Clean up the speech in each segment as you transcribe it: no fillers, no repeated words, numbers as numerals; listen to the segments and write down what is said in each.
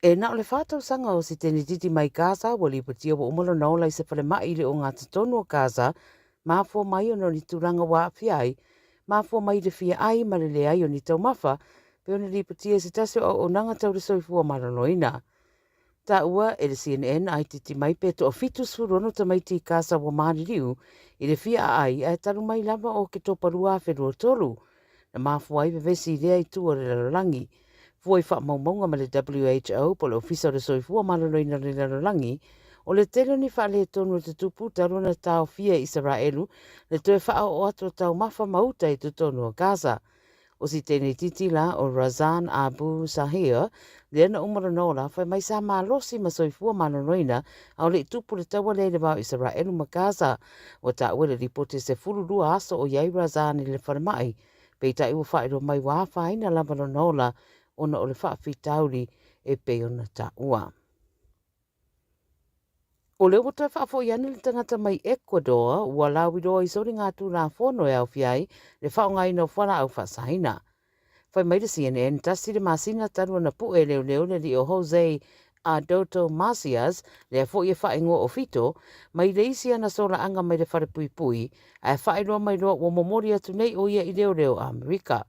E na o le 4 tausaga o Sitenititi mai Gaza ua lipotia ua uma lona ola i se falemai i le ogatotonu o Gaza, mafua mai ona o ni tulaga ua aafia ai, mafua mai i le fia ai ma le leai o ni taumafa, pei ona lipotia e se tasi o auaunaga tau le soifua maloloina. Taua e le CNN a itiiti mai pe toa 76 tamaiti i Gaza ua maliliu i le fia aai ae talu mai lava o Oketopa 2023 na mafua ai vevesi i lea itu o le lalolagi. Fua i faamaumauga ma le WHO po o le Ofisa o le Soifua Maloloina o le Lalolagi, o le tele o ni faaletonu o tutupu talu ona taofia e Isaraelu le toe faaoo atu o taumafa ma uta i totonu o Gaza. O si teine itiiti la o Razan Abu Sahir, lea na uma lona ola, fai mai sa malosi ma soifua maloloina a o le i tupu le taua lea i le va o Isaraelu ma Gaza. Ua taua i le lipoti e 12 aso o i ai Razan i le falemai, peitai ua faailoa mai ua afaina lava lona ola ona o le faafitauli e pei ona taua. O lea ua toe faafoi ane le tagata mai Ecuador ua lauiloa i soligatulafono e aofia ai le faaaogaina o fualaau faasaina. Fai mai le CNN, 1 le masina talu ona pue leoleo le alii o Jose Adauto Macias, lea foi e faaigoa o Fito, mai le isi ana solaaga mai le falepuipui, ae faailoa mai loa ua momoli atu nei o ia i leoleo Amerika.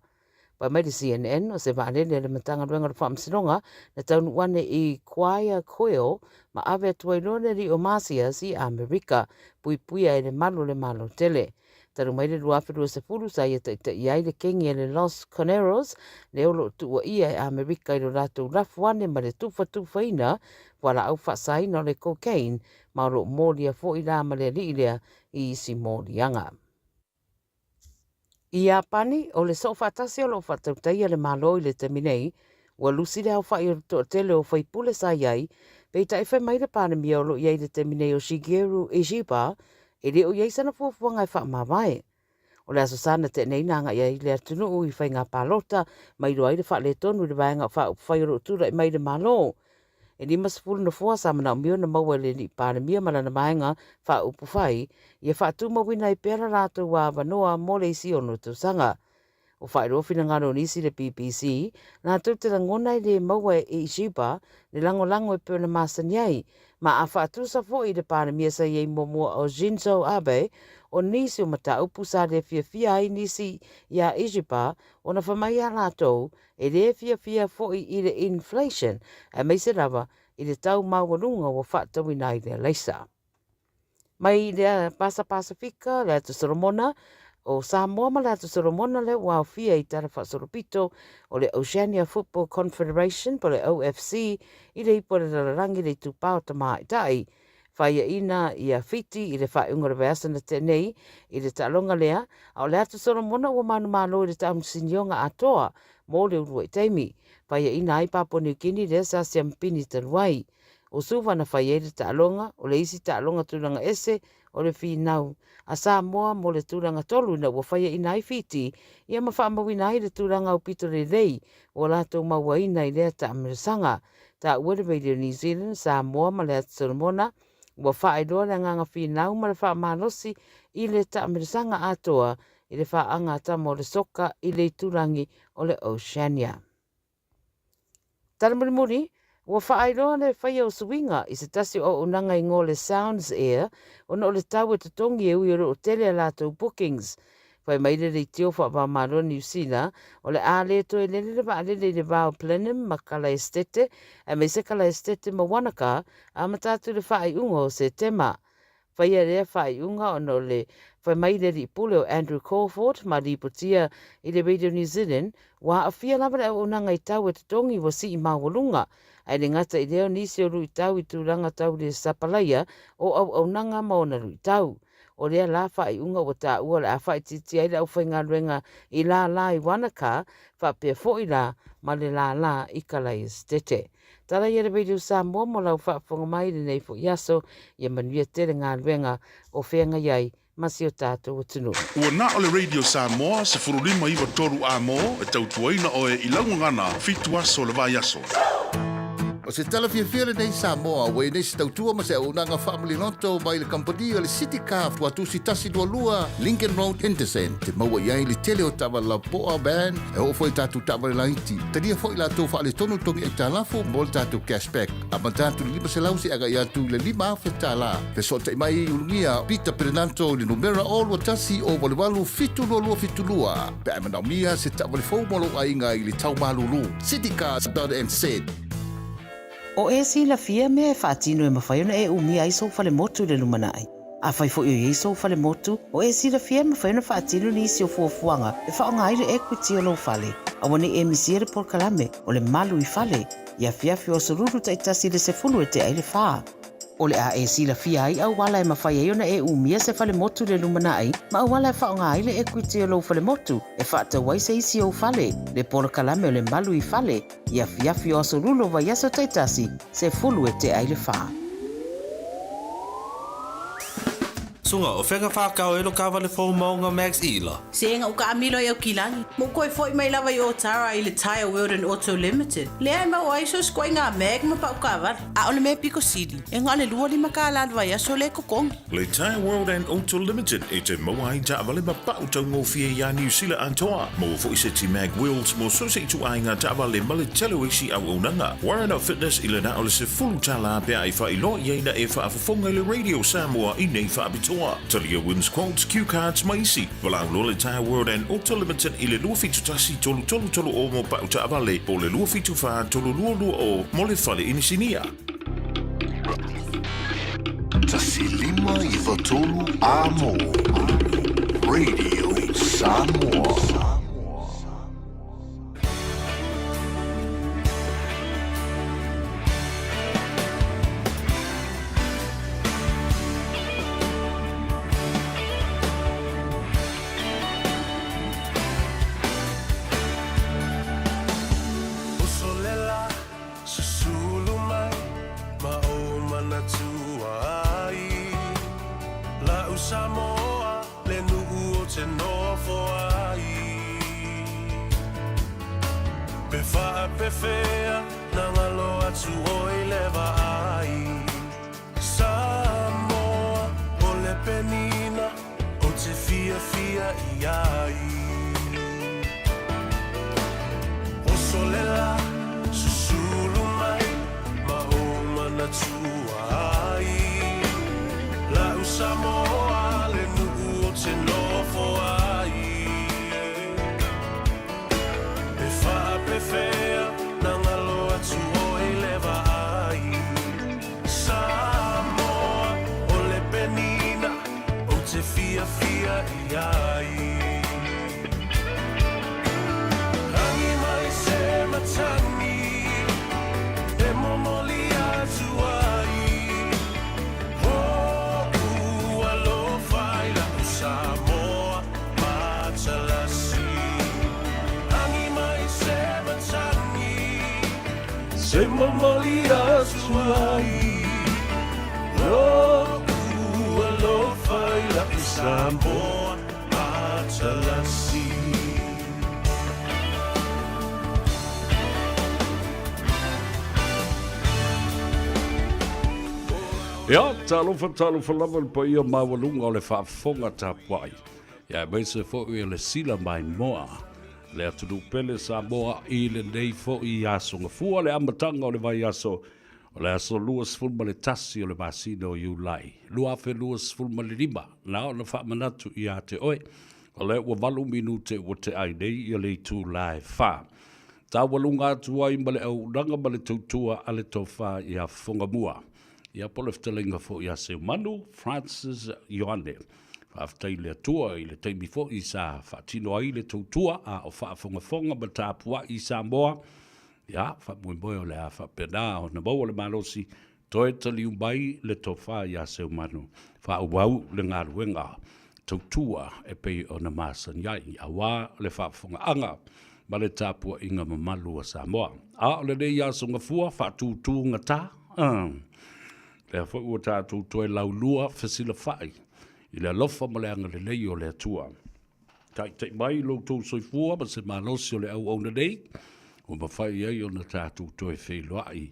Fai mai le CNN, o se vaalele a le Matagaluega o le Faamasinoga na taunuu ane i Guayaquil ma ave atu ai loa le alii o Macias i Amerika, puipuia e le malu o le Malo tele. Talu mai le 2020 sa ia taitaia ai le kegi a le Los Choneros, lea o lo o tuuaia e Amerika i lo latou lafu ane ma le tufatufaina fualaau faasaina o le cocaine, ma o lo o molia foi la ma le alii lea i isi moliaga. I Iapani, o le soofaatasi o lo o faatautaia le Malo i le taimi nei, ua lusi le aofai o le toatele o faipule sa i ai, peitai fai mai le Palemia o lo o i ai i le taimi nei o Shigeru Ishiba, e le o i ai sana fuafuaga e faamavae. O le Aso Sa na tea nei na agai ai le atunuu i faiga palota ma iloa ai le faaletonu i le vaega faaupufai o lo o tulai mai le Malo. E 50 nofoa sa manaomia ona maua e le alii Palemia ma lana vaega faaupufai ia faatumauina ai pea la latou avanoa mo le isi 6 tausaga. O faailoa finagalo o nisi i le BBC, latou te lagona e le maua e Ishiba le lagolago e pei ona masani ai, ma a faatusa foi i le Palemia sa i ai muamua o Shinzo Abe, o nisi o mataupu sa le fiafia ai nisi iā Ishiba ona fai mai iā latou e le fiafia foi i le inflation, aemaise lava i le tau maualuga ua faatauina ai le alaisa. Mai le Pasa Pasifika, le Atu Solomona, o Samoa ma le Atu Solomona lea ua aofia i tala faasolopito o le Oceania Football Confederation po o le OFC i le ipu a le lalolagi le itupa o tamaitai. Faiaina ia Fiti i le faaiuga o le vaiaso na tea nei i le taaloga lea, a o le Atu Solomona ua manumalo i le taamisinioga atoa mo le uluai taimi. Faiaina ai Papua New Guinea lea sa siamupini talu ai. O Suva na fai ai le taaloga, o le isi taaloga tulaga ese o le finau a Samoa mo le tulaga tolu ina ua faiaina ai Fiti ia ma faamauina ai le tulaga aupito lelei ua latou mauaina i lea taamilosaga. Taua le Radio New Zealand, Samoa ma le Atu Solomona ua faailoa le agaga finau ma le faamalosi i le taamilosaga atoa i le faaga a tama o le soka i le itulagi o le Oceania. Tala mulimuli, ua faailoa le faia o suiga i se tasi o auaunaga igoa o le Sounds Air ona o le tau e totogi e ui o lo o tele a latou bookings. Fai mai le leitio faava-o-Malo Niu Sila, o le a le toe lele le vaalele i le va o Blenheim ma Kalaestete, aemaise Kalaestete ma Wanaka, amata atu i le faaiuga o Setema. Faia lea faaiuga ona o le fai mai le alii pule o Andrew Crawford ma lipotia i le Radio New Zealand, ua aafia lava le auaunaga i tau e totogi ua sii maualuga, ae le gata i lea o nisi o luitau i tulaga tau le sapalaia o auaunaga ma ona luitau. O lea la faaiuga ua taua o le a faaitiitia ai le aufaigaluega i lālā i Wanaka, faapea foi la ma le lālā i Kalaesetete. Tala ia le Radio Samoa mo lau faafofoga mai i lenei foi aso, ia manuia tele galuega o feagai ai ma si o tatou atunuu. Ua na o le Radio Samoa 15 93 Amo e tautuaina oe i lau gagana 7 aso o le vaiaso. O se tala fiafia lenei Samoa ua i ai nei se tautua ma se auaunaga faamaliloto mai le kamupani o le City Car Fuatusi 122 Lincoln Road Henderson te maua i ai le tele o taavale lapoa, van, e oo foi i tatou taavale laiti. Talia foi latou faaletonu togi aitalafu mo le tatou cash back. Amata atu i le 500 seia agai atu i le $5,000. Fesootai mai i Ulugia Peter Perenato i le numera 021 088 7272 pe a e manaomia se taavale fou mo lou aiga i le tau malulu. Citycars.nz. O e silafia mea e faatino e mafai ona e umia ai sou falemotu i le lumanai. Afai foi o i ai sou falemotu, o e silafia e mafai ona faatino nisi o fuafuaga e faaaoga ai le equity o lou fale. Aua ne i e misia le polokalame o le Malu i Fale i afiafi o aso Lulu taitasi i le 10 e tea ai le fa. O le a e silafia ai auala e mafai ai ona e umia se falemotu i le lumanai ma auala e faaaoga ai le equity o lou falemotu e faatau ai se isi ou fale, le polokalame o le Malu i Fale i afiafi o aso Lulu o vaiaso taitasi, 10 e tea ai le fa. Suga, o fea ka whakao e lo kawale fou maunga Max Ila? Se nga u kaamilo i Aukilani, ma u koe foi mai lava i Otara i le Tyre World and Auto Limited. Lea e maua ai so sikoa i nga mag ma pau kaavale. A o le mea piko sili, e nga o le 25 kālā le vaiaso le totogi. Le Tyre World and Auto Limited e te maua ai taavale ma pau taugofie iā Niu Sila atoa. Maua foi se ti mag wheels mo so se ituaiga taavale ma le tele o isi auaunaga. Warren Fitness i le na o le $10 pe a e faailoa i ai na e faafofoga i le Radio Samoa i nei faapitoa. Talia Wins Quotes, Cue Cards ma isi. Valaau loa le Tyre World and Auto Limited i le 271 333 o mo pau taavale po o le 274 322 mo le fale inisinia. 1 5 9 3 Amo Radio Samoa. Uso le la, susulu mai ma ou manatua ai. La'u Samoa le nuu ou te nofo ai. Pe faapefea na galo atu oe i le vaai. Samoa o le penina ou te fiafia i ai. Oso le la, susulu mai ma ou manatua ai. La'u Samoa le nuu ou te nofo ai. Pe faapefea na galo atu oe i le vaai. Samoa o le penina ou te fiafia i ai. Agi mai se matagi e momoli atu ai. O'u alofa i la'u Samoa matalasi. Agi mai se matagi se momoli atu ai. O'u alofa i la'u Samoa matalasi. Ia, talofa, talofa lava le paia maualuga o le faafofoga tapuai. Ia, aemaise foi o le sila maimoa le atunuu pele Samoa i lenei foi aso gafua le amataga o le vaiaso o le aso 21 o le masina o Iulai 2025. Na ona faamanatu ia te oe, o lea ua 8 minute ua tea ai nei ia le itula e 4. Taualuga atu ai ma le auaunaga ma le tautua a le tofa ia Fofogamua. Ia po o le fetalaiga foi ia Seumanu Francis Ioane. Faafetai i le Atua i le taimi foi sa faatino ai le tautua a o faafogafoga ma tapuai i Samoa. Ia, faamoemoe o le a faapena ona maua le malosi toe taliu mai le tofa ia Seumanu faaauau le galuega tautua e pei ona masani ai, aua le faafofogaaga ma le tapuaiga mamalu a Samoa. A o lenei aso gafua faatutugata, lea foi ua tatou toe laulua fesilafai i le alofa ma le agalelei o le Atua. Taitai mai lo outou soifua ma se malosi o le auauna nei, ua mafai ai ona tatou toe feiloai.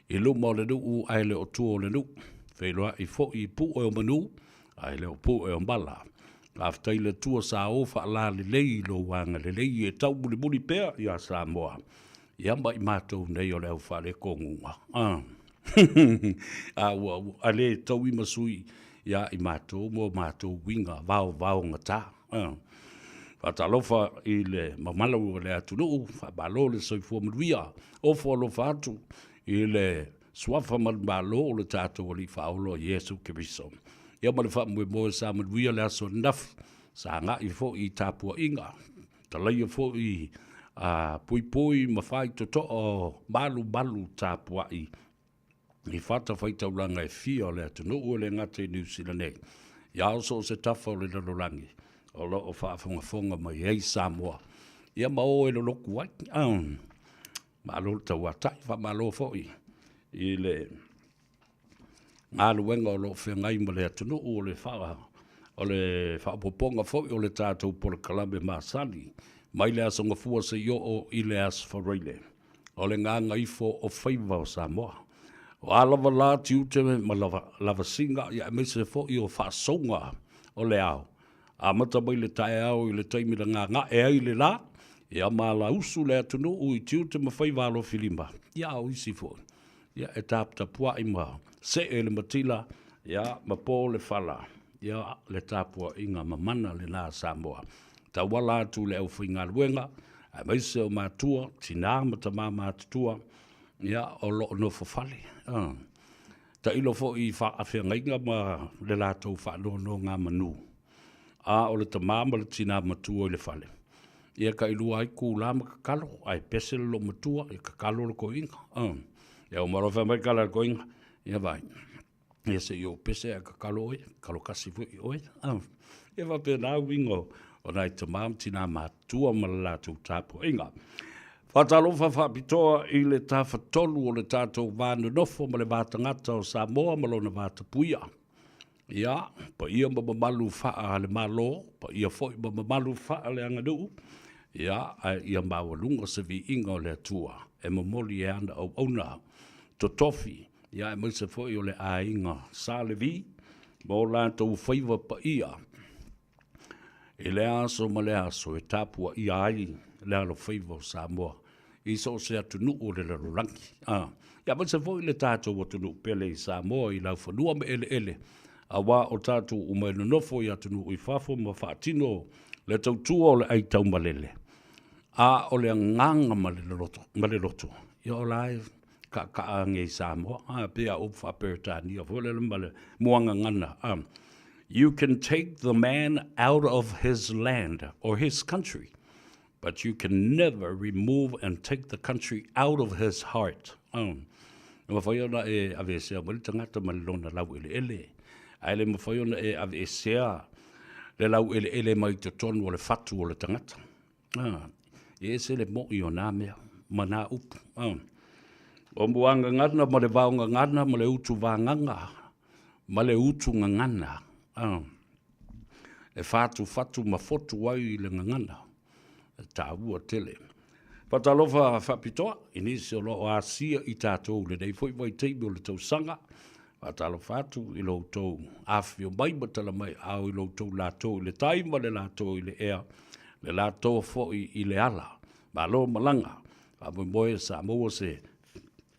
I luma o le nuu ae le o tua o le nuu. Feiloai foi i pue o manu ae le o pue o mala. Faafetai i le Atua sa o faalalelei i lou agalelei e taumulimuli pea iā Samoa, ia ma i matou nei o le au faalekoguga. A. A ua a le taui ma sui iā i matou mo matou uiga vaovaogata. A. Faatalofa i le mamalu o le atunuu, faamalo le soifua manuia, ofo alofa atu i le Suafa ma le Malo o le tatou Alii Faaola o Iesu Keriso. Ia ma le faamoemoe sa manuia le aso ananafi, sa agai foi i tapuaiga, talaia foi a puipui ma faitotoa o malumalu tapuai i fatafaitaulaga e fia o le atunuu e le gata i Niu Sila nei, ia o so o se tafa o le lalolagi o lo o faafogafoga mai ai Samoa, ia ma o e loloku ai. Malo le tauatai, faamalo foi i le galuega o lo o feagai ma le atunuu o le faa, o le faaopoopoga foi o le tatou polokalame masani mai le Aso Gafua seia oo i le Aso Faraile, o le gagaifo o faiva o Samoa. O a lava la tiute ma lavasiga aemaise foi o faasouga o le ao, Amata mai le taeao i le taimi na gaga'e ai le lā, ia ma lausu le atunuu i tiute ma faiva alofilima, ia a o isi foi, ia e taputapua'i ma se'e le matila, ia ma po le fala, ia le tapua'iga mamana lena a Samoa. Tauala atu i le aufaigaluega, aemaise o matua, tinā ma tamā matutua, ia o lo o nofo fale. Tailo foi i faafeagaiga ma le latou faanonogamanu, a o le tama ma le tina matua i le fale, ia tailua ai kula ma tatalo, ae pese le loomatua, ia tatalo le toeaina. Ia uma loa fai mai le tala a le toeaina, ia vaai, ia se i ou pese ae tatalo oe, tatalo kasi foi oe. Ia faapena uiga o nai tama ma tina matutua ma le latou tapuaiga. Faatalofa faapitoa i le Tafatolu o le tatou va nonofo ma le va tagata o Samoa ma lona va tapuia. Ia, paia ma mamalu faa le Malo, paia foi ma mamalu faa le aganuu, ia, ae ia maualuga se viiga o le Atua e momoli e ana auauna totofi, ia aemaise foi o le aiga Sa Levi ma o latou faiva paia i lea aso ma lea aso e tapuaia ai le alofaiva o Samoa i so o se atunuu o le lalolagi. A, ia aemaise foi le tatou atunuu pele i Samoa i laufanua ma eleele, aua o tatou uma e nonofo i atunuu i fafo ma faatino le tautua o le aitaumalele, a o le agaga ma le loloto, ma le loto, ia o la e kaakaa age i Samoa, a, pei a upu faa-Peretania foi lele ma le muagagana, a, You can take the man out of his land or his country, but you can never remove and take the country out of his heart. E mafai ona e aveesea mai le tagata mai lona laueleele, ae le mafai ona e aveesea le laueleele mai totonu o le fatu o le tagata. E ese le mo'i o nā mea ma nā upu. O muagagana ma le vaogagana ma le utuvagaga ma le utugagana, e fatufatu ma fotu ai le gagana, e taua tele. Faatalofa faapitoa i nisi o lo o asia i tatou i lenei foi vaitaimi o le tausaga. Faatalofa atu i lo outou afifio mai ma tala mai aao i lo outou latou i le tai ma le latou i le ea, le latou foi i le ala. Malo malaga, faamoemoe sa maua se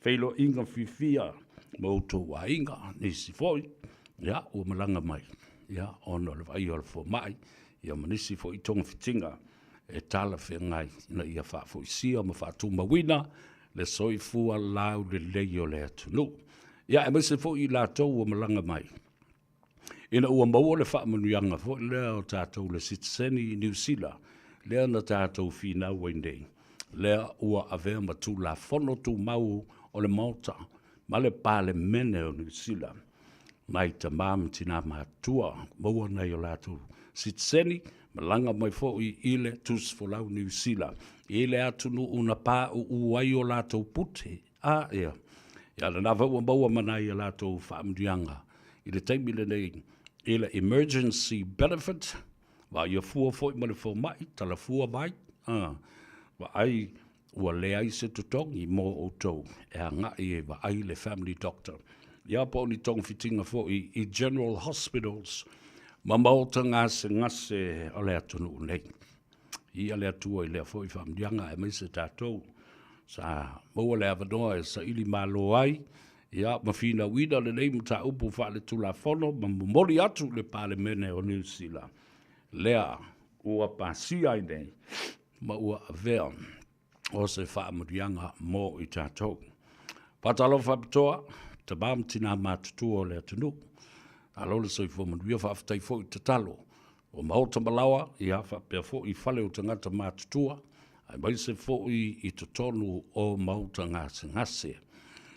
feiloaiga fiafia ma outou aiga, nisi foi, ia, ua malaga mai, ia, ona o le vaaia o le fomai, ia ma nisi foi togafitiga e talafeagai ina ia faafoisia ma faatumauina le soifua laulelei o le atunuu. Ia, aemaise foi i latou ua malaga mai, ina ua maua le faamanuiaga foi lea o tatou le sitiseni i Niu Sila, lea na tatou finau ai nei, lea ua avea ma Tulafono Tumau o le Maota ma le Palemene o Niu Sila, nai tama ma tina matutua maua nai o latou sitiseni, malaga mai foi i le tusifolau Niu Sila, i le atunuu na pauu ai o latou pute. A, ia, ia lena foi ua maua ma nai a latou faamanuiaga i le taimi lenei i le emergency benefit, vaaia fua foi ma le fomai, talafua vai, a, vaai. Ua leai se totogi mo outou e agai e vaai le family doctor, ia po o ni togafitiga foi i general hospitals ma maota gasegase o le atunuu nei. Ia le Atua i lea foi faamanuiaga aemaise tatou sa maua le avanoa e saili malo ai, ia ma finauina lenei mataupu faaletulafono ma momoli atu i le Palemene o Niu Sila lea ua pasia ai nei ma ua avea o se faamanuiaga mo i tatou. Faatalofa faapitoa, tama ma tina matutua o le atunuu. Malo le soifua manuia, faafetai foi tatalo o maota ma laoa, ia faapea foi fale o tagata matutua, aemaise foi i totonu o maota gasegase.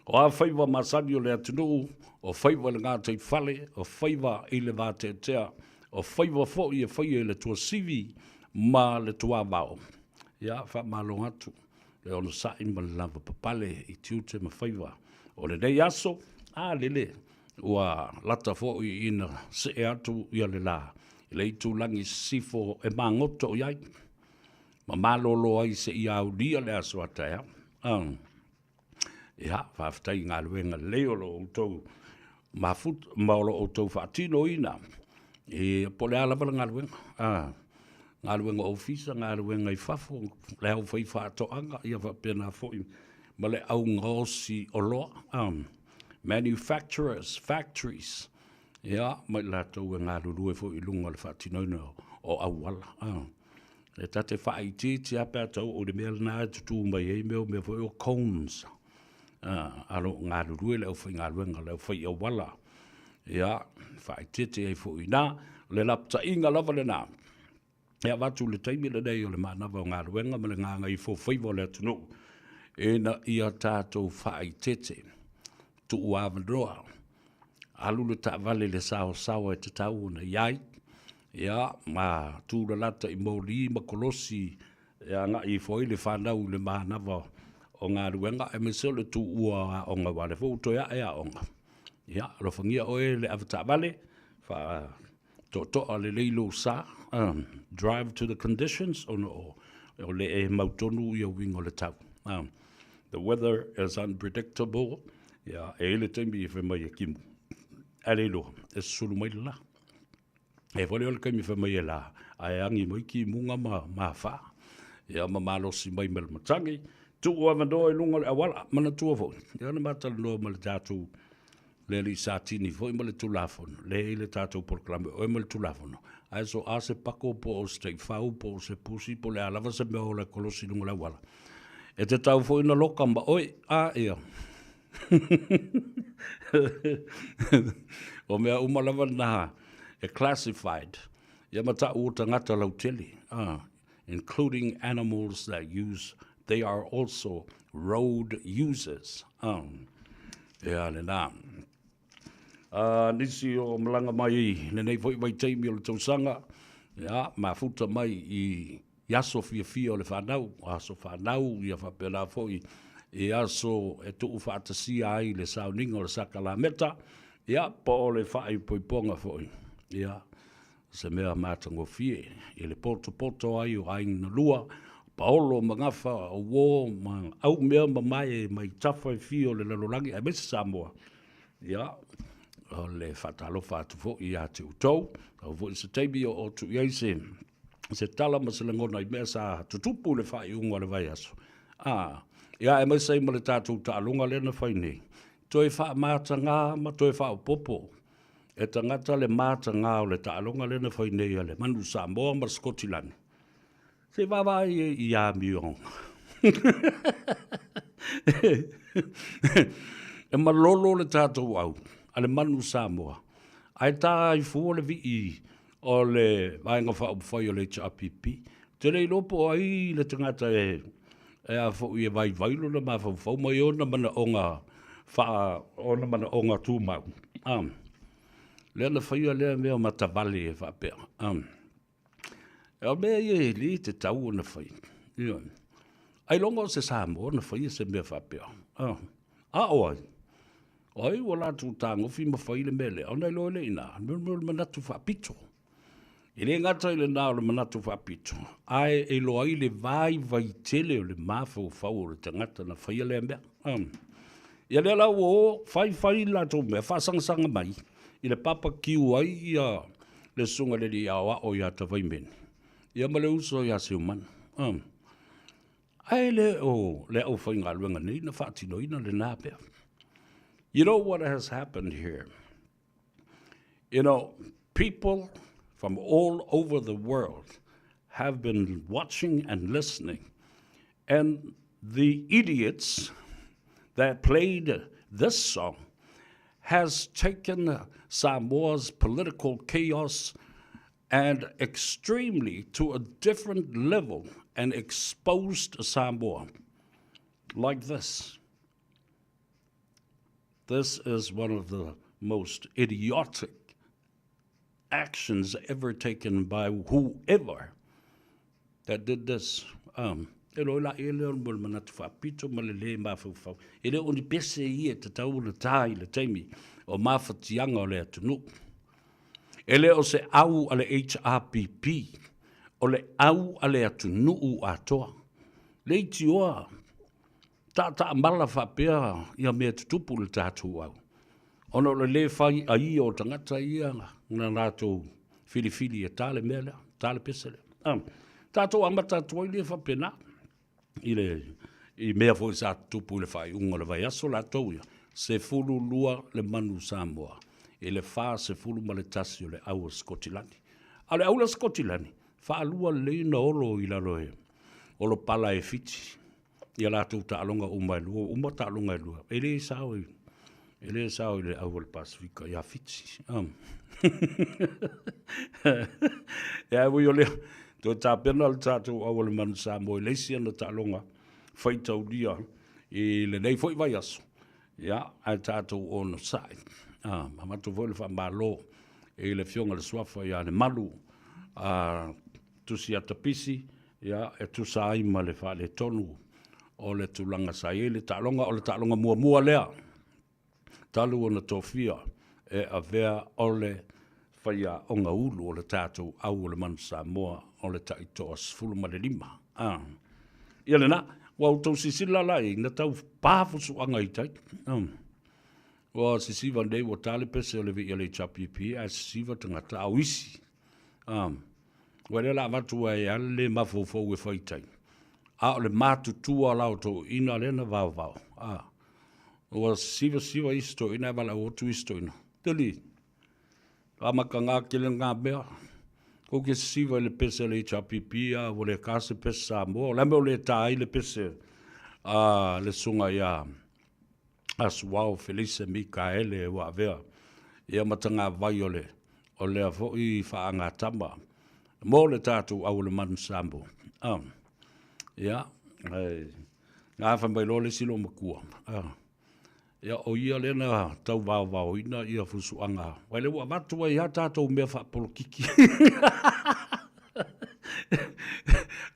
O a faiva masani o le atunuu, o faiva i le gataifale, o faiva i le vateatea, o faiva foi e faia i le tuasivi ma le tuavao. Ia, faamalo atu le onosai ma le lavapapale i tiute ma faiva o lenei aso. A lele ua lata foi ina see atu ia le la i le itulagi sisifo e magoto i ai ma malolo ai seia aulia le aso a taeao. Ia, faafetai i galuega lelei o lo outou mafuta ma o lo outou faatinoina. E, po o le a lava le galuega, galuega ofisa, galuega i fafo, le aufaifaatoaga, ia faapena foi ma le au gaosi oloa, manufacturers, factories, ia, ma i latou e galulue foi i luga o le faatinoina o auala. E ta te faaitiiti lava pe a tau oo i le mea lena e tutū mai ai mea o mea foi o cones, a o lo o galulue le aufaigaluega, le aufai auala, ia, faaeteete ai foi i ina. O le lapataiga lava lena e avatu i le taimi lenei o le manava o galuega ma le gagaifofaiva o le atunuu, ina ia tatou faaeteete, tuuavanoa, alu le taavale i le saoasaoa e tatau ona i ai, ia, ma tulalata i moli ma kolosi e agai ifo ai le fanau i le manava o galuega, aemaise o le tuua o aoga, aua o lea foi ua toe ae aoga. Ia, alofagia oe le avetaavale, faatoatoa lelei lou sa, drive to the conditions, ona o le e mautonu ia uiga o le tau. The weather is unpredictable. Ia, e i ai le taimi e fai mai e timu, ae le iloa, e susulu mai le la. E foi lea o le taimi fai mai e la, ae agi mai timuga ma mafa, ia ma malosi mai ma le matagi, tuu avanoa i luga o le auala. Manatua foi, ia na ma talanoa ma le tatou le alii Satini foi ma le Tulafono, lea e i le tatou polokalame o oe ma le Tulafono, ae so a se pako po o se taifau po o se pusi po o le a lava se mea ola e kolosi i luga o le auala, e tatau foi ona loka ma oe, a ia. O mea uma lava na e classified, ia ma ta'u o tagata lautele, including animals that use, they are also road users. Ia lena. Nisi o malaga mai i lenei foi vaitaimi o le tausaga, ia, mafuta mai i i aso fiafia o le fanau, aso fanau, ia faapena foi i aso e tuufaatasia ai le sauniga o le sakalameta, ia, po o le faaipoipoga foi, ia, se mea matagofie i le potopoto ai o aiga na lua, paolo ma gafa, o uo ma au mea mamae mai tafa e fia o le lalolagi aemaise Samoa, ia, o le faatalofa atu foi ia te outou. Sau foi se taimi o atu i ai se se tala ma se lagona i mea sa tutupu i le faaiuga o le vaiaso. A, ia aemaise ai ma le tatou taaloga lea na fai nei, toe faamataga ma toe faaopoopo e tagata le mataga o le taaloga lea na fai nei a le Manu Samoa ma le Sikotilani. Se i vaavaai ai i amioga. E malolo le tatou au a le Manu Samoa, ae ta ai fua le vii o le Vaega Faaupufai o le HRPP. Ou te le iloa po o ai le tagata e e a foi e vaivai lona mafaufau mai ona manaoga faa ona manaoga tumau. A lea na faia lea mea matavale e faapea. A o mea ia e le tatau ona fai. Ioe. Ailoga o se Samoa na faia se mea faapea. A a o ai? O ai ua latou tagofi ma fai le mea lea, ona iloa lea i ina, o le manatu faapito. E le gata i lena o le manatu faapito, ae e iloa ai le vaivai tele o le mafaufau o le tagata na faia lea mea. Ia lea la ua o fai fai le latou mea, faasagasaga mai i le papa kiu ai ia le susuga i le alii aoao ia Tavaimene, ia ma le uso ia Siumanu. Ae le o le aufaigaluega nei na faatinoina lena mea. You know what has happened here? You know, people from all over the world have been watching and listening, and the idiots that played this song has taken Samoa's political chaos and extremely to a different level and exposed Samoa like this. This is one of the most idiotic actions ever taken by whoever that did this. Um, e loi la e leo mo le manatu faapito ma le lē mafaufau. E le o ni pese ia e tatau ona tā i le taimi o mafatiaga o le atunuu. E le o se au a le HRPP, o le au a le atunuu atoa. Leitioa Taataamala faapea ia mea tutupu i le tatou au, ona o le lē fai a ia o tagata ia na latou filifili e ta le mea lea, ta le pese lea. Ah, tatou amata atu ai lea faapena i le i mea foi sa tutupu i le faaiuga o le vaiaso latou ia, 12 le manu Samoa i le 41 o le au a Sikotilani. A o le aula Sikotilani, faalua lelei ona olo i lalo e olo pala e Fiti ia latou taaloga uma e lua, ua uma taaloga e lua. E le sao i, e le sao i le au o le Pasifika ia Fiti. Um. e ai ui o lea, toe tapena le tatou au o le Manu Samoa i le isi ana taaloga faitaulia i lenei foi vaiaso. Ia, ae tatou onosai. Ah, avatu foi le faamalo i le Afioga i le Suafa ia Lemalu, a Tusiata Pisi, Ia, e tusa ai ma le faaletonu o le tulaga sa i ai le taaloga, o le taaloga muamua lea talu ona tofia e avea o le faiaoga ulu o le tatou au o le Manu Samoa o le taitoa 15. Ah. Ia lena, ua outou silasila la i na tau pa fusuaga i tai. Ua sisiva nei ua ta le pese o le vii a le HRPP ae sisiva tagata a o isi. Ua lea la avatu ai a le mafaufau e fai tai. A o le matutua la o toeaiina lea na vaovao. A, ua sivasiva isi toeaiina ae valaau atu isi toeaiina. Teli, faamataga tele na mea. Kou ke sisiva i le pese a le HRPP a ua le ta se pese Samoa. O le a mea o le ta ai le pese a le susuga ia Asuao Felise Mikaele ua avea ia ma tagavai o le o lea foi faagatama mo le tatou au o le Manu Samoa. Ah. Ia, ai, gafa mai loa le isi loomatua. Ah. Ia, o ia lea na tau vaovaoina ia fusuaga. Vai le ua avatu ai lava tatou mea faapolokiki.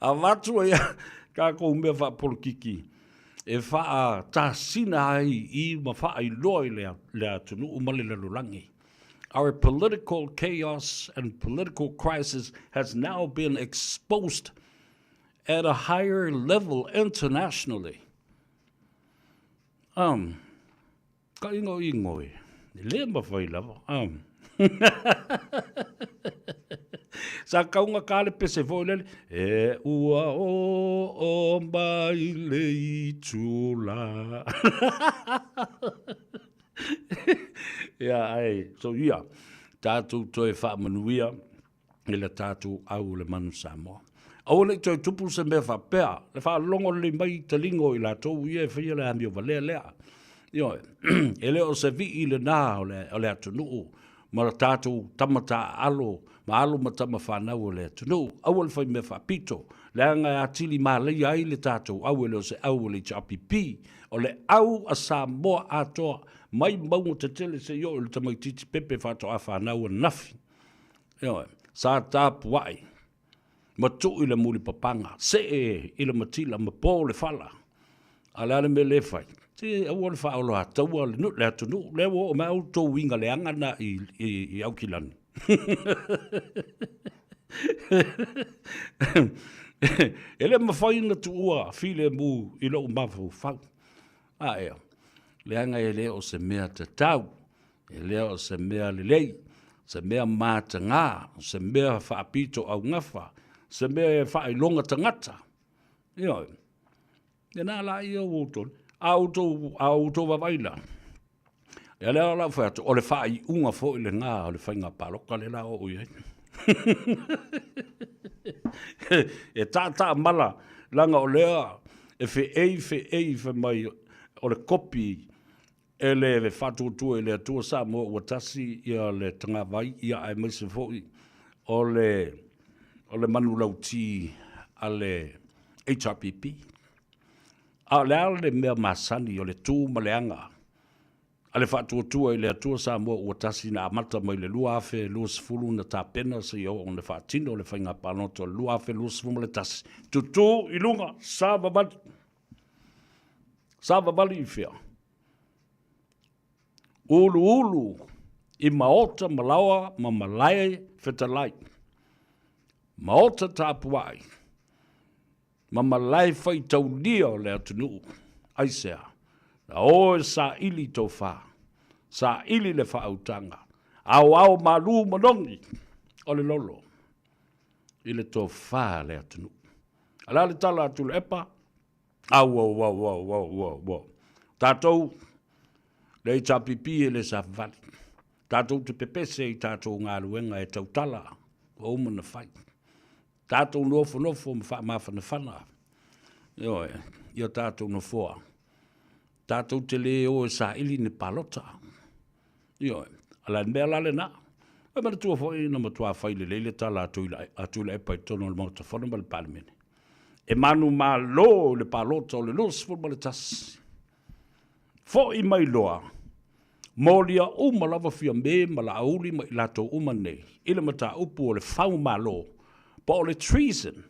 Avatu ai lava tatou mea faapolokiki e faatasina ai i ma faailoa i le atunuu ma le lalolagi. Our political chaos and political crisis has now been exposed at a higher level internationally. Um, Ka ingoingo e. Le mawhai lava. Um. Sa kaunga ka le pese foi lele. E ua o o mai le itula. Ia, ai, so ia, tātou toe whaamanuia i le tātou au o le Manu Samoa. Aua ne i toe tupu se mea faapea, le faalogo lelei mai i taliga o i latou ia e faia le amio valea lea. Ioe, e le o se vii lena o le, o le atunuu ma le tatou tama taaalo ma alo ma tama fanau o le atunuu. Aua le fai mea faapito, leaga e atili malaia ai le tatou au e le o se au o le HRPP, o le au a Samoa atoa mai mauga tetele seia oo i le tamaitiiti pepe faatoa fanau ananafi. Ioe, sa tapuai ma tuu i le mulipapaga, see i le matila ma po le fala. A o le a le mea lea e fai? Se aua le faaoloataua le nuu, le atunuu, lea ua oo mai outou uiga leaga na i, i, i Aukilani. E le mafai ona tuua filemu i lou mafaufau. A ea, leaga e le o se mea tatau, e le o se mea lelei, se mea mataga, se mea faapitoaugafa, se mea e faailoga tagata. Ioe. Lena la ia ua outou, a outou, a outou vaavaai la, ia lea la ua fai atu, o le faaiuga foi lena o le faiga palota lea la oo i ai. E taataa mala, leaga o lea e feei feei fai mai o le kopi e le Faatuatua i le Atua Samoa ua tasi ia le tagavai, ia aemaise foi o le o le manulauti a le HRPP. A o le a le mea masani o le tu ma le aga a le Faatuatua i le Atua Samoa ua tasi na amata mai le 2020 na tapena seia oo ina faatino le faiga palota o le 2021, tutū i luga, savavali. Savavali i fea? Uluulu i maota ma laoa ma malae fetalai, maota tapuai, ma malae faitaulia o le atunuu. Aisea? Na o e saili tofa, saili le faautaga, aoao malu manogi o le lolo i le tofa a le atunuu. A le a le tala a Tuilaepa? Au, au, au, au, au, au, au. Tatou, le HRPP e le savavali. Tatou te pepese i tatou galuega e tautala ua uma ona fai. Tatou nofonofo ma faamafanafana, ioe, i o tatou nofoa. Tatou te le o e saili ni palota. Ioe, a le mea la lena. E manatua foi na matua fai lelei le tala a Tuilaepa i totonu o le Maota Fono ma le Palemene. E manumalo i le palota o le 21. Foi mai loa, molia uma lava Fiame ma Laauli ma i latou uma nei i le mataupu o le faumalo po o le treason.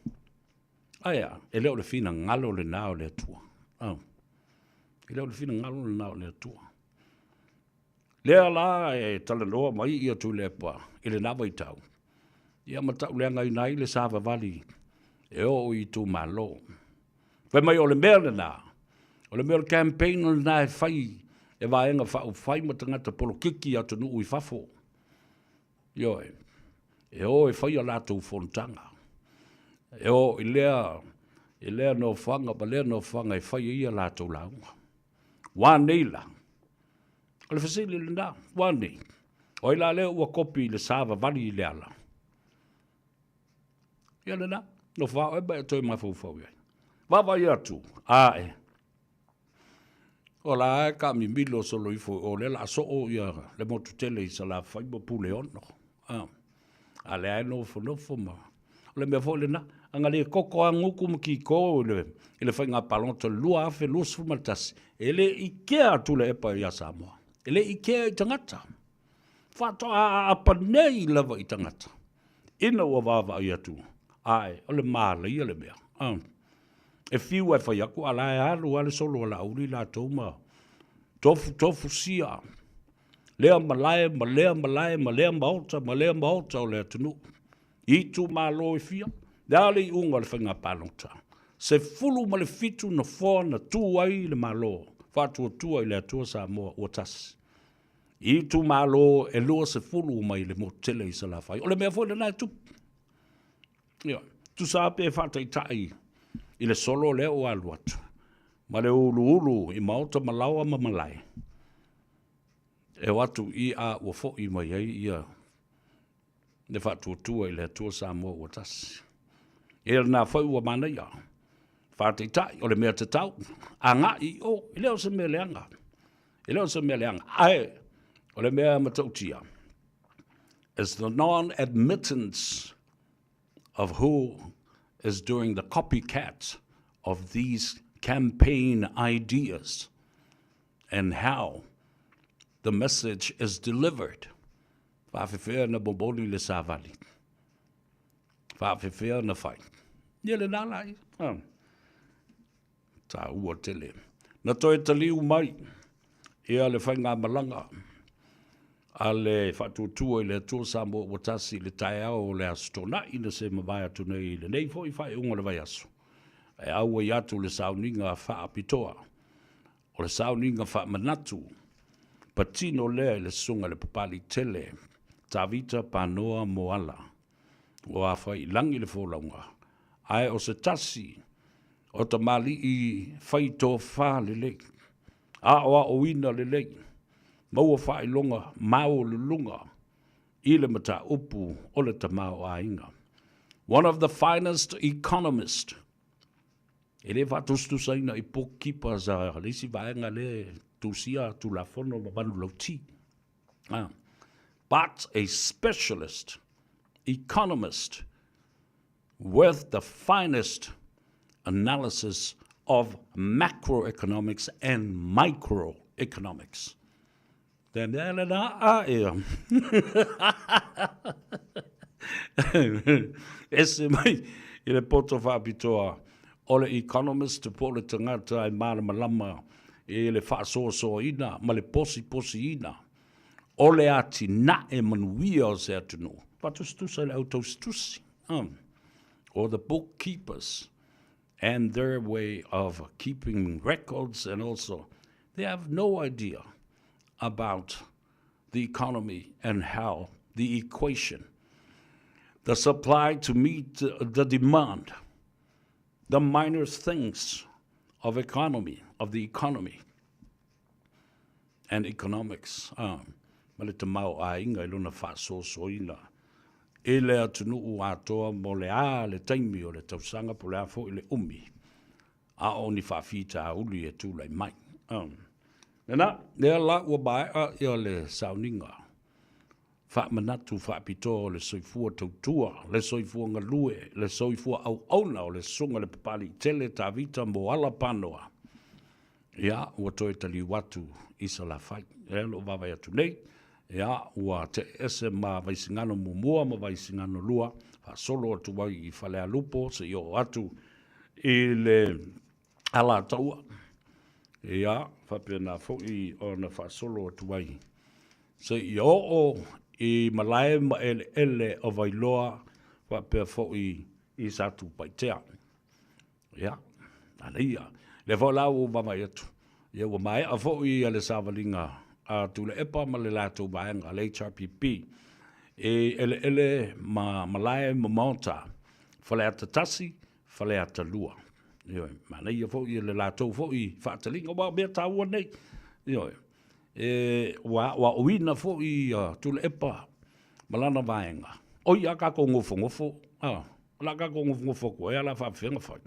Ae a? E le o le finagalo lena o le Atua. Oh. E le o le finagalo lena o le Atua. Lea la e talanoa mai ia Tuilaepa i lena vaitau, ia ma tauleagaina ai le savavali e oo i itumalo. Fai mai o le mea lena, o le mea o le campaign lena e fai e vaega faaupufai ma tagata polokiki i atunuu i fafo. Ioe, e o e fai a latou fonotaga. E o i lea, i lea nofoaga ma lea nofoaga e fai ai a latou lauga. Ua nei la? O le fesili lena, ua nei? O ai la lea ua kopi i le savavali i le ala? Ia lena, nofo lava oe ma e toe mafaufau i ai. Vaavaai atu, ae, o la e taamimilo solo ifo i o, lea o le a soo ia le motu tele i Salafai ma Puleono. A, a lea e nofonofo ma... O le mea foi lena, a na le koko lava Gutu ma Kiko i le, i le faiga palota i le 2021, e le ikea a Tuilaepa ia Samoa. E le ikea i tagata. Faatoa aapa nei lava i tagata. Ina ua vaavaai atu, ae, o le malaia le mea. A. E fiu e fai atu, a la e alu lava le solo a Laauli latou ma tofu tofu sia lea malae ma lea malae ma lea maota ma lea maota o le atunuu i itumalo e fia. Le a le iuga o le faiga palota? 17 nofoa na tu ai le Malo Faatuatua i le Atua Samoa ua tasi i itumalo e 20 mai le motu tele i Salafai. O le mea foi lena e tupu. Ioe. Tusa lava pe faataitai i le solo lea ua alu atu ma le uluulu i maota ma laoa ma malae, e o atu i a ua foi mai ai ia le faatuatua i le Atua Samoa ua tasi. Ia lena foi ua manaia. Faataitai, o le mea tatau, agai i o, e le o se mea leaga. E le o se mea leaga. Ae, o le mea matautia, is the non-admittance of who is doing the copycat of these campaign ideas and how the message is delivered. Faafefea na momoli le savali. Faafefea na fai. Ia lena la ia. Ah. Taua tele. Na toe taliu mai ia le faigamalaga a le Faatuatua i le Atua Samoa ua tasi i le taeao o le Aso Toonai na se mavae atu nei i lenei foi faaiuga o le vaiaso, e auai atu le sauniga faapitoa, o le sauniga faamanatu patino lea i le Susuga i le Papaliitele Tavita Panoa Moala, ua afa i lagi le folauga, ae o se tasi o tamalii fai tofa lelei, aoaoina lelei, maua faailoga maualuluga i le mataupu o le tamaoaiga. One of the finest economist. E le faatusatusaina i bookkeepers a le isi vaega lea e tusia Tulafono ma manulauti. Ah. But a specialist economist with the finest analysis of macroeconomics and microeconomics. Te mea le nā a ea. Ese mai i le poto faapitoa o le economist po o le tagata e malamalama i le faasoasoaina ma le posiposiina o le atinae manuia o se atunuu. Faatusatusa i le au tausitusi. Um, or the bookkeepers and their way of keeping records and also they have no idea about the economy and how the equation, the supply to meet the demand, the minor things of economy, of the economy and economics, ah, ma le tamaoaiga i lona faasoasoaina i le atunuu atoa mo le a le taimi o le tausaga po o le a foi le umi a o ni faafitauli e tulai mai. Um, lena, lea la ua maea ia le sauniga faamanatu faapitoa o le soifua tautua, le soifua galue, le soifua auauna o le Susuga i le Papaliitele Tavita Moala Panoa. Ia, ua toe taliu atu i Salafai. Lea o lo o vaavaai atu nei, ia, ua tee ese ma Vaisigano muamua ma Vaisigano lua, faasolo atu ai i Falealupo seia oo atu i le Alataua. Ia, faapena foi ona faasolo atu ai seia oo i malae ma eleele o Vailoa faapea foi i Satupaitea. Ia, manaia. Lea foi la ua ou vaavaai atu, ia ua maea foi le savaliga a Tuilaepa ma le latou vaega, le HRPP, i eleele ma malae ma maota, Faleata 1, Faleata 2. Ioe, manaia foi le latou foi faataliga, aua o mea taua nei. Ioe, e, ua aoaoina foi Tuilaepa ma lana vaega, oi a tatou nofonofo, a, o le a tatou nofonofo atu ai, a o le a faapefea ona fai?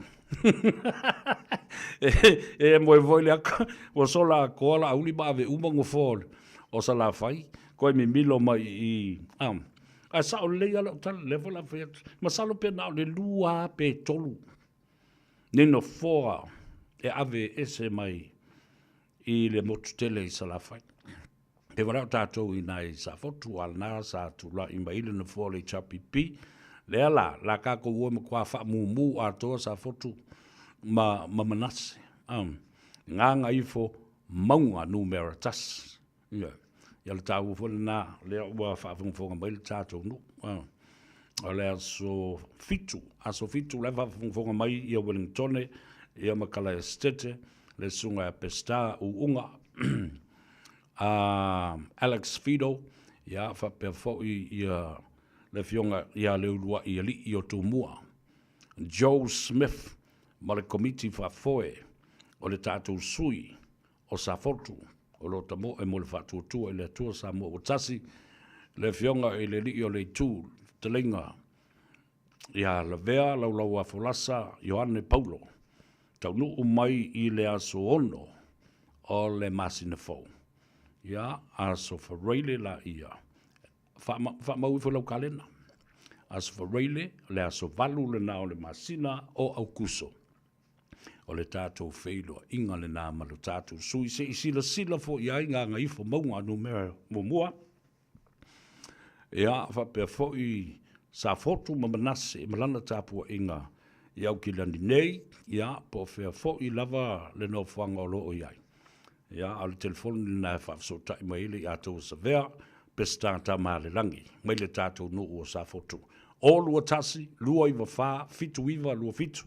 E moe foi le ata, ua sola atoa Laauli ma ave uma nofoa o Salafai, toe mimilo mai i i, a, ae sao lelei lava lau tala, lea foi o le a fai atu, masalo pe na o le lua lava pe tolu ni nofoa e ave ese mai i le motu tele i Salafai. Pe walao tatou i nai Safotu, a lena sa tulai mai le nofoa o le HRPP, lea la, la tatou o e matua faamumu atoa Safotu ma, ma Manase. Um, Gagaifo mauga numera tasi. Ia, ia le taua foi lena, lea ua faafogafoga mai le tatou nuu. Uh, o le aso fitu, aso fitu la e faafogafoga mai ia Wellingtone, ia ma Kalae Esitete, le susuga ia Peseta Uuga, a Alex Fido, ia faapea foi ia le afioga ia Leuluai Alii o Tumua, Joe Smith ma le Komiti Faafoe o le tatou sui o Safotu o lo o tamoe mo le faatuatua i le Atua Samoa ua tasi, le afioga i le Alii o le Itu, fetalaiga ia Lavea Laulauafolasa Ioane Paulo, taunuu mai i le aso 6 o le masina fou. Ia, aso Faraile la ia. Faamau ifo i lau kalena. Aso Faraile, le aso 8 lena o le masina o Aukuso. O le tatou feiloaiga lena ma lo tatou sui se i silasila foi i ai Gagaifo Mauga numera muamua. Ia, faapea foi Safotu ma Manase ma lana tapuaiga i Aukilani nei, ia, po o fea foi lava le nofoaga o lo o i ai. Ia, a o le telefoni lena e faafesootai mai ai le ia outou o Savea. Peseta Tamaalelagi mai le tatou nuu o Safotu. 0 21 294 7927.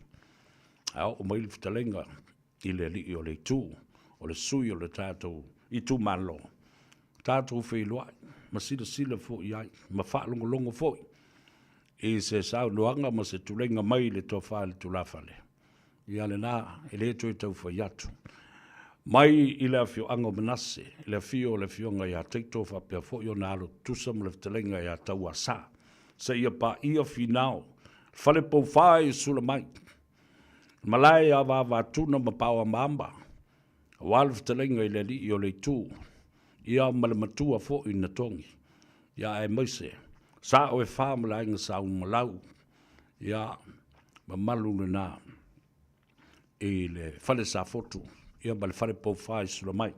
A oo mai le fetalaiga i le alii o le itu, o le sui o le tatou itumalo, tatou feiloai ma silasila foi i ai ma faalogologo foi i se saunoaga ma se tuleiga mai le tofa i le tulafale. Ia lena, e le toe tau fai atu. Mai i le afioaga o Manase, i le afio o le afioga ia Taito faapea foi ona alo tutusa ma le fetalaiga ia Tauasa, seia paia Finao, fale poufa i Sulamai, malae ia Vavatuna ma Paoamaama, aua le fetalaiga i le alii o le itu, ia ma le matua foi na togi, ia aemaise sa oe fa ma le aiga Saumalau, ia mamalu lena i le fale Safotu, ia ma le fale poufa i Sulamai.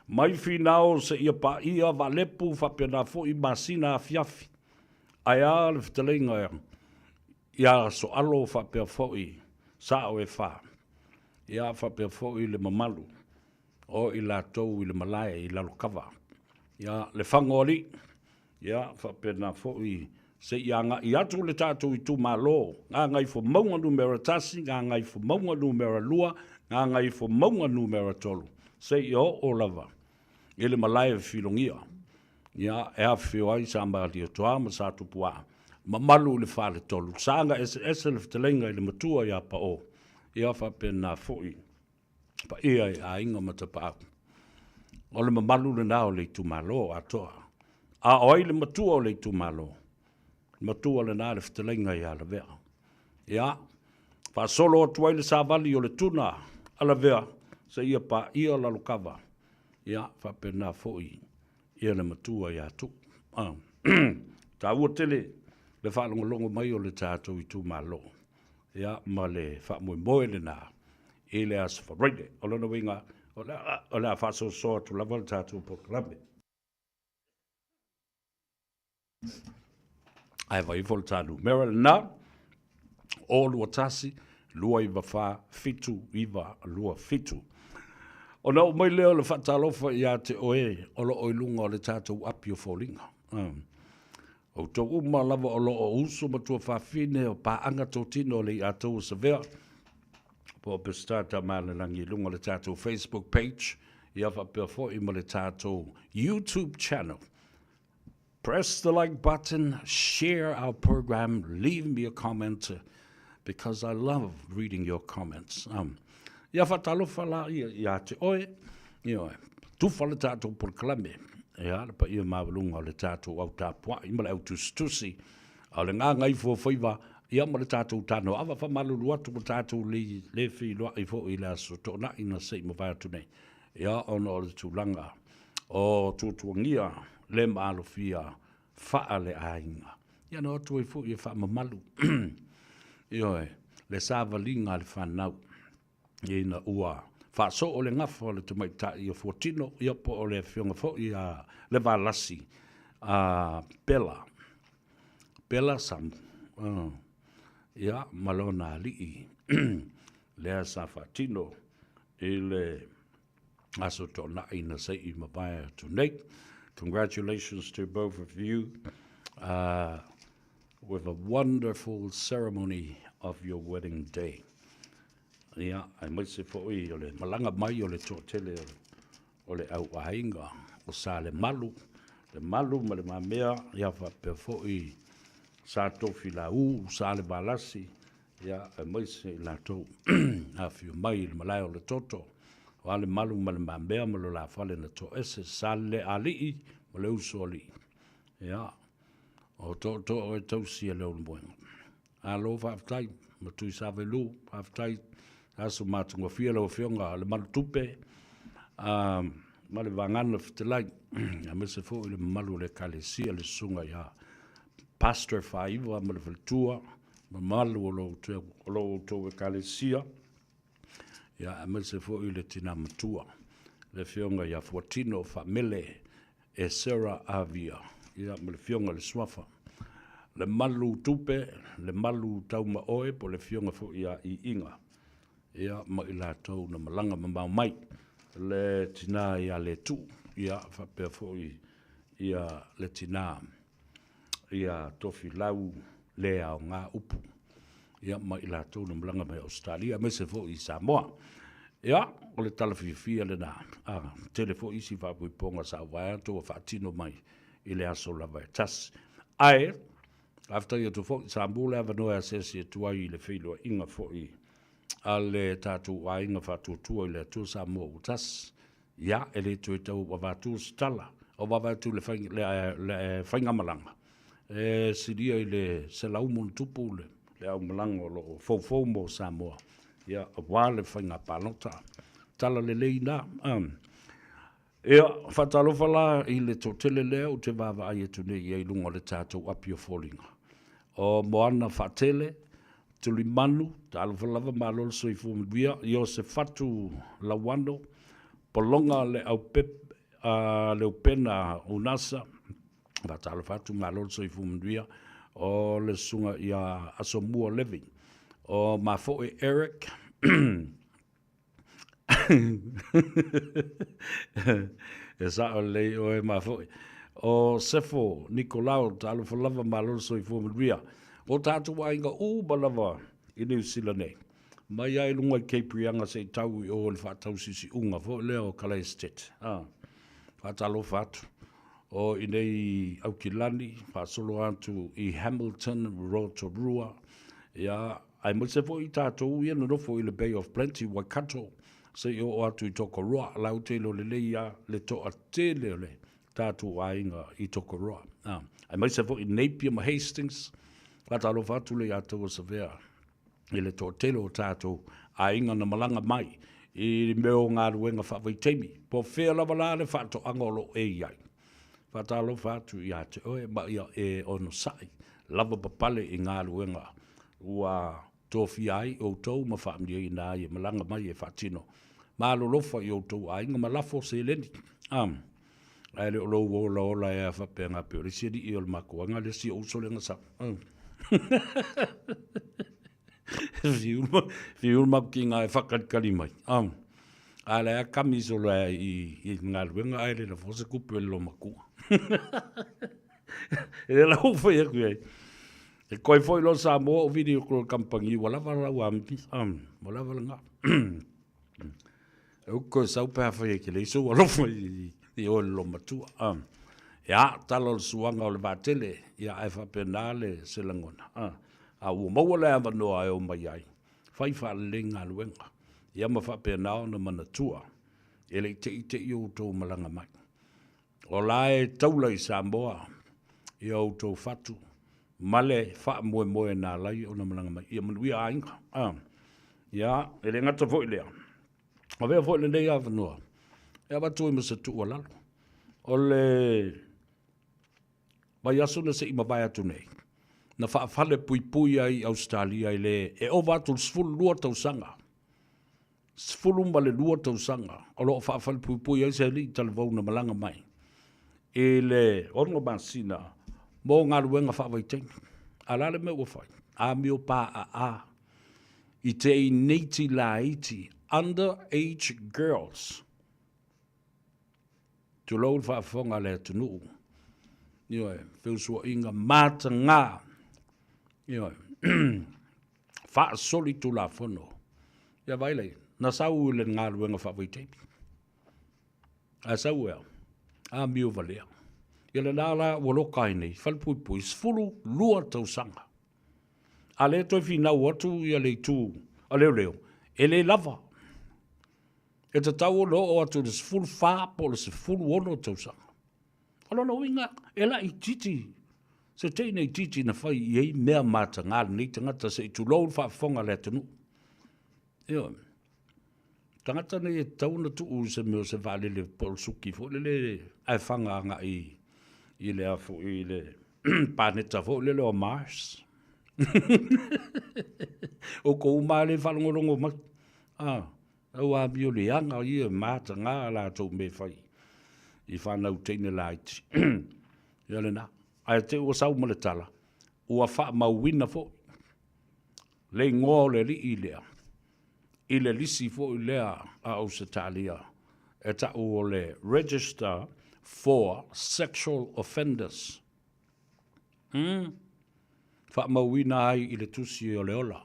Mai Finao seia paia Vaalepu faapena foi Masina afiafi, ae a le fetalaiga ia Soalo faapea foi Sao e Fa, ia faapea foi le mamalu o i latou i le malae i Lalokava, ia le Fagoalii, ia faapena foi se i agai atu le tatou itumalo Gagaifomauga Nu.1, Gagaifomauga Nu.2, Gagaifomauga Nu.3, se i oo lava i le malae o Filogia, ia e afifio ai Sa Malietoa ma Sa Tupuaa, mamalu i le Faletolu, saga eseese le fetalaiga i le matua ia Pao, ia faapena foi paia i aiga ma tapaau. O le mamalu lena o le itumalo atoa. A o ai le matua o le itumalo? Matua lena le fetalaiga ia Lavea. Ia, faasolo atu ai le savali o le tuna a Lavea seia paia Lalokava. Ia, faapena foi ia le matua ia Tuu. Ah. Taua tele le faalogologo mai o le tatou itumalo. Ia, ma le faamoemoe lena i le Aso Faraile. O lona uiga, o le a faasoasoa atu lava le tatou polokalame. Ae vai ifo le ta numera lena, 0 21 294 7927. Ona oo mai lea o le faatalofa ia te oe o lo o i luga o le tatou api o foliga. Outou uma lava o lo o uso ma tuafafine o paaga totino o le iatau o Savea, po o Peseta Tamaalelagi i luga o le tatou Facebook page, ia faapea foi ma le tatou YouTube channel. Press the like button, share our program, leave me a comment, because I love reading your comments. Ia faatalofa la ia ia te oe, ioe, tufa le tatou polokalame, ia le paia maualuga o le tatou au tapuai ma le au tusitusi, a o le gagaifo o faiva, ia ma le tatou tanoava faamalulu atu ua tatou le, le feiloai foi i le aso Toonai na se i mavae atu nei, ia ona o le tulaga o tuatuagia le maalofia faaleaiga. Ia na o atu ai foi e faamamalu, ioe, le savaliga a le fanau ina ua faasoo le gafa o le tamaitai o Fuatino, ia po o le afioga foi a le Valasi a Pela, Pela Samu, ia, ma lona alii lea sa faatino i le Aso Toonai na se i mavae atu nei. Congratulations to both of you with a wonderful ceremony of your wedding day. Ia, aemaise foi o le malaga mai o le toatele o le au aiga o Salemalu, le Malu ma le Mamea, ia faapea foi Sa Tofilau, Sa Levalasi, ia aemaise i latou afio mai i le malae o le toto, o Alemalu ma le Mamea ma lo la fale na toese, Sa le Alii ma le uso alii. Ia, o tootoo e tausi e le ulumoega. Alo faafetai, ma Tuisavelu, faafetai, aso matagofie lau Afioga le Malutupe, ma le Vagana Fetalai, aemaise foi le mamalu o le Ekalesia, le Susuga ia Pastor Faiva ma le faletua, mamalu o lo outou Ekalesia, ia aemaise foi le tina matua, le Afioga ia Fuatino Faamele Esera Avia, ia ma le Afioga i le Suafa, le Malu Tupe, le Malu Taumaoe po o le Afioga foi ia Iiga, ia ma i latou na malaga mamao mai, le tina ia Letuu, ia faapea foi Ia le tinā ia Tofilau le aoga upu ia ma i latou na malaga mai Ausetalia aemaise foi i Samoa. Ia, o le tala fiafia lena, a tele foi isi faapuipuiga sa ou vaai atu ua faatino mai i le aso lava e tasi. Ae, faafetai atu foi, sa maua le avanoa e asiasi atu ai i le feiloaiga foi a le tatou aiga faatuatua i le Atua Samoa ua tasi. Ia, e le toe tau avatua se tala, o vaavaai atu i le, le faigamalaga, e silia i le 100+ le aumalaga o lo o foufou mo Samoa, ia, aua le faiga palota. Tala lelei na. Ia, faatalofa la i le toatele lea ou te vaavaai atu nei i ai i luga o le tatou api o foliga. O Moana Faatele, Tulimanu, talofa lava malo le soifua manuia, Iosefatu Lauano, Pologa le Aupep, uh, Leupena Unasa, faatalofa atu malo le soifua manuia, o le susuga ia Asomua Levi, o Mafoe Eric, e sao lelei oe Mafoe. O Sefo Nikolao, talofa lava, malo le soifua manuia. O tatou aiga uma lava i Niu Sila nei, mai lava i luga i Cape Reinga seia tau i o i le faatausisiuga foi lea o Kalaesetete. Faatalofa atu. O i inei i Aukilani, faasolo atu i Hamilton, Rotorua, ia, Aemaise foi i tatou ia nonofo i le Bay of Plenty, Waikato, se i oo atu i Tokoroa, la ou te iloa lelei lava le toatele o le tatou aiga i Tokoroa. Aemaise foi i Napier ma Hastings, faatalofa atu le ia outou o Savea i le toatele o tatou aiga na malaga mai i mea o galuega faavaitaimi. Po o fea lava la le faatoaga o lo o e i ai, faatalofa atu ia te oe ma ia e onosai lava papale i galuega ua tofia ai outou ma faamalieina ai e malaga mai e faatino ma alolofa i outou aiga ma lafo seleni. Ae le o lou olaola ea faapea pei o le isi alii o le matou aiga le isi ou uso lea na sau. Fiu le matou tiga e faakalikali mai. A la e kami solo i galuega ae le lafo se tupe i le loomatua. E le lau fai atu i ai. E koe foi loa Samoa o vili atu le kamupani ua lava lau amiti. Ua lava lena. E uku koe sau pe afai e te leai sou alofa i oe le loomatua. Ia, tala o le suaga o le vaatele, ia ae faapena le se lagona. A ua maua le avanoa e o mai ai, fai faalelei galuega, ia ma faapena ona manatua e le i teitei outou malaga mai. O la e taula i Samoa ia outou fatu ma le faamoemoe na ala ai ona malaga mai. Ia manuia aiga. Ia, e le gata foi i lea, avea foi lenei avanoa e avatu ai ma se tuualalo. O le vaiaso na se i mavae atu nei, na faafalepuipui ai i Ausetalia i le e ova atu i le 12 tausaga, 12 tausaga o lo o faafalepuipui ai se alii talavou na malaga mai i le 6 masina mo galuega faavaitaimi. A o le a le mea ua fai? Amio paaa i teineiti laiti, under age girls. Tulou le faafofoga a le atunuu. Ioe, feusuaiga mataga. Ioe. Faasolitulafono. Ia vaai lai, na sau i le galuega faavaitaimi. Ae sau e a? Amio valea. Ia lena la ua loka ai nei, falepuipui, 12 tausaga. A lea toe finau atu ia le itu a leoleo, e le lava. E tatau ona oo atu i le 14 po o le 16 tausaga. O lona uiga, e laitiiti se teine itiiti na fai i ai mea mataga lenei tagata se i tulou le faafofoga a le atunuu. Ioe. Tagata nei e tatau ona tuu i se mea o se vaalele po o le suki foi lele ae faga agai i le a foi i le paneta foi lele o Mars. O kou uma lea e faalogologo mai. Ah, au amio leaga ia mataga a latou mea e fai i fanau teine laiti. Ia lena. Ae te i ua sau ma le tala, ua faamauina foi le igoa o le alii lea i le lisi foi lea a Ausetalia e tau o le Register for sexual offenders. Mm. Faamauina ai i le tusi o le ola.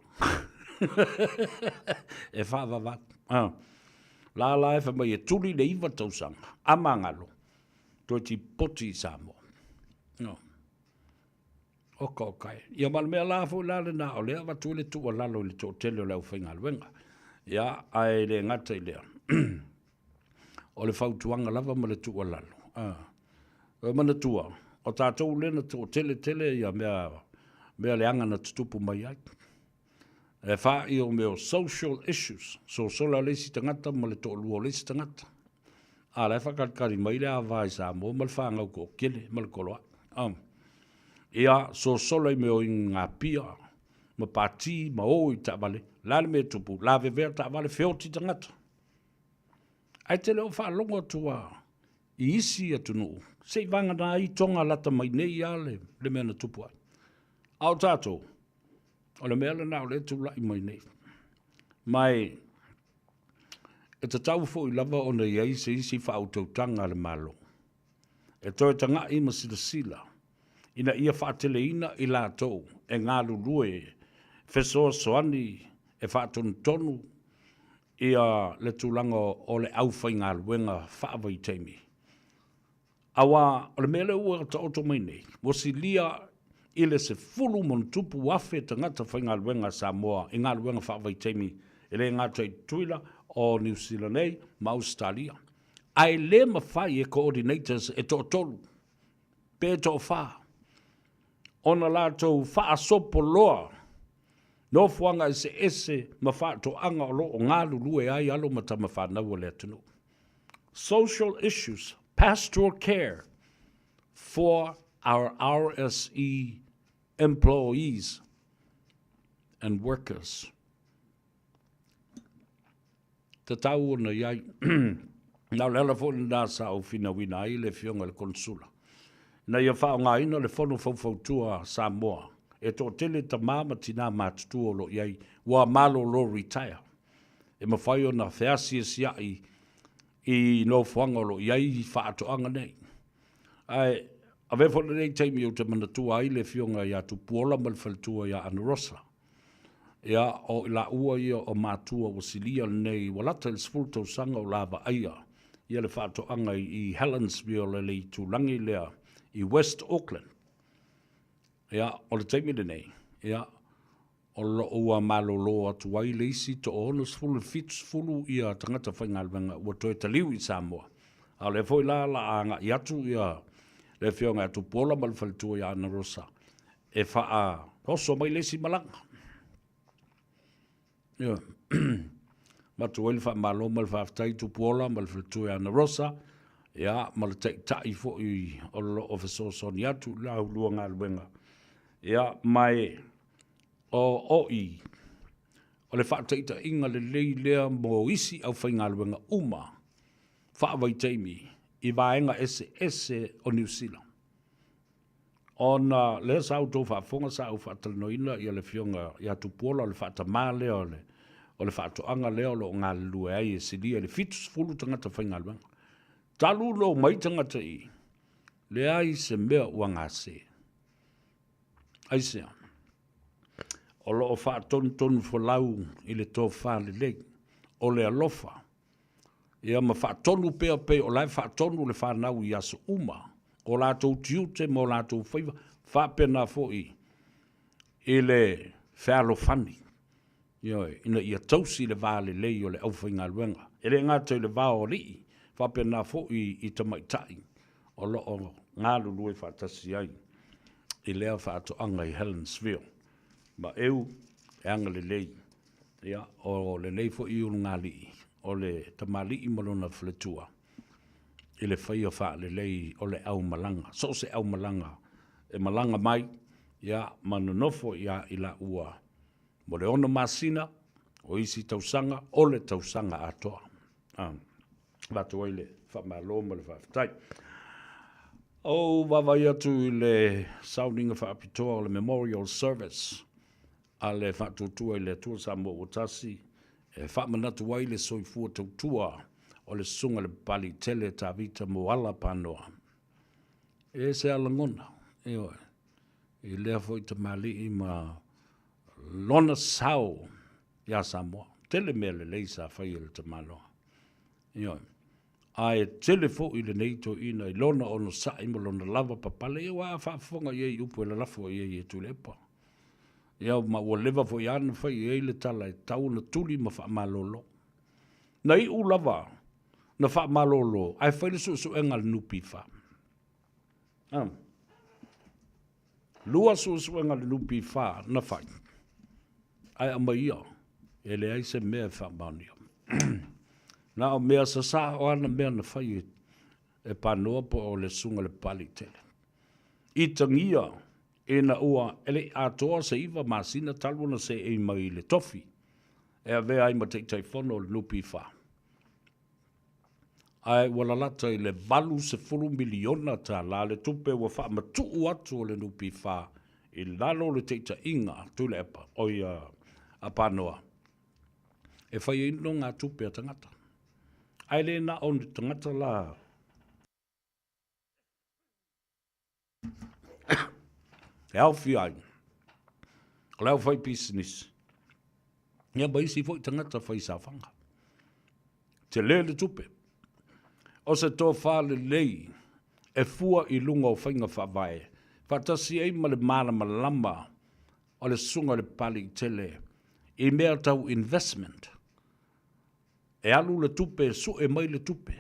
E faavavau. Ah. La la e fai mai e tuli le iva tausaga, a magalo, toe tipoti i Samoa. No. Oka oka e. Ia ma le mea la foi la lena o lea avatu ai le tuualalo i le toatele o le aufaigaluega. Ia, ae le gata i lea. O le fautuaga lava ma le tuualalo. Ah. E manatua, o tatou lea na toatele tele ia mea, mea leaga na tutupu mai ai. E fai o mea o social issues, sosola le isi tagata ma le toalua o le isi tagata. A la e faakalikali mai le ava i Samoa ma le fanau toatele ma le toloai. Um. Ia, sosola i mea o ingapia, ma pati, ma o i taavale. La le mea tupu, lavevea taavale, feoti tagata. Ae te le o faalogo atu a i isi atunuu, se i vagana ai Tonga lata mai nei a le, le mea na tupu ai. A o tatou, o le mea lena o lea e tulai mai nei. Ma e, e tatau foi lava ona i ai se isi faautautaga a le Malo e toe taga'i ma silasila ina ia faateleina i latou e galulue fesoasoani e faatonutonu ia le tulaga o le aufaigaluega faavaitaimi. Aua o le mea lea ua taoto mai nei, ua silia i le 10,000+ tagata faigaluega a Samoa i galuega faavaitaimi e le gata i Tutuila, o Niu Sila nei ma Ausetalia. Ae le mafai e coordinators e toatolu pe toafa ona latou faasopoloa nofoaga eseese ma faatoaga o lo o galulue ai alo ma tama fanau a le atunuu. Social issues, pastoral care for our RSE employees and workers. Tatau ona i ai. Na o le ala foi lena sa ou finauina ai le Afioga i le Konesula ina ia faaaogaina le Fono Faufautua a Samoa e toatele tama ma tinā matutua o lo o i ai ua malolo retire e mafai ona feasiasia'i i nofoaga o lo o i ai faatoaga nei. Ae avea foi lenei taimi ou te manatua ai le Afioga ia Tupuola ma le faletua ia Anarosa. Ia, o i laua ia o matua ua silia lenei, ua lata i le 10 tausaga o la vaaia ia le faatoaga i Helensville i le itulagi lea i West Auckland. Ia, o le taimi lenei, ia, o lo o ua malolo atu ai le isi toa 60 70 ia tagata faigaluega ua toe taliu i Samoa. A o lea foi la la agai atu ia le afioga ia Tupuola ma le faletua ia Ana Rosa e faaoso mai le isi malaga. Ia, matu ai le faamalo ma le faafetai Tupuola ma le faletua ia Ana Rosa, ia, ma le taitai foi o lo o fesoasoani atu i la ulua galuega. Ia, ma e o i, o le faataitaiga lelei lea mo isi aufaigaluega uma faavaitaimi i vaega eseese o Niu Sila. Ona lea sa outou faafofoga sa ou faatalanoaina ia le afioga ia Tupuola o le faatamā lea o le o le faatoaga lea o lo o galulue ai e silia i le 70 tagata faigaluega. Talu ona omai tagata i i, leai se mea ua gase. Aisea? O lo o faatonutonu folau i le tofa lelei, o le alofa, ia ma faatonu pea pei o la e faatonu le fanau i aso uma, o latou tiute ma o latou faiva, faapena foi i le fealofani, ioe, ina ia tausi le va lelei o le aufaigaluega. E le gata i le va o alii, faapena foi i tamaitai o lo o galulue faatasi ai i lea faatoaga i Helensville. Ma eu e agalelei Ia, o lenei foi ulugalii, o le tamalii ma lona faletua i le faia faalelei o le aumalaga, so o se aumalaga e malaga mai, ia, ma nonofo ia i laua mo le 6 masina, o isi tausaga, o le tausaga atoa. Avatu ai le faamalo ma le faafetai. Ou vaavaai atu i le sauniga faapitoa o le Memorial Service a le Faatuatua i le Atua Samoa ua Tasi, e faamanatu ai le soifua tautua o le Susuga i le Papaliitele Tavita Moala Panoa. E ese lava lagona, ioe, i lea foi tamalii ma lona sao ia Samoa. Tele mea lelei sa fai e le tamaloa. Ioe. Ae tele foi lenei toeaina i lona onosai ma lona lava papale, ia aua a faafofoga i ai i upu e lalafo i ai e Tuilaepa. Ia ma ua leva foi lava ona fai i ai le tala e tatau ona tuli ma faamalolo. Na iu lava na faamalolo ae fai le suesuega a le NPF. Ah. 2 suesuega a le NPF na fai, ae aumai ia, e leai se mea e faamaonia. Na o mea sasao lava na mea na fai e Panoa po o le Susuga i le Papaliitele. I tagia ina ua e le i atoa se 9 masina talu ona seei mai i le tofi e avea ai ma Taitaifono o le NPF. Ae ua lalata i le $80 miliona tala le tupe ua faamatuu atu o le NPF i lalo o le taitaiga a Tuilaepa, oi a Panoa, e fai ai nonogatupe a tagata. Ae le na o ni tagata la e aofia ai o le aufaipisinisi, ia ma isi foi tagata faisaofaga. Tele le tupe. O se tofa lelei e fua i luga o faiga faavae, faatasi ai ma le malamalama o le Susuga i le Papaliitele i mea tau investment. E alu le tupe e sue mai le tupe,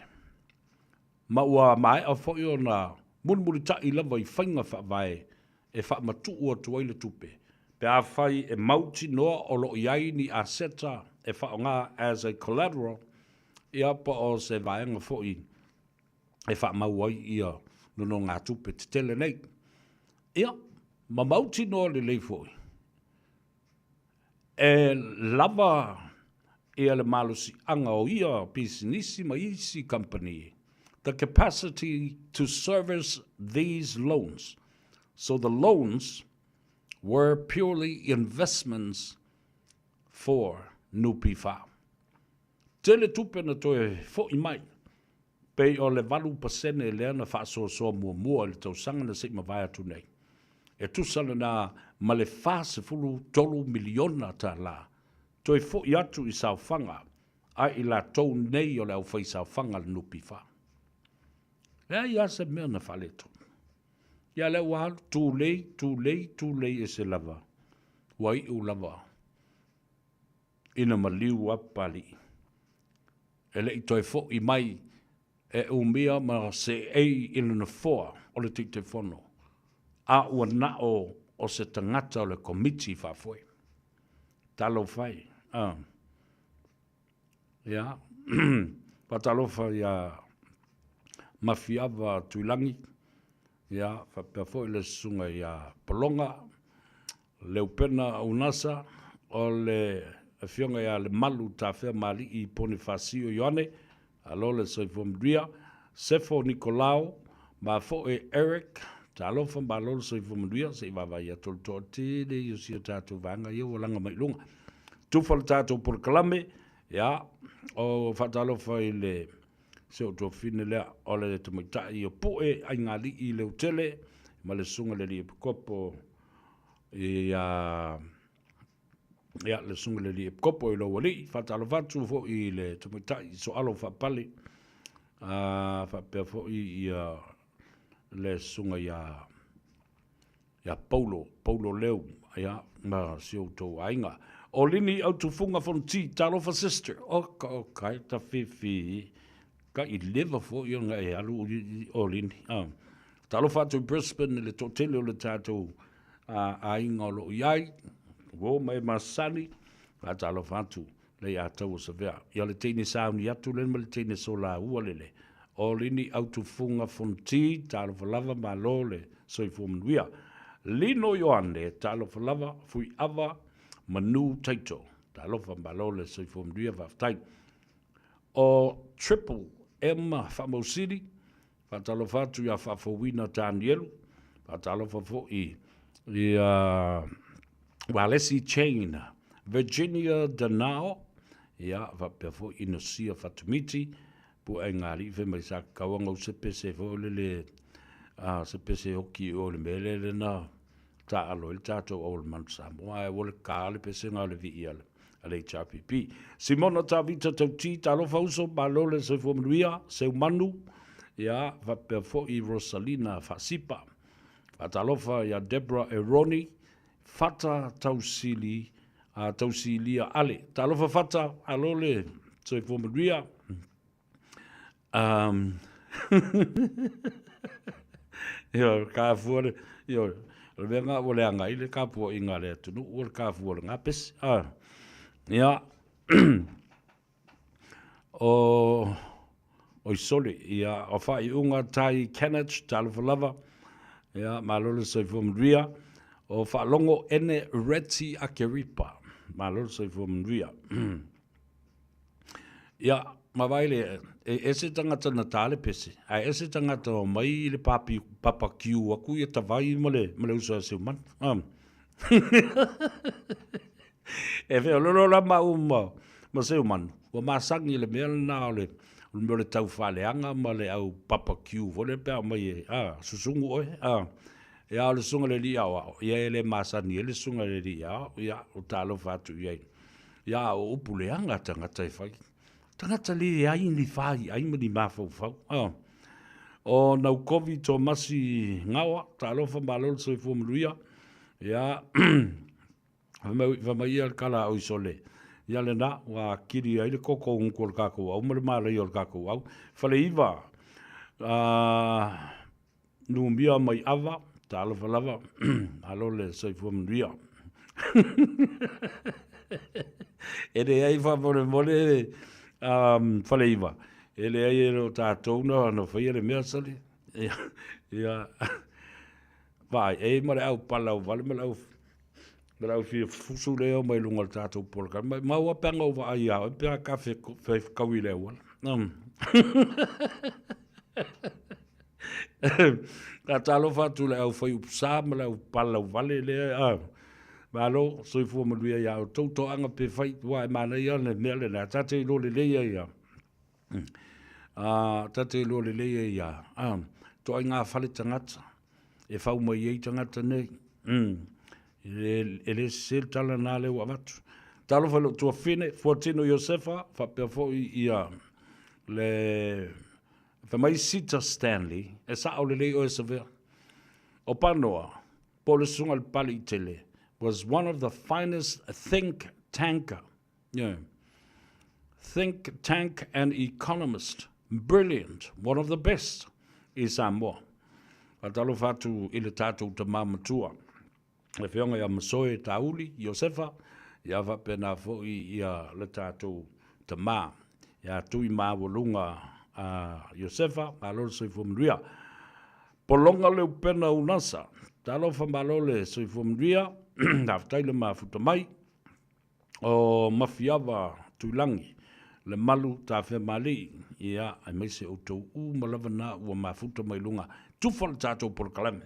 ma ua maea foi ona mulimulitai lava i faiga faavae e faamatuu atu ai le tupe, pe afai e mautinoa o lo o i ai ni aseta e faaaoga as a collateral, ia po o se vaega foi e faamau ai ia nonogatupe tetele nei. Ia, ma mautinoa lelei foi, e lava ia le malosiaga o ia pisinisi ma isi kamupani, the capacity to service these loans. So the loans were purely investments for NPF. Tele tupe na toe foi mai, pei o le 8% lea na faasoasoa muamua i le tausaga na se i mavae atu nei. E tusa lena ma le $43 miliona tala toe foi atu i saofaga a i latou nei o le aufaisaofaga a le NPF. Leai lava se mea na faaletonu. Ia lea ua alu, tulei, tulei, tulei ese lava, ua iu lava ina maliu a Papalii. E le i toe foi mai e umia ma seei i le nofoa o le Taitaifono, a ua nao o se tagata o le Komiti Faafoe. Talofa e. Ah. Ia. Faatalofa ia Mafiava Tuilagi, ia faapea foi le susuga ia Pologa Leupena Unasa, o le Afioga ia Lemalu Tafea Maalii Ponifasio Ioane, alo le soifua manuia, Sefo Nikolao, Mafoe Eric, talofa malo le soifua manuia, se i vaavaai atu le toatele i o si o tatou vaega ia ua laga mai i luga. Tufa le tatou polokalame, ia, o faatalofa i le si ou tuafafine lea, o le tamaitai o Pue Aigalii Leutele, ma le susuga i le alii epikopo ia ia le susuga i le alii epikopo i lou alii. Faatalofa atu foi i le tamaitai Soalo Faapale, faapea foi ia le susuga ia ia Paulo, Paulo Leu, ia, ma si outou aiga. O Lini Autufuga Fonoti, talofa sister. Oka, oka, e ta fifi. Ka i leva foi ona e alu o Lini. Ah. Talofa atu i Brisbane i le toatele o le tatou aiga o lo o i ai. Uo ma e masani. Faatalofa atu le ia tau o Savea. Ia le teine sauni atu le ma le teine solaua lele. O Lini Autufuga Fonoti, talofa lava, malo le soifua manuia. Lino Ioane, talofa lava, Fuiava Manu Taito, talofa, malo le soifua manuia, faafetai. O Triple M Faamausili, faatalofa atu ia Faafouina Tanielu, faatalofa foi ia Walesi Chain, Virginia Danao, ia faapea foi Inosia Fatumiti, Puaiga alii fai mai sa tatau ona gau se pese foi lele a se pese oki i o i le mea lea na taaalo ai le tatou au o le Manu Samoa ae ua le ta le pese na o le vii a le HRPP. Simona Tavita Tauti, talofa uso, malo le soifua manuia, Seumanu, ia faapea foi Rosalina Faasipa. Faatalofa ia Deborah Eroni, Fata Tausili, a Tausilia Ale. Talofa Fata, alo le soifua manuia. Um, io, ka fua le, io, o le mea ngā ua leaga ai le tapuaiga a le atunuu o le kafua o le gapese. Ah, ia, o, oi sole, ia, o faaiuga tai Canage, talofa lava, ia, malo le soifua manuia, o faalogo ene Reti Akeripa, malo le soifua manuia. Ia, ma vaai le, e ese tagata na ta le pese, ae ese tagata o mai i le papi, papa kiu aku ia tawai ma le, ma le uso a Seumanu. Um. e whea lolo la ma uma ma Seumanu, ua masangi le mea lena o le, o le mea o le tau whaleanga ma le au papa kiu fo le pea mai e, a, susungu oe, a, ia o le sunga le li ao ao, ia e le masani e le sunga le li ao, ia o talofa atu i ai. Ia o upu leaga tagata e fai. Tagata leai ni fai ai ma ni mafaufau. Oh. O Naukovi Tomasi Gaoa, talofa malo le soifua manuia. Ia, fai mai ia le kala o isole. Ia lena, ua kili ai le koko uguku o le kakou au ma le malaia o le kakou au. Faleiva, Numia mai ava, talofa lava, malo le soifua manuia. E leai faamolemole um, Faleiva, e leai e le o tatou na, na faia le mea sale. Ia, ia, vaai, e ma le au palau vale ma le au ma le au fia fusu lea mai luga o le tatou polokalame. Mai maua pe ana ou vaai ia oe pe a ka fe, fe kaui le auala. Um. Ka talofa atu le au fai upu sa ma le au palau vale lea, a, malo, soifua manuia iā outou toaga pe fai, ua e manaia le mea lena, ta te iloa lelei ai ia, a, ta te iloa lelei ai ia, a, toaiga fale tagata, e fau mai ai tagata nei, mm, e le sese le tala na lea ua avatu. Talofa i lou tuafine, Fuatino Iosefa, faapea foi ia le Fai mai Sita Stanley, e sao lelei oe Savea. O Panoa, po o le susuga i le Papaliitele, was one of the finest think tanker, yeah, think tank and economist, brilliant, one of the best i Samoa. Faatalofa atu i le tatou tama matua. le Afioga ia Masoe Tauli Iosefa, ia faapena foi ia le tatou tama ia Tuimaualuga a Iosefa, malo le soifua manuia. Pologa le upena unasa, talofa malo le soifua manuia, faafetai le mafuta mai. O Mafiava Tuilagi, le malu tafemalii, ia, aemaise outou uma lava na ua mafuta mai luga. Tufa le tatou polokalame.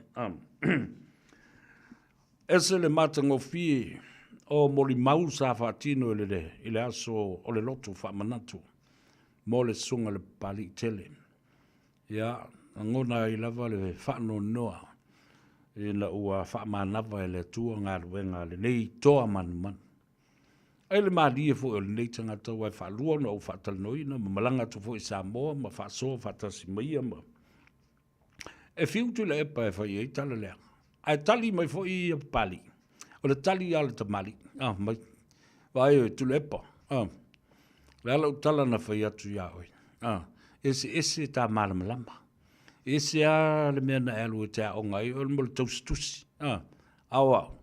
Ese le matagofie o molimau sa faatino i le, i le aso o le loto faamanatu mo le susuga i le Papalii tele. Ia, lagona ai lava le faanoanoa ina ua faamanava e le Atua galuega a lenei toa manumanu. Ai le malie foi o lenei tagata aua e faalua ona ou faatalanoaina ma malaga atu foi i Samoa ma faasoa faatasi ma ia ma e fiu Tuilaepa e fai ai tala leaga. Ae tali mai foi ia Papalii. O le tali a le tamalii, ah, mai, vaai oe Tuilaepa, ah, le a lau tala na fai atu iā oe, ah, eseese ta malamalama. Ese a le mea na e alu e te aoga ai oe mo le tausitusi, ah, a o au,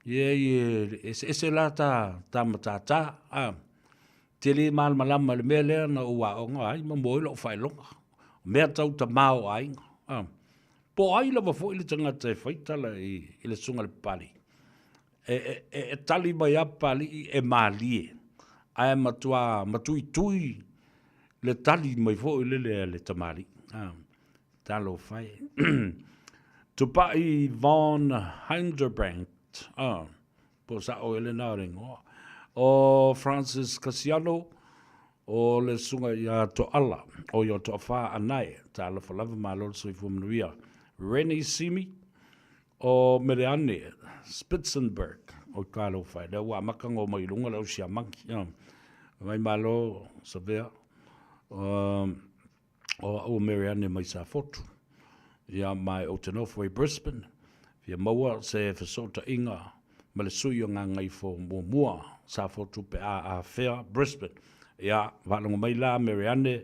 ia e eseese la ta, ta matata, ah, te le malamalama i le mea lea na ou aoga ai ma mua ai lou faailoga. O mea tau tamaoaiga. Ah. Po o ai lava foi le tagata e fai tala i, i le susuga i le Papalii. E, e, e, e tali mai a Papalii e malie, ae matua matuitui le tali mai foi lele a le tamalii. Ah. Talofa e. Tupai von Hinderbrandt. Ah. Po o sao ea lena o le igoa. O Francis Kasiano. O le susuga ia Toala, o ia Toafa Anae, talofa lava malo le soifua manuia. Rennie Simi, o Meleane Spitzenberg, o talofa e, lea ua amata ona omai i luga le au siamani. Mai malo Savea, o au o Mary-Anne mai Safotu. Ia, ma ou te nofo i Brisbane, fia maua se fesootaiga ma le sui o Gagaifo muamua, Safotu pe a afea Brisbane. Ia, faalogo mai la Mary-Anne,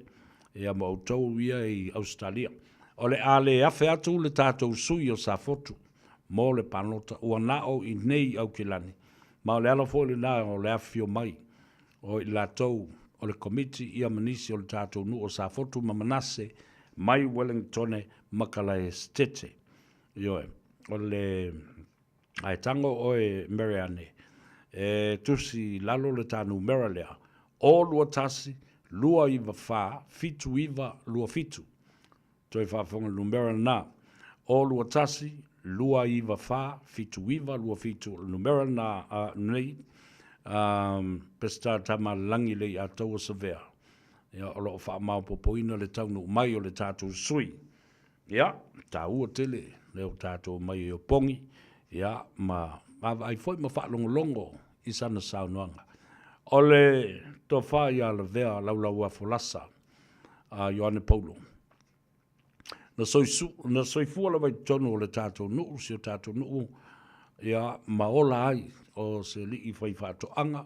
ia ma outou ia i Ausetalia. O le a le afe atu le tatou sui o Safotu mo le palota, ua na o i nei i Aukilani, ma o le ala foi lena o le afifio mai o i latou o le Komiti ia ma nisi o le tatou nuu o Safotu ma Manase mai Wellingtone ma Kalaesetete. Ioe, o le ae tago oe Mary-Anne e tusi i lalo le ta numera lea, 0 2 1 2 9 4 7 9 2 7. Toe faafofoga numera lena, 0 2 1 2 9 4 7 9 2 7, o le numera lena nei, Peseta Tamalelagi Leiataua Savea. Ia, o lo o faamaopoopoina le taunuu mai o le tatou sui. Ia, taua tele le o tatou mai e opogi, ia, ma vaavaai foi ma faalogologo i sana saunoaga. O le tofa ia Lavea Laulauafolasa a Ioane Paulo. Na, soisu, na soifua lava i totonu o le tatou nuu, si o tatou nuu, ia, ma ola ai o se alii fai faatoaga,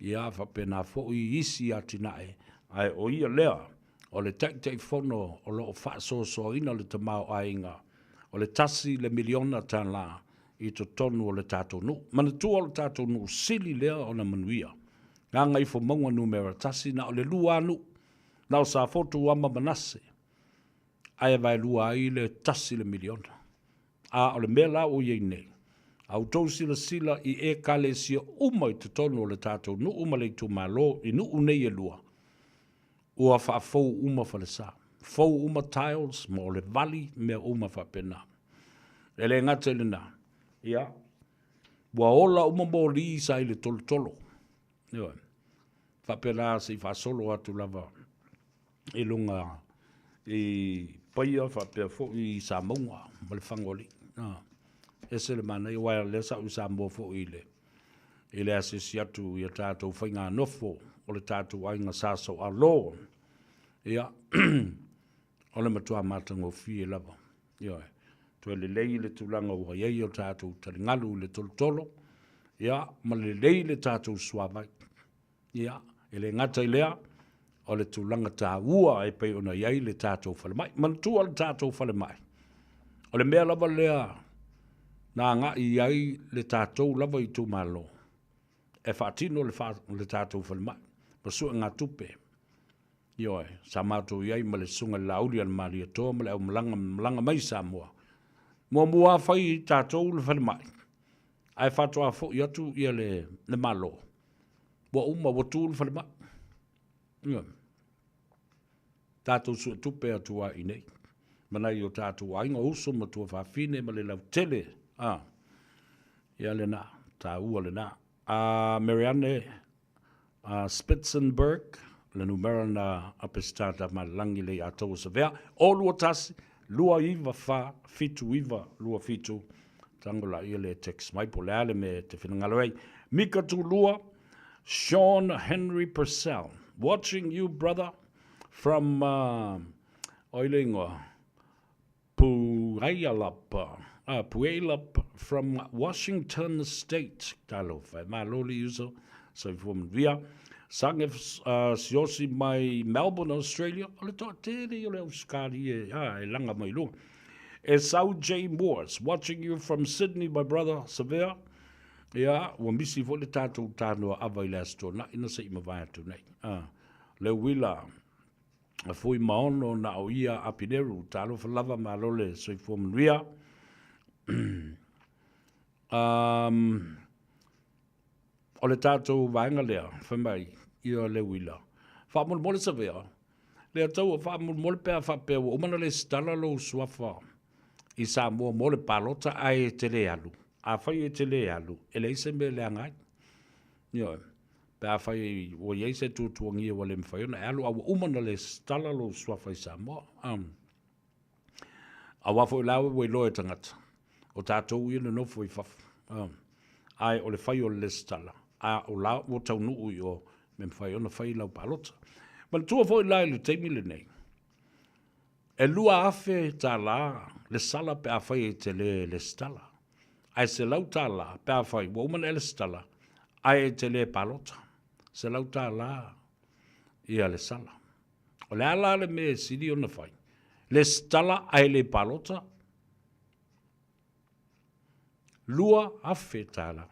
ia, faapena foi isi atinae, ae o ia lea, o le Taitaifono o lo o faasoasoaina le tamaoaiga o le $1 miliona i totonu o le tatou nuu. Manatua o le tatou nuu sili lea ona manuia. Gagaifomauga 1, na o le 2 lava nuu, na o Safotu lava ma Manase, ae vaelua ai le $1 miliona. A o le mea la ua i ai nei, a outou silasila i ekalesia uma i totonu o le tatou nuu ma le itumalo i nuu nei e lua, ua faafou uma falesa, fou uma tiles ma o le vali, mea uma faapena. E le gata i lena, ia, ua ola uma moli sa i le tolotolo. Ioe. Faapena se i faasolo atu lava i luga i Paia faapea foi i Samauga ma le Fagoalii. Ah, ese le manaia, aua lea sa ou i Samoa foi i le i le asiasi atu i a tatou faiganofo o le tatou aiga Sa Saualo. Ia, o le matua matagofie lava. Ioe, toe lelei le tulaga ua i ai o tatou taligalu i le tolotolo, ia, ma lelei le tatou suavai. Ia, e le gata i lea, o le tulaga taua e pei ona i ai le tatou falemai. Manatua le tatou falemai, o le mea lava lea na agai i ai le tatou lava itumalo e faatino le, fa, le tatou falemai ma suegatupe. Ioe, sa matou i ai ma le susuga i le Laauli a le Malietoa ma le aumalaga malaga mai i Samoa. Muamua lava fai tatou le falemai, ae faatoa foi atu ia le, le Malo. Ua uma, ua tu le falemai. Ioe. Tatou suetupe atu ai i nei. Ma nai o tatou aiga, uso ma tuafafine ma le lautele. Ah. Ia lena, taua lena. A Marianne a Spitzenberg, le numera na a Peseta Tamalelagi le Iataua Savea, 0 2 1 2 9 4 7 9 2 7. Tango la ia le text mai po le a le mea e te finagalo ai. Mika Tulua, Sean Henry Purcell, watching you brother from uh, oi le ingoa, Puyallup, Puyallup from Washington State. Talofa e malo le uso, soifua manuia. Sage uh, Siosi mai Melbourne, Australia. O le toatele o le Australia e, ah, e langa mai luga. Esau J. Morse, watching you from Sydney, my brother, Savea. Ia, ua misi foi le tatou tanoa ava i le Aso Toonai na se i mavae atu nei. Ah, le uila, a fui maono na o ia Apineru, talofa lava malo le soifua manuia. um, o le tatou vaega lea, fai mai, ia le uila. Faamolemole Savea, le taua faamolemole pe a faapea ua uma na lesitala lou suafa i Samoa mo le palota ae e te le alu. Afai e te le alu, e leai se mea e leaga ai. Ioe. Pe afai ua i ai se tuatuagia ua le mafai ona e alu, a ua uma ona lesitala lou suafa i Samoa. Aua foi la ua iloa e tagata, o tatou ia nonofo i fafo, ae o le fai o le lesitala, a o la ua taunuu i o, me mafai ona fai lau palota. Manatua foi la i le taimi lenei, e $2,000 le sala pe afai e te le lesitala, ae $100 pe afai ua uma ona e lesitala ae e te le palota, $100 ia le sala. O le a la le mea e sili ona fai? Lesitala ae le palota? $2,000.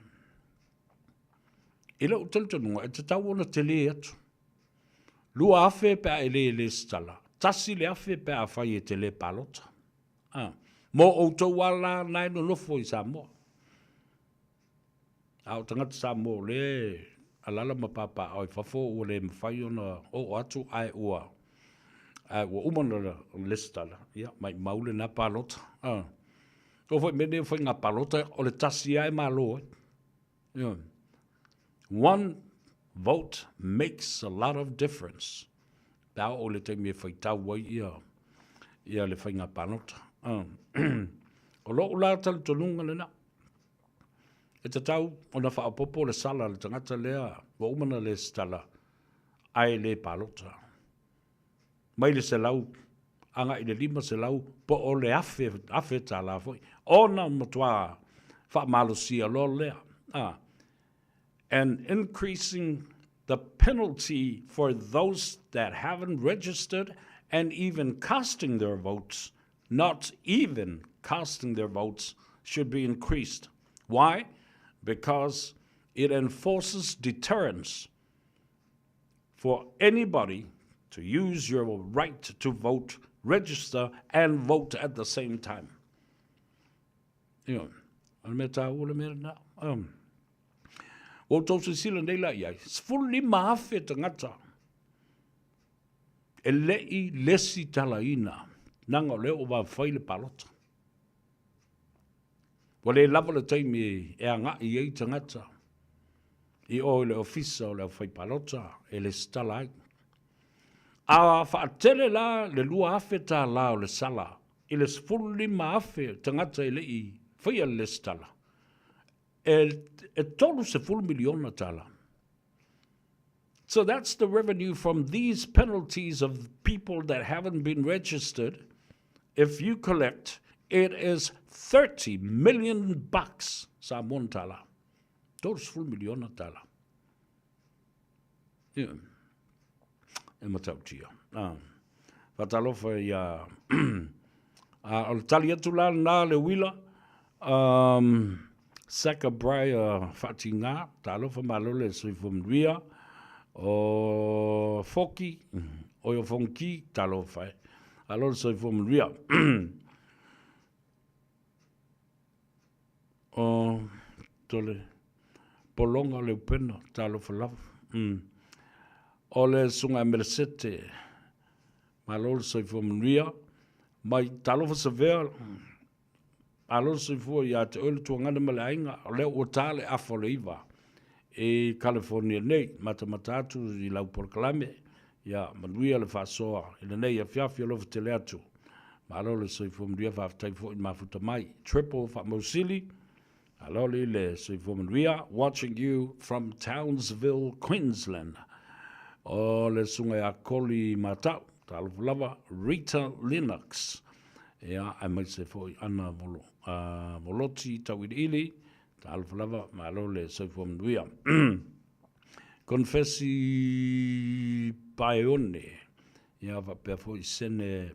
I lou talitonuga, e tatau ona tele atu. 2,000 pe a e le lesitala, 1,000 pe afai e te le palota. A, mo outou lava la na e nonofo i Samoa. A o tagata Samoa o lea e alala ma papaaao i fafo ua le mafai ona oo atu ae ua ae ua uma ona lesitala, ia maimau lena palota. A. Oo foi i mea nei o faiga palota, o le tasi lava e malo ai. Ioe. One vote makes a lot of difference. Pe a oo i le taimi e faitau ai ia, ia le faiga palota. O lou la talitonuga lena, e tatau ona faaopoopo le sala a le tagata lea ua uma ona lesitala ae le palota. Mai le 100 agai i le 500 po o le $1,000, $1,000 foi, ona matua faamalosia loa lea. And increasing the penalty for those that haven't registered and even casting their votes, not even casting their votes, should be increased. Why? Because it enforces deterrence for anybody to use your right to vote, register and vote at the same time. Ioe, o le mea taua le mea lena. Ua outou silasila nei la i ai, 15,000 tagata e le i lesitalaina, leaga o lea ua vave fai le palota. Ua le lava le taimi e agai ai tagata i o i le ofisa o le aufaipalota e lesitala ai. A faatele la le $2,000 o le sala i le 15,000 tagata e le i faia le lesitala, e $30 miliona. So that's the revenue from these penalties of people that haven't been registered. If you collect, it is 30 million bucks, Samoan tala. $30 miliona. Ia, e matautia. Ah. Faatalofa ia a o le tali atu la lena le uila um, Saka Briar Faatiga, talofa malo le soifua manuia o Foki, o o Fonki, talofa e. Alo le soifua manuia. O tole pologa o le upena, talofa lava. O le susuga ia Melesete, malo le soifua manuia. Mai talofa Savea, malo le soifua ia te oe le tuagana ma le aiga, o lea ua ta le afa o le 9 i California nei, matamata atu i lau polokalame, ia manuia le faasoa i lenei afiafi alofa tele atu. Malo le soifua manuia, faafetai foi mafuta mai. Triple Faamausili, alo li le soifua manuia, watching you from Townsville, Queensland. O le susuga ia Koli Matau, talofa lava, Rita Lennox, ia, aemaise foi Ana Volo, Voloti Tauiliili, talofa lava, malo le soifua manuia. Confessi Paeone, ia faapea foi Sene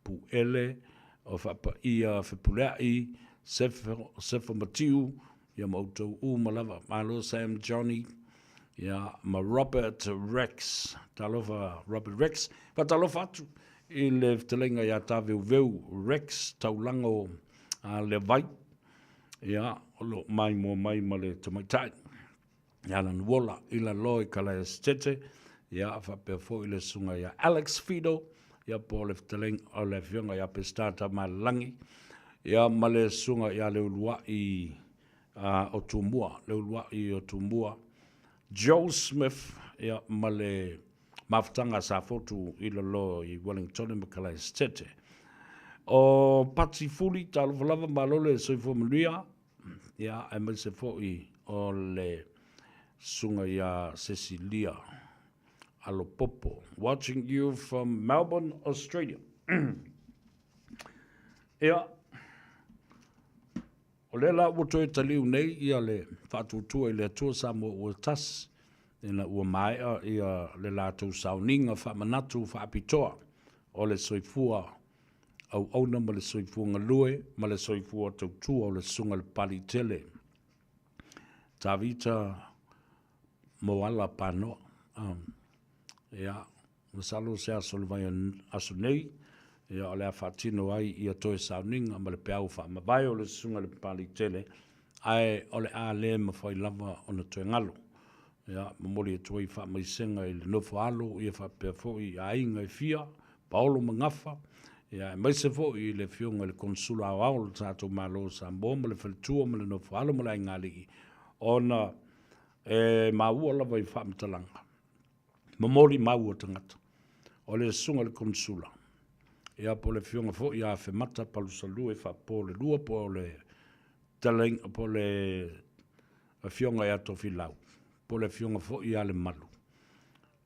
Puele, o Faapaia Fepuleai, Sefo, Sefo Matiu, ia ma outou uma lava. Malo Sam Johnny, ia ma Robert Rex. Talofa Robert Rex. Faatalofa atu i le fetalaiga ia Taveuveu Rex Taulago a Levai. Ia, o lo o maimoa mai ma le tamaitai ia Lanuola i lalo i Kalaesetete, ia faapea foi le susuga ia Alex Fido, ia po o le fetalaiga o le afioga ia Peseta Tamailalagi, ia ma le susuga ia Leuluai o Tumua, le uluai o Tumua, Joe Smith, ia, ma le mafutaga a Safotu i lalo i Wellingtone ma Kalaesetete. O Pati Fuli, talofa lava, malo le soifua manuia, ia, aemaise foi o le susuga ia Cecilia Alopopo, watching you from Melbourne, Australia. Ia, o lea la ua toe taliu nei ia le faatuatua i le Atua Samoa ua tasi, ina ua maea ia le latou sauniga faamanatu faapitoa o le soifua auauna ma le soifua galue ma le soifua tautua o le Susuga i le Papaliitele Tavita Moala Panoa. Ia, masalo se aso o le vaiaso nei, ia o le a faatino ai ia toe sauniga ma le peau faamavae o le Susuga i le Papaliitele, ae o le a le mafai lava ona toe galo. Ia, momoli atu ai faamaisega i le nofo alo ia faapea foi i aiga e fia, Paolo ma Gafa, ia aemaise foi i le Afioga i le Konesula Aoao o le tatou Malo o Samoa ma le faletua ma le nofo alo ma le aigaalii, ona e maua lava i faamatalaga, momoli mau o tagata, o le Susuga i le Konesula, ia po o le Afioga foi ia Afemata Palusalue Faapolelua po o le po o le Afioga ia Tofilau, po o le Afioga foi ia Lemalu,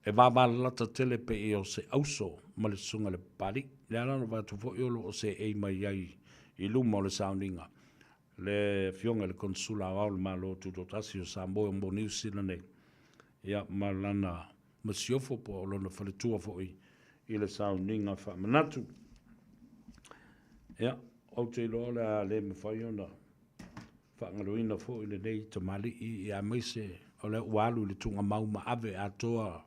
e vavalalata tele pei o se auso ma le Susuga i le Papalii. Lea la na avatu foi o lo o seei mai ai i luma o le sauniga le Afioga i le Konesula Aoao o le Malo Tutoatasi o Samoa mo Niu Sila nei, ia ma lana masiofo po o lona faletua foi i le sauniga faamanatu. Ia, ou te iloa o le a le mafai ona faagaloina foi lenei tamalii, ia aemaise o lea ua alu i le tuugamau ma ave atoa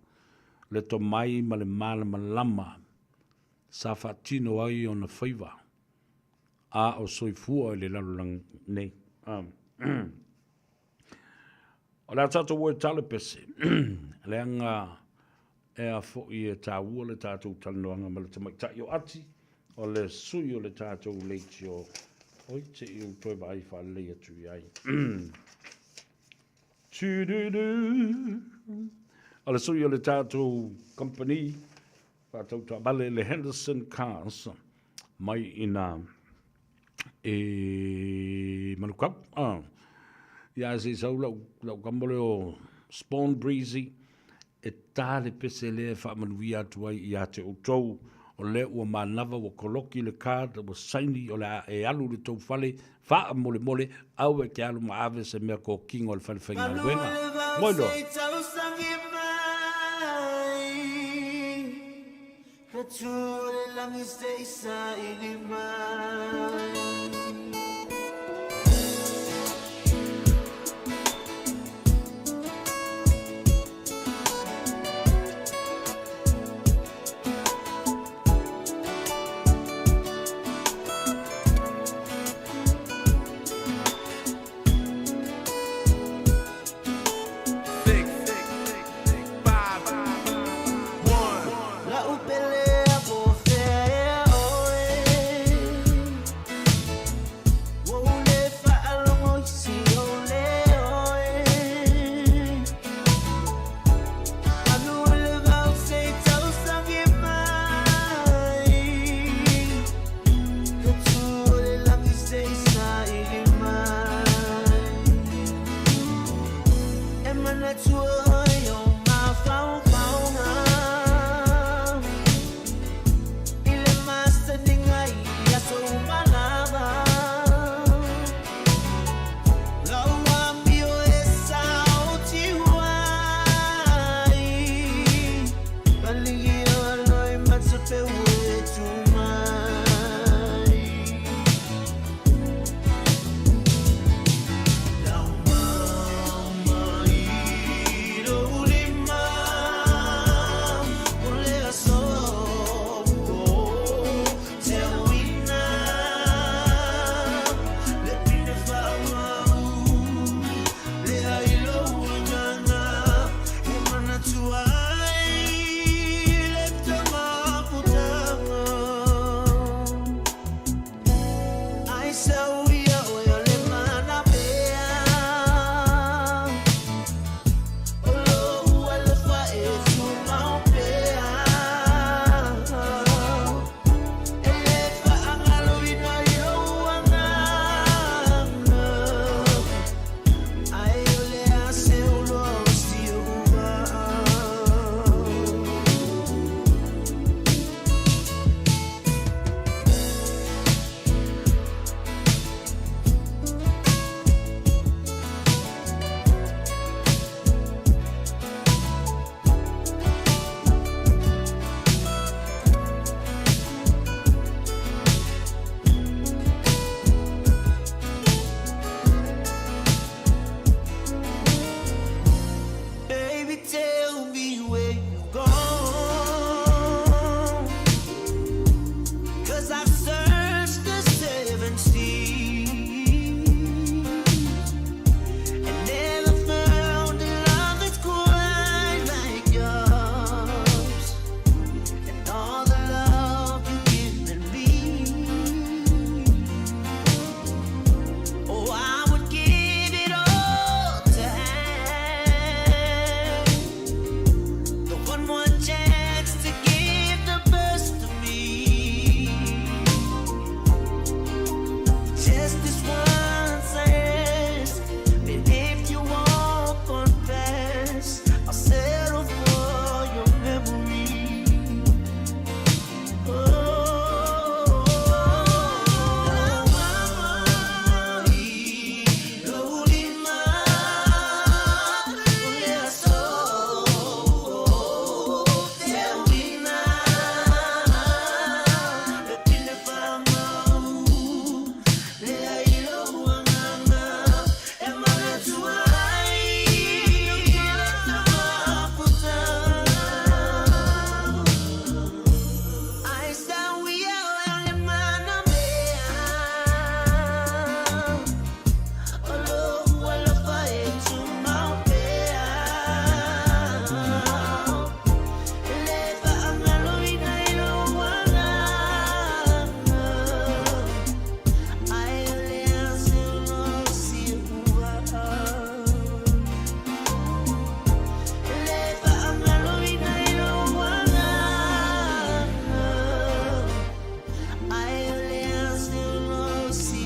le tomai ma le malamalama sa faatino ai ona faiva a o soifua i le lalolagi nei. O le a tatou o e tale pese, leaga e a foi e taua le tatou talanoaga ma le tamaitai o Ati, o le sui o le tatou leitio. Oi, se i ou toe vaai faalelei atu i ai. Tūrūrū. O le sui o le tatou company, faatau taavale le Henderson Cars, mai ina e Manukau. Ah. Ia se i sau lau, lau kama lea o Spawn Breezy, e tā le pese lea e faamanuia atu ai ia te outou, o lea ua manava ua koloki le card, ua saini o le a e alu i le tou fale, faamolemole, aua e te alu ma ave se mea kokino a le fale faigaluega. Moe loa.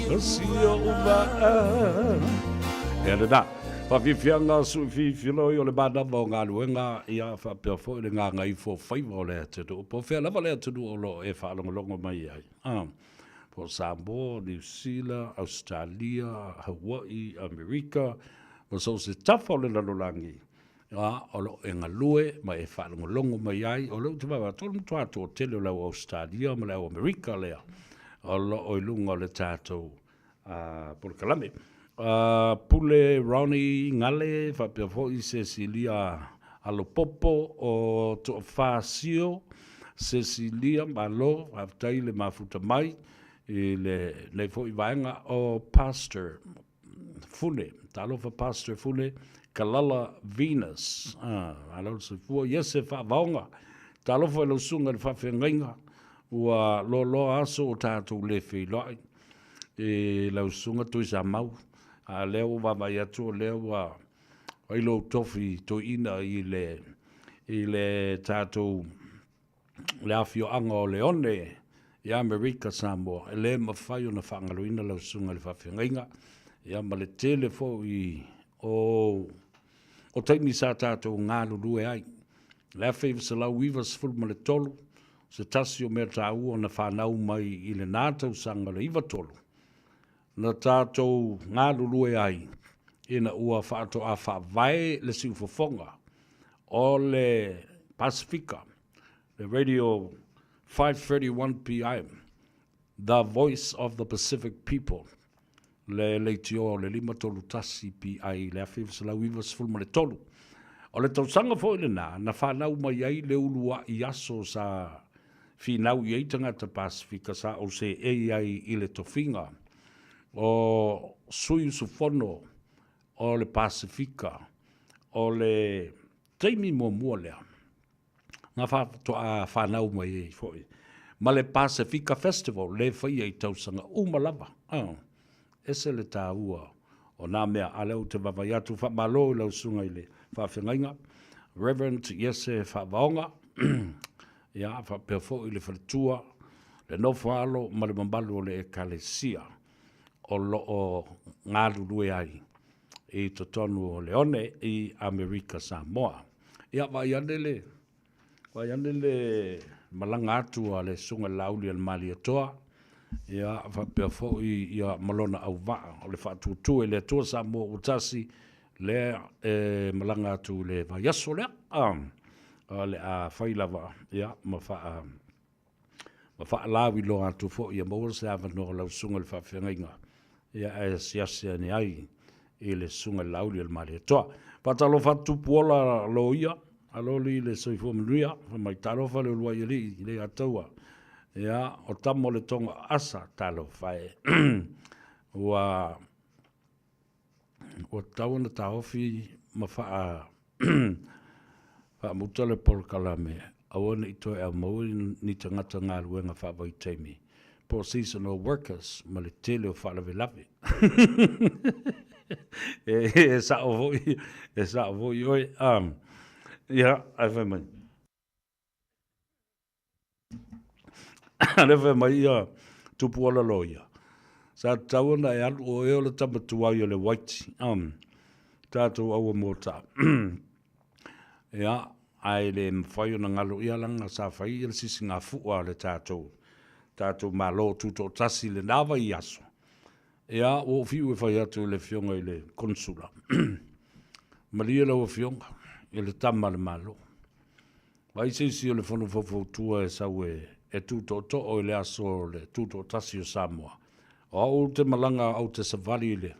O si oʻu vaa. Ia lena. Faafiafiaga suifiifiloi o le manava o galuega, ia faapea foi le gagaifo o faiva o le atunuu. Po o fea lava le atunuu o lo o e faalogologo mai ai, a, po o Samoa, Niu Sila, Ausetalia, Hawaii, Amerika, ma so o se tafa o le lalolagi, a, o lo o e galue ma e faalogologo mai ai. O lea ou te vaavaai atu, o le matua toatele o le au Ausetalia ma le au Amerika lea o lo o i luga o le tatou polokalame. Pule Ronnie Gale faapea foi Cecilia Alopopo o Toafa Sio, Cecilia, malo, faafetai le mafuta mai i lenei foi vaega o Pastor Fune, talofa Pastor Fune, Kalala Venus, malo le soifua, Iese Faavaoga, talofa i lau susuga i le faafeagaiga, ua loaloa aso o tatou le feiloai i lau susuga Tuisamau, a o lea ua vaavaai atu o lea ua fai lou tofi toeaina i le i le tatou le afioaga o Leone i Amerika Samoa, e le mafai ona faagaloina lau susuga i le faafeagaiga, ia ma le tele foi o o taimi sa tatou galulue ai. Le 1993, se tasi o mea taua na fanau mai i lena tausaga o le 93, na tatou galulue ai ina ua faatoa faavae le siufofoga o le Pasefika, le Radio 531 PM, The Voice of the Pacific People, le leitioa o le 531 PI i le 1993. O le tausaga foi lena na fanau mai ai le uluai aso sa finau i ai tagata Pasefika sa ou seei ai i le tofiga o sui usufono o le Pasefika o le taimi muamua lea na faatoa fanau mai ai foi ma le Pasefika Festival le faia i tausaga uma lava. Oh, ese le taua o nā mea, a lea ou te vaavaai atu, faamalo i lau susuga i le faafeagaiga, Reverend Iese Faavaoga, ia, faapea foi le faletua, le nofo alo ma le mamalu o le Ekalesia o lo o galulue ai i totonu o Leone i Amerika Samoa. Ia, vaai ane le, vaai ane le malaga atu a le Susuga i le Laauli a le Malietoa, ia, faapea foi ia ma lona auvaa o le faatuatua i le Atua Samoa ua tasi, lea e malaga atu i le vaiaso lea, o le a fai lava, ia, ma faa ma faalauiloa atu foi ia maua se avanoa o lau susuga i le faafeagaiga, ia ae asiasi ane ai i le susuga i le Laauli o le Malietoa. Faatalofa atu Tupuola Loia, aloli le soifua manuia, fai mai talofa le uluai alii i le Ataua. Ia, o tama o le Toga Asa, talofa e. Ua ua tatau ona taofi ma faa faamuta le polokalame aua ne i toe aumaua ni tagata galuega faavaitaimi po o seasonal workers ma le tele o faalavelave. E sao foi, e sao foi oe. Ia, ae fai mai. Lea fai mai ia tupu ola loia. Sa tatau ona e alu o e o le tama tuai o le Waiti. Tatou aua mota. Ia, ae le mafai ona galo ia laga sa fai ia le sisigafua a le tatou tatou Malo Tutoatasi i lena vaiaso. Ia, ua ou fiu e fai atu i le afioga i le Konsula. Malie lau afioga i le tama a le Malo. Vaai se isi o le Fono Faufautua e sau e tu tootoo i le aso o le Tutoatasi o Samoa. O au ou te malaga ou te savali i le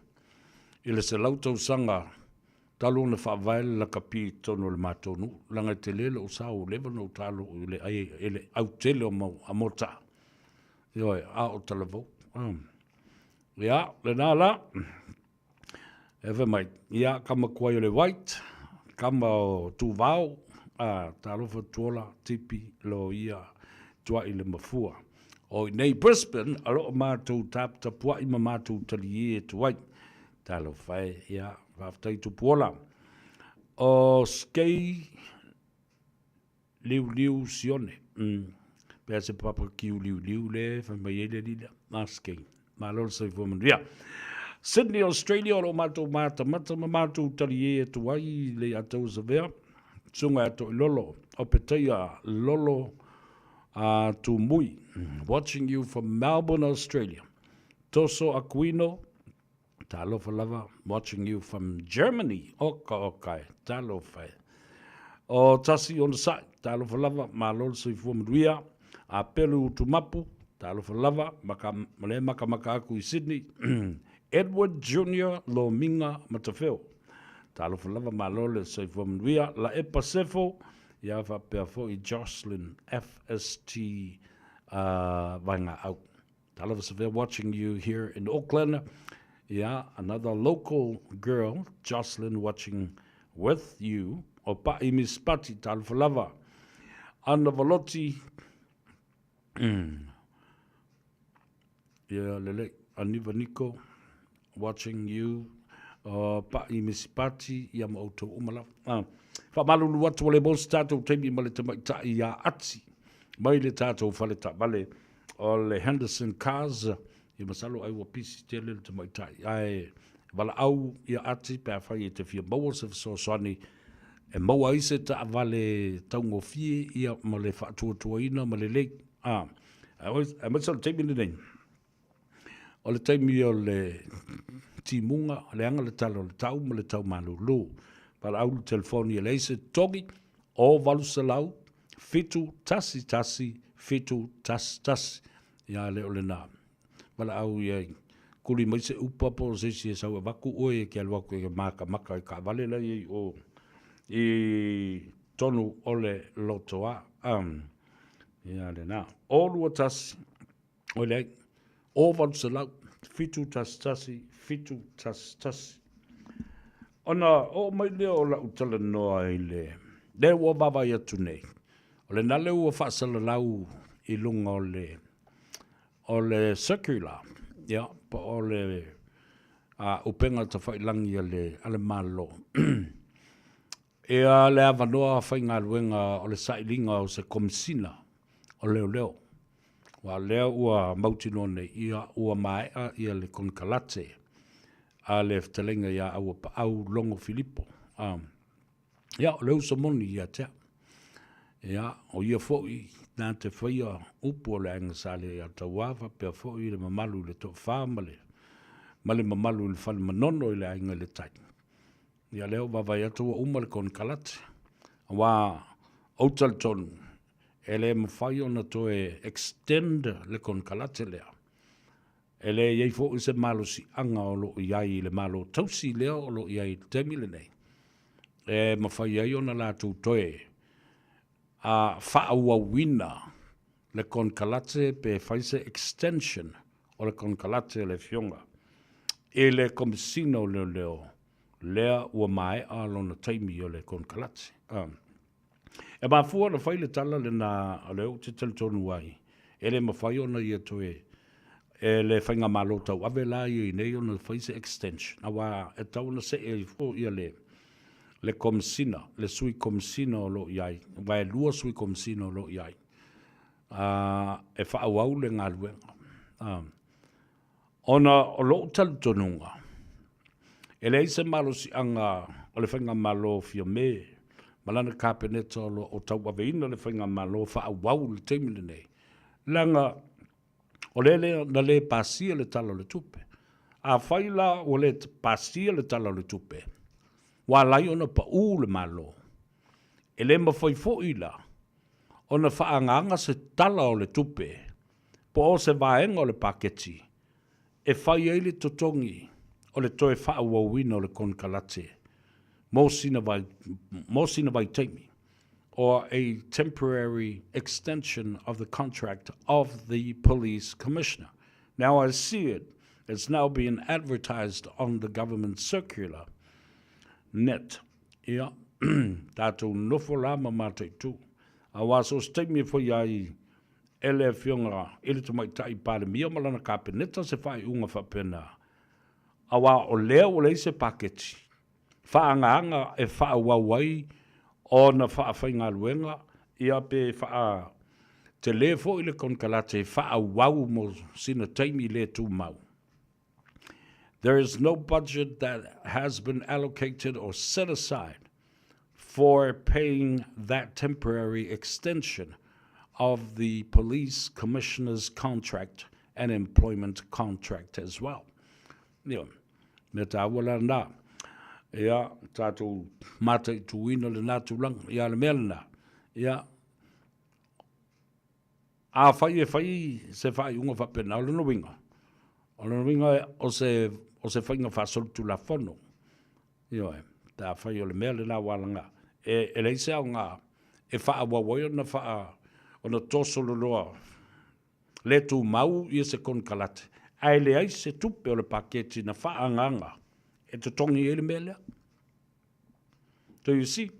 i le 100 tausaga talu ona faavae le lakapi i totonu o le matou nuu, leaga e tele lou sao ua leva ona ou talu i le i le autele o mau amotaa. Ioe, a o talavou. Ia, lena la. E fai mai, ia, kama kuai o le White, kama o Tuvao, a, talofa Tuola, Tipi, Loia, Tuai le Mafua. O i nei Brisbane, a loo matou taputapuai ma matou taliē atu ai. Talofa e, ia, faafetai Tupuola. O Skei Liuliu Sione, mm, pea se papa kiu liuliu le fai mai ai le alii lea, a Skei. Malo le soifua manuia. Sydney, Australia, o lo o matou matamata ma matou taliē atu ai le ia tou Savea, Susuga ia Toilolo, Opetaia Lolo a Tumui, watching you from Melbourne, Australia. Toso Aquino, talofa lava, watching you from Germany. Oka oka e, talofa e. O Tasi Onosai, talofa lava, malo le soifua manuia. A Pelu Utumapu, talofa lava, maka, ma le makamaka aku i Sydney. Edward Junior Lomiga Matafeo, talofa lava, malo le soifua manuia. Laepa Sefo, ia faapea foi Jocelyn FST uh, Vaegaau. Talofa Savea watching you here in Auckland. Yeah, another local girl, Jocelyn, watching with you. O Pa'i Miss Pati, talofa lava. Ana Valoti, yeah, lelei. Aniva Niko, watching you. O Pa'i Miss Pati, ia ma outou uma lava. Ah. Faamalulu atu ua le maua se tatou taimi ma le tamaitai ia Ati mai le tatou fale taavale o le Henderson Cars. Ia masalo ai ua pisi tele le tamaitai ae valaau ia Ati pe afai e te fia maua se fesoasoani e maua ai se taavale taugofie ia ma le faatuatuaina ma lelei. Ah, aemaise o le taimi lenei. O le taimi o le timuga, leaga le tala o le tau ma le tau malūlū. Valaau le telefoni e leai se totogi, o 800 7 1 7 1 1. Ia le o lena. Valaau i ai. Kuli mai se upa po o se isi e sau e avatu oe e ke alu atu e ke makamaka i taavale la i ai o i tonu o le lotoa. Um, ia lena. O 2 1 Oi leai, o 800, 7 1 7 1 1. Ona oo mai lea o lau talanoa i le lea ua vaavaai atu nei, o lena lea ua faasalalau i luga o le o le circular, ia, po o le a, upega tafailagi a le, a le Malo. Ia le avanoa faigaluega o le sailiga o se Komisina o Leoleo, aua o lea ua mautinoa nei, ia ua maea ia le konekarate a le fetalaiga ia Auapaau Logo Filipo. Ia, o le uso moni ia te au. Ia, o ia foi na te faia upu o le Aiga Sa Leiataua faapea foi le mamalu i le toafa ma le ma le mamalu i le Fale Manono i le Aiga i le Tai. Ia lea ua vaavaai atu ua uma le konekarate, aua ou te talitonu e le mafai ona toe extend le konekarate lea. E le i ai foi se malosiaga o lo o i ai i le Malo tausi lea o lo o i ai i le taimi lenei, e mafai ai ona latou toe a faaauauina le konekarate pe fai se extension o le konekarate a le Afioga i le Komesina o Leoleo lea ua maea lona taimi o le konekarate. E mafua ona fai le tala lena o lea ou te talitonu ai, e le mafai ona ia toe e le faigamalo tauave la ia i nei ona fai se extension, aua e tatau ona see ai foi ia le le Komesina, le Sui Komesina o lo o i ai, aua e lua Sui Komesina o lo o i ai, a, e faaauau le galuega. A, ona o lou talitonuga, e leai se malosiaga o le Faigamalo Fiame ma lana Kapeneta o lo o tauaveina le Faigamalo faaauau i le taimi lenei, leaga o lea le, na le pasia le Tala o le Tupe. Afai la ua le pasia le Tala o le Tupe, ua ala ai ona pau le Malo. E le mafai foi la ona faaagaaga se Tala o le Tupe po o se vaega o le paketi e fai ai le totogi o le toe faaauauina o le konekarate mo sina vai, mo sina vaitaimi, or a temporary extension of the contract of the police commissioner. Now I see it, it's now been advertised on the government circular net. Ia, tātou nofo la ma mataitu. Aua so se taimi e fai ai e le Afioga i le Tamaitai Palemia ma lana Kapeneta se faaiuga faapena, aua o lea ua leai se paketi faaagaaga e faaauau ai ona faafaigaluega, ia pe faatele foi le konekarate e faaauau mo sina taimi le tumau. There is no budget that has been allocated or set aside for paying that temporary extension of the police commissioner's contract and employment contract as well. Ia, mea tāua la nā. Ia, tātou mataituina lenā tulaga, ia le mea lenā. Ia, afai e fai se faaiuga faapena, o lona uiga, o lona uiga o se, o se faiga faasolitulafono. Ioe, pe afai o le mea lena ua alaga, e, e leai se aoga e faaauau ai ona faa, ona tosololoa le tumau ia se konekarate, ae leai se tupe o le paketi na faaagaaga e totogi ai le mea lea. So you see?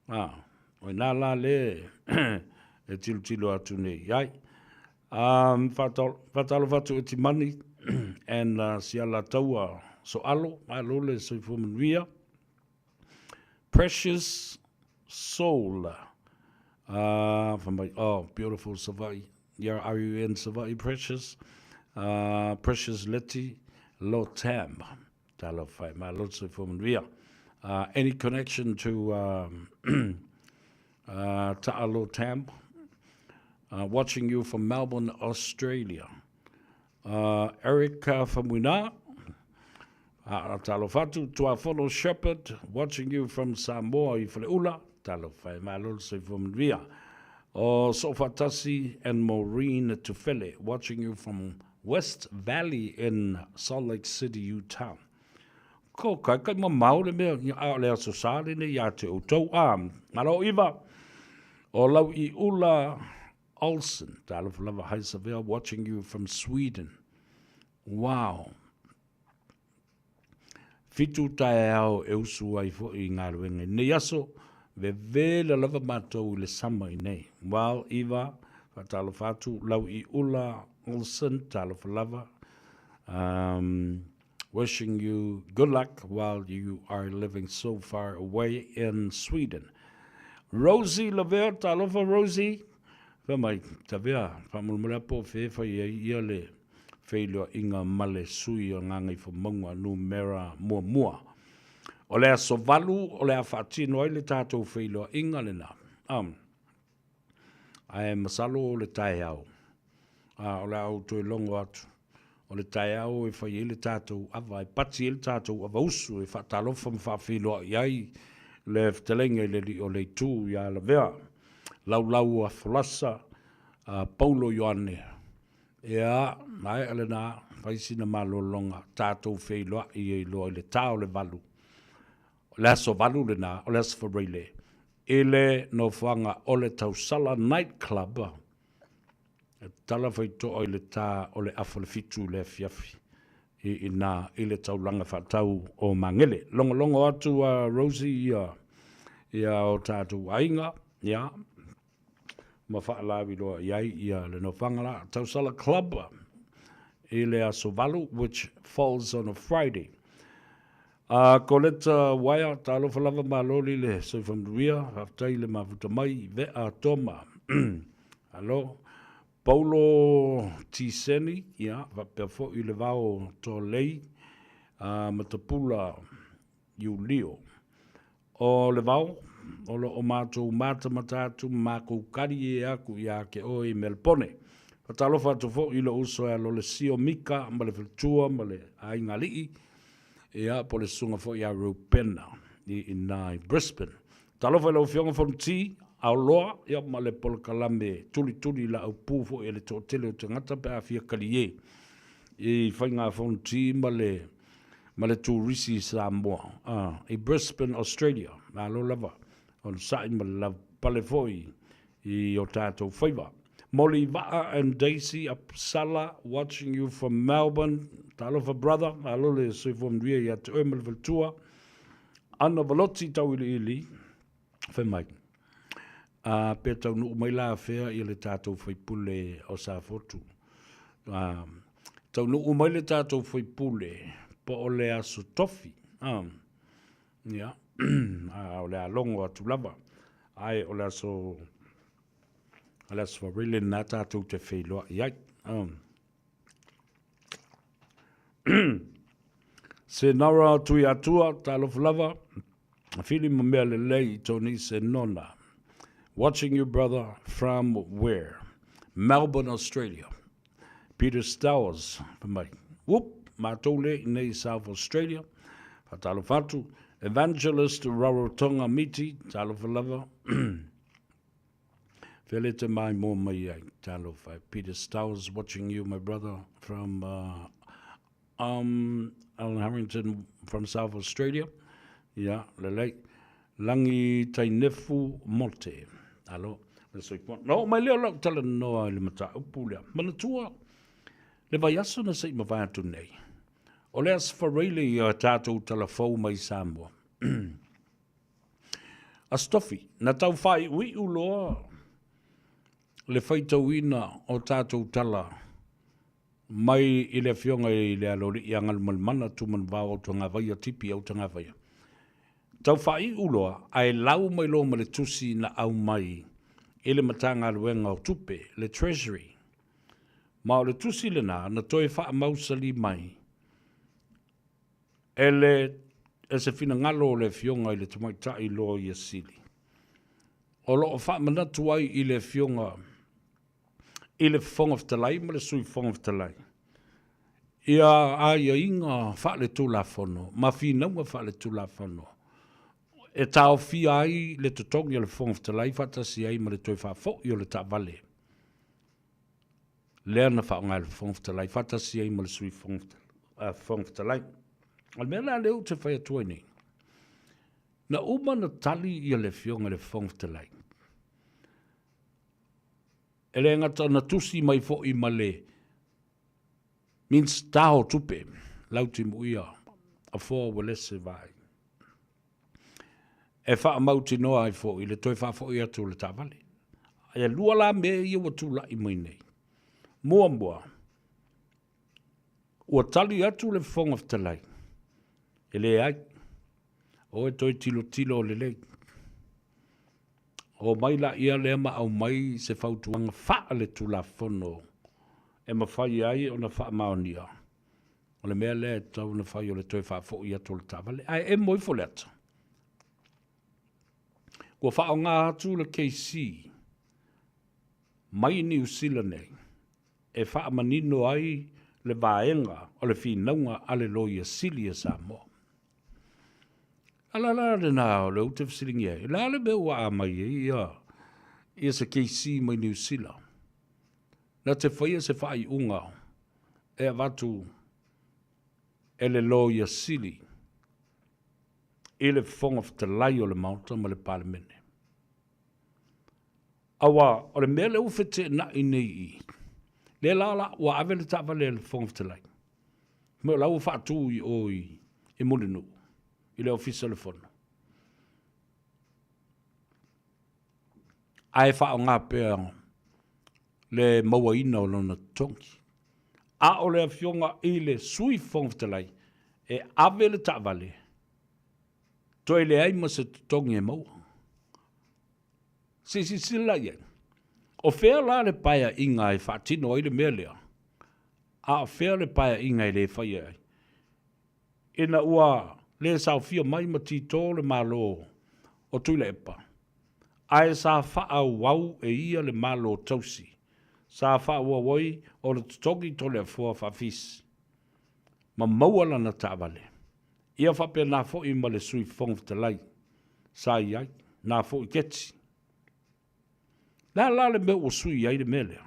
Ah, o ina la le e tilotilo atu nei ai. Um, whaatalofa atu e Timani and uh, si ala taua soalo, malo le soifua manuia. Precious Soul. Uh, from my, oh, beautiful Savai. Yeah, are you in Savai, Precious? Uh, Precious Letty Lotam. Talofa e, malo le soifua manuia. Uh, any connection to um, uh, Ta'alo Tam? Uh, watching you from Melbourne, Australia. Uh, Erica Famuina, uh, talofa atu, Tuafono Shepherd, watching you from Samoa i Faleula, talofa e malo le soifua manuia. O Sofatasi and Maureen Tufele, watching you from West Valley in Salt Lake City, Utah. Ko kai kai mamao le mea, a o le aso sa lenei ia te outou. A, malo iwa, o lau i ula Olsen, talofa lava, hi Savea, watching you from Sweden. Wow. Fitu taeao e usu ai foi i galuega i lenei aso, vevela lava matou i le sama i nei. Well, Eva, faatalofa atu, Lauiula Olsen, talofa lava. Um, wishing you good luck while you are living so far away in Sweden. Rosie Lavea, talofa Rosie. Fai mai, tavea, faamolemole lava po o fea e fai ai ia le feiloaiga ma le sui o Gagaifomauga Numera Muamua. O le aso 8 o le a faatino ai le tatou feiloaiga lena. Um, ae masalo o le taeao, a o le a ou toe logo atu, o le taeao e fai ai le tatou ava, e pati ai le tatou ava usu, e faatalofa ma faafeiloai ai le fetalaiga i le alii o le itu ia Lavea, Laulau a Folasa, a Paulo Ioane, Ea, maea lena, fai sina malologa, tatou feiloai ai loa i le ta o le 8. O le aso 8 lena, o le aso Faraile, i le nofoaga o le Tausala Night Club, e tatala faitoa i le ta o le afa le 7 i le afiafi, i ina i le taulaga faatau o Magele. Logologo atu a Rosie ia, ia o tatou aiga, ia, ma faalaviloa i ai ia le nofoaga la Tausala Club i le aso 8, which falls on a Friday. A Koleta Waea, talofa lava maloli le soifua manuia, faafetai le mafuta mai, Vea Toma. Alo, Paulo Tiseni, ia, faapea foi le vao Tolei, a Matapula Iulio. O le vao, o lo o matou matamata atu ma makou kali e aku ia ke oe i Melpone. Faatalofa atu foi i lou uso ia Lolesio Mika ma le faletua ma le aiga alii, ia, po o le susuga foi ia Reupena i ina i Brisbane. Talofa i lau Afioga Fonoti Aoloa, ia, ma le polokalame tulituli laaupu foi a le toatele o tagata pe a fia kali e i faiga Fonoti ma le ma le turisi i Samoa, ā, i Brisbane, Australia. Malo lava onosai ma le lavapapale foi i o tātou faiva. Molly Vaa and Daisy Uppsala watching you from Melbourne. Talofa brother, malo le soifua manuia ia te oe ma le faletua. Ana Valoti Tauiliili, fai mai, ā, pe taunuu mai la fea ia le tātou faipule o Safotu. Ā, taunuu mai le tātou faipule po o le aso tofi. Ā, ia, ā, o le a logo atu lava. Ae o le aso, o le aso Farile lena tātou te feiloai ai. Ā. Senora Tuiatua, talofa lava, fili ma mea lelei i Tony Senona. Watching you brother from where? Melbourne, Australia. Peter Stowers, fai mai, Whoop, matou le i nei South Australia. Faatalofa atu. Evangelist Rarotonga Miti, talofa lava. Felete mai mo mai ai, talofa. Peter Stowers watching you, my brother, from uh, um, Alan Harrington from South Australia. Ia, lelei. Langi Tainefu Mote. Alo, le soifua. Na oo mai lea o lau talanoa i le mataupu lea. Manatua, le vaiaso na se i mavae atu nei. O le Aso Faraile ia tatou talafou mai Samoa. Aso Tofi, na tau faaiuiu loa le faitauina o tatou tala mai i le Afioga i le Aloalii ia Galumalemana Tumanuvao Autagavaia Tipi Autagavaia. Tau faaiu loa ae lau mai loa ma le tusi na aumai i le Matagaluega o Tupe, le Treasury. Ma o le tusi lena na toe faamausali mai e le e se finagalo o le Afioga i le Tamaitai Loia Sili. O lo o faamanatu ai i le Afioga i le Fofoga Fetalai ma le Sui Fofoga Fetalai ia aiaiga faaletulafono ma finauga faaletulafono e taofia ai le totogi o le Fofoga Fetalai faatasi ai ma le toe faafoi o le taavale lea na faaaoga e le Fofoga Fetalai faatasi ai ma le Sui Fofoga Fetalai. O le mea la lea ou te fai atu ai nei, na uma na tali ia le Afioga i le Fofoga Fetalai E le gata na tusi mai foi ma le Minisita o Tupe, Lautimuia Afoa Uelese Vaai, e faamautinoa ai foi le toe faafoi atu o le taavale. E lua la mea ia ua tulai mai nei. Muamua, Ua tali atu le Fofoga Fetalai, E leai, o e toe tilotilo lelei. Omai laia lea ma aumai se fautuaga faaletulafono e mafai ai ona faamaonia. O le mea lea e tatau ona fai o le toe faafoi atu o le taavale. Ae emo ifo le ata. Ua faaaoga atu le KC mai Niu Sila nei e faamanino ai le vaega o le finauga a le Loia Sili a Samoa. Ala la lena o lea ou te fesiligia ai, o le a le mea ua a mai ai ia, ia se KC mai Niu Sila? Na te faia se faaiuga e avatu e le Loia Sili i le Fofoga Fetalai o le Maota ma le Palemene. Aua o le mea lea ua feteenai nei i i, lea la la ua ave le taavale a le Fofoga Fetalai, me o la ua faatu i o i, i Mulinuu, i le Ofisa o le Fono. Ae faaaoga pea le mauaina o lona totogi. A o le Afioga i le Sui Fofoga Fetalai e ave le taavale, toe leai ma se totogi e maua. Se i silasila la i ai, o fea la le paeaiga e faatino ai le mea lea, a o fea le paeaiga e le faia ai? Ina ua le saofia mai ma tito le Malo o Tuilaepa, ae sa faaauau e ia le Malo tausi, sa faaauau ai ona totogi Toleafoa faafeis ma maua lana taavale. Ia faapena foi ma le Sui Fofoga Fetalai sa i ai, na foi keti. Le a la le mea ua sui ai le mea lea?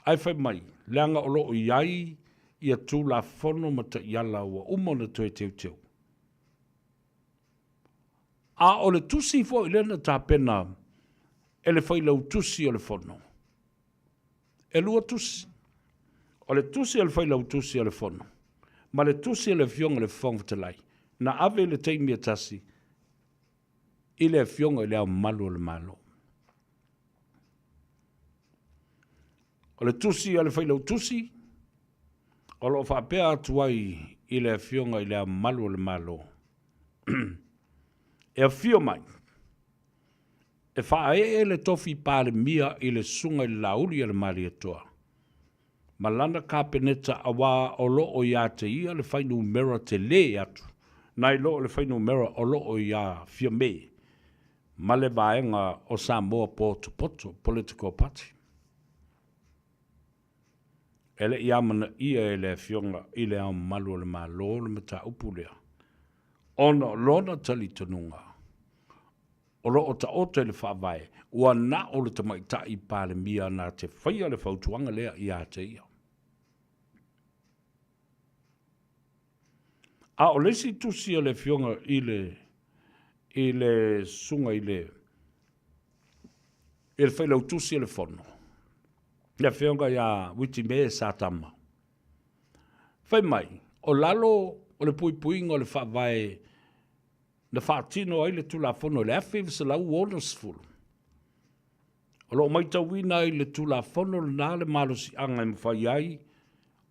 Ae fai mai, leaga o lo o i ai ia Tulafono ma taiala ua uma ona toe teuteu. A o le tusi foi lea na tapena e le Failautusi o le Fono, E lua tusi. O le tusi a le Failautusi o le Fono ma le tusi a le Afioga i le Fofoga Fetalai na ave i le taimi e tasi i le Afioga i Le Ao Mamalu o le Malo. O le tusi a le Failautusi o lo o faapea atu ai i le Afioga i Le Ao Mamalu o le Malo, e afio mai E faaee le tofi Palemia i le Susuga i le Laauli a le Malietoa. ma lana Kapeneta auā o lo o iā te ia le fuainumera telē atu nai lo o le fuainumera o lo o iā Fiamē ma le Vaega o Samoa Potopoto Political Party. E le i amanaia e le Afioga i Le Ao Mamalu o le Malo le mataupu lea, ona o lona talitonuga o lo o taoto i le Faavae, ua na o le Tamaitai Palemia na te faia le fautuaga lea ia te ia. A o le isi tusi a le Afioga i le i le Susuga i le i le Failautusi o le Fono, le Afioga ia Uitimē Satama, fai mai, o lalo o le puipuiga o le Faavae na faatino ai le Tulafono i le 1960, o lo o matauina ai le Tulafono lena le malosiaga e mafai ai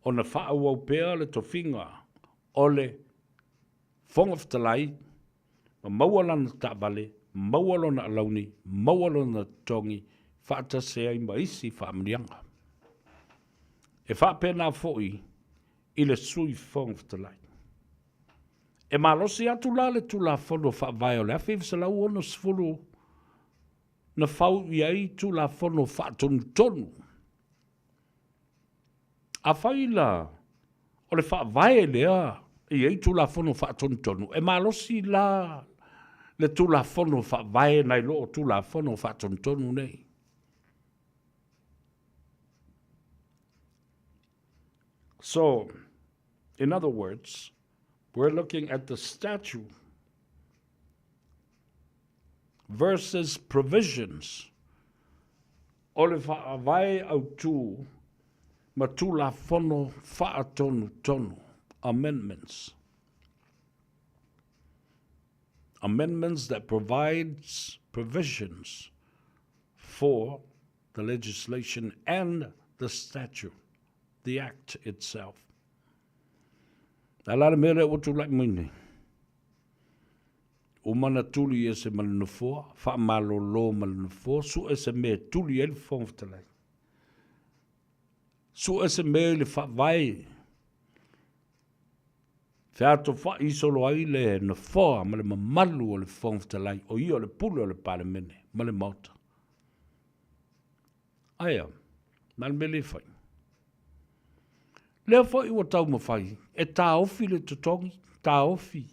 ona faaauau pea le tofiga o le Fofoga Fetalai ma maua lana taavale, maua lona alauni, maua lona totogi faatasi ai ma isi faamanuiaga. E faapena foi i le Sui Fofoga Fetalai. E malosi atu la le Tulafono Faavae o le 1960 na fau i ai Tulafono Faatonutonu. Afai la o le Faavae lea e i ai Tulafono Faatonutonu, e malosi la le Tulafono Faavae nai lo o Tulafono Faatonutonu nei. So, in other words, we're looking at the statute versus provisions o le Faavae Autu ma Tulafono Faatonutonu, amendments. Amendments that provides provisions for the legislation and the statute, the act itself. A la le mea lea ua tulai mai nei. Uma na tuli ese ma le nofoa, faamalolo ma le nofoa, sue se mea e tuli ai le Fofoga Fetalai. Sue se mea i le faavae, featofai solo ai le nofoa ma le mamalu o le Fofoga Fetalai, o ia o le pule o le Palemene ma le Maota. Aea, na le mea le fai. Lea foi ua taumafai e taofi le totogi, taofi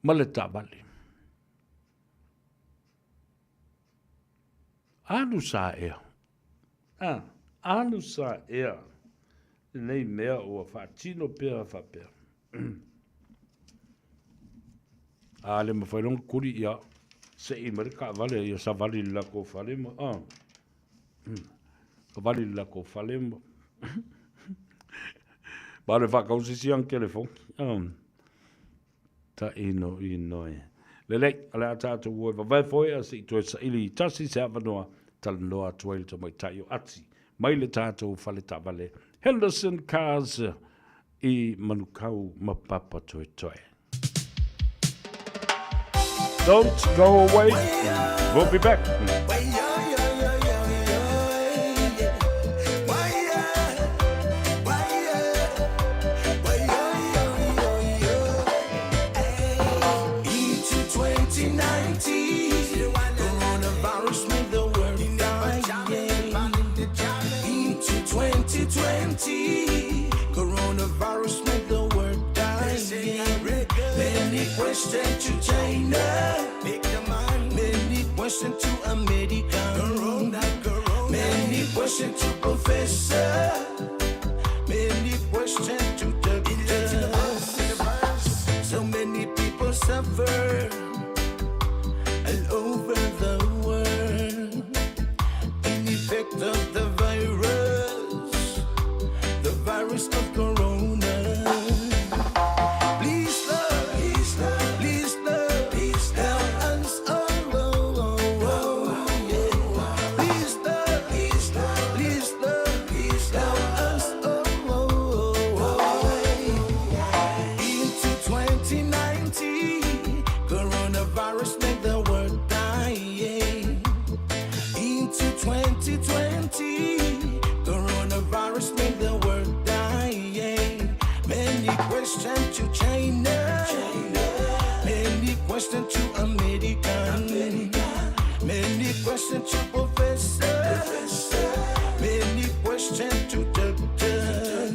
ma le taavale. Alu sa ea. A, alu sa ea lenei mea ua faatino pea faapea. A le mafai loa ona kuli ia sei mai le taavale ia savali i le latou fale ma a. Savali i le latou fale ma ma le faatausisi ana telefoni. Ta ino e. Lelei, o le a tatou o e vavae foi a se i toe saili i tasi se avanoa talanoa atu ai le tamaitai o Ati mai le tatou fale taavale Henderson Cars i Manukau ma Papatoetoe. Don't go away. We'll be back. Into 2019, coronavirus made the world die. Into 2020, coronavirus made the world die. Many questions to China, many questions to America, many questions to Professor, many questions to doctors. So many people suffer all over the world. In effect of the virus, the virus of corona. Please, Lord, please, Lord, please, Lord, please help us all. Oh, oh, yeah. Please, Lord, please, Lord, please, Lord, please help us all. Oh, oh. Into 2019, coronavirus made the world die. Into 2020, coronavirus. questions to China, many questions to America, many questions to professor, many questions to doctors.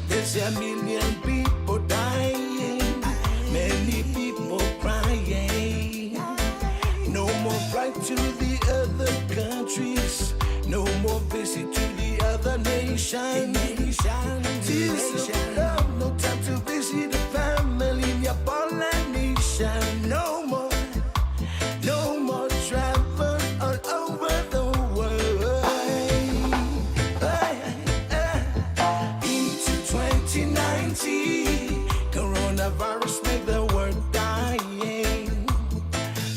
There's a million people dying, many people crying. No more flight to the other countries, no more visit to the other nation. Tears of love, no time to visit the family in your Polynesian. No more, no more travel all over the world. Into 2019, coronavirus made the world dying.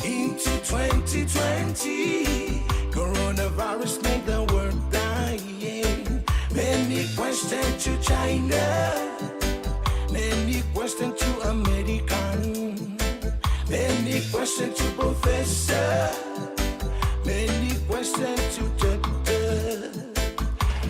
Into 2020, coronavirus made the world dying. Many questions to China, many questions to American, many questions to professor, many questions to doctor.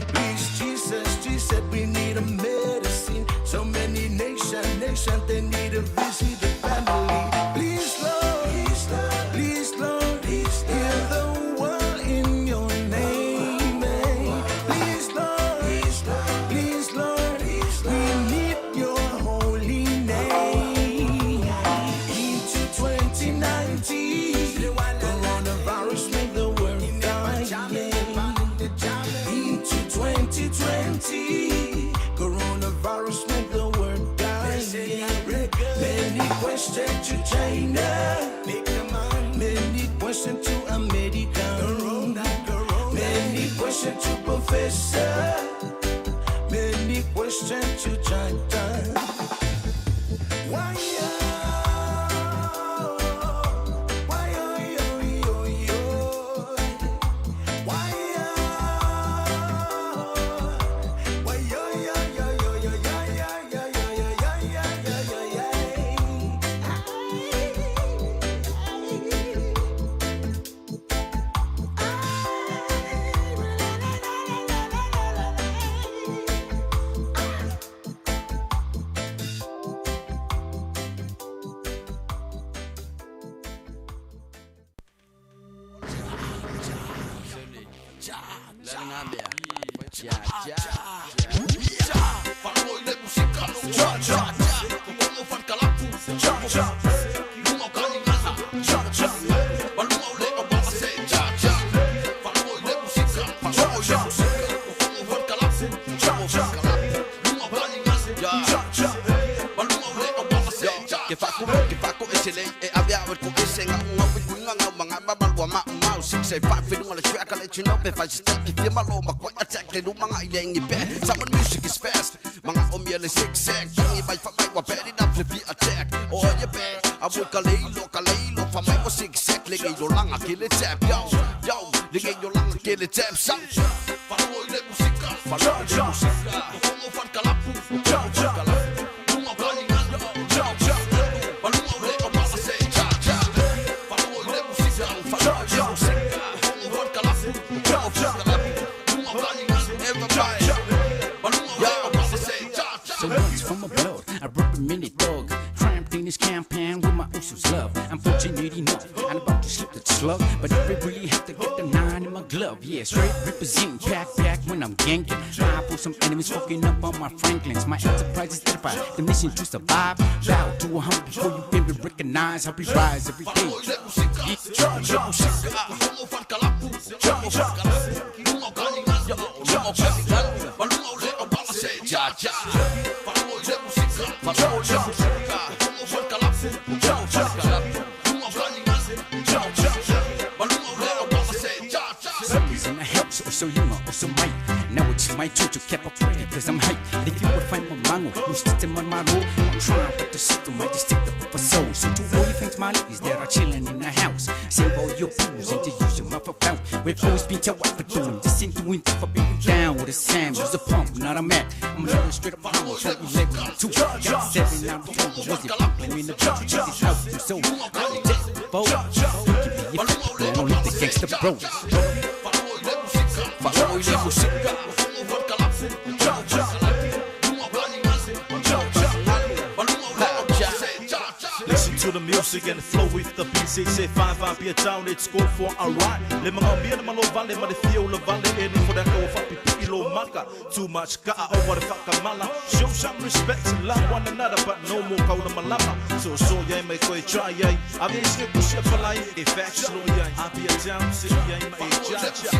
Please, Jesus, Jesus, we need a medicine. So many nation, nation, they need a visit the family. Please, Lord, please, Lord, please, Lord, please heal the world in your name. eh. Please, Lord, please, Lord, please, Lord, we need your holy name. Into 2019, coronavirus made the world dying. Into 2020, coronavirus made the world dying. Many questions to China, many questions to America, many questions to Professor, many questions to China. Why? Why? Why? Why? Ke whaku, ke whaku e se lei e ave au e ko ese ngā unga ui kuinga ngau mga mamalua ma umau 685 whirunga le track I let you know pe whai step ke whia malo ma koi attack le rumanga i lengi pe Someone music is fast mga o mia le zigzag Tangi mai wha mai wa bad enough le fi attack O ye pe a mui ka leilo ka leilo wha mai wa zigzag Le ngei lo langa ke le tap yo yo Le ngei lo langa ke le tap sa Whanau i le musika Whanau i le musika Whanau whankalapu Whankalapu Lunga kalinga So once from a blood, I rip a mini dog. Cramped in this compound with my usos love. I'm fortunate enough, I'm about to slip the slug. But if I really have to get the nine in my glove, yeah, straight represent, pack, pack when I'm ganking. I pull some enemies fucking up on my Franklins. My enterprise is edified, the mission to survive. Bow to 100 before you can be recognized. I'll be rise every day. Some reason I help, so so you know, so might. Now it's my turn to cap up cause I'm hype. And if you would find my mango, you system on my road. I'm trying but the system, I just take the for soul. So to all you things, my ladies that are chilling in the house. Save all your fools and to use your mouth about. We've always been tell what we're doing. This ain't doing for being down with a Sam. Use a pump, not a Mac. I'm a little straight up homo, so you let me two. Got seven out of four, was it claiming the bitch? This house, so I take the boat. You can be a man, only the gangsta bro. to the music and flow with the beat. Say say 5 5 be down, let's go for a ride. Le manga mia le malo vale ma le fio le vale e ni for that go fa pipi lo maka. Too much ka over the fuck mala. Show some respect, love one another, but no more kaula malama. So so yeah, me koi try yeah. Ave se kusia falai, e facts lo yeah. I be down, say yeah, ma e cha cha.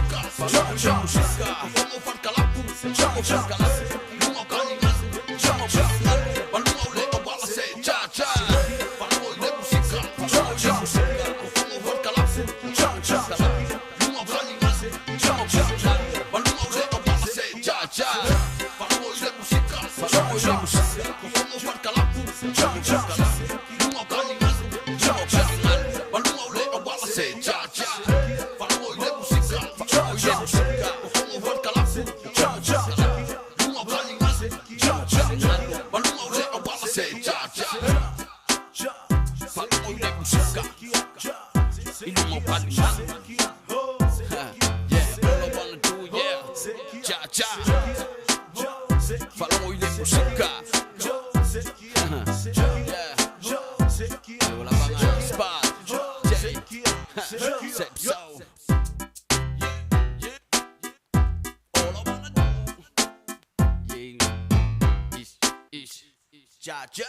Cha cha cha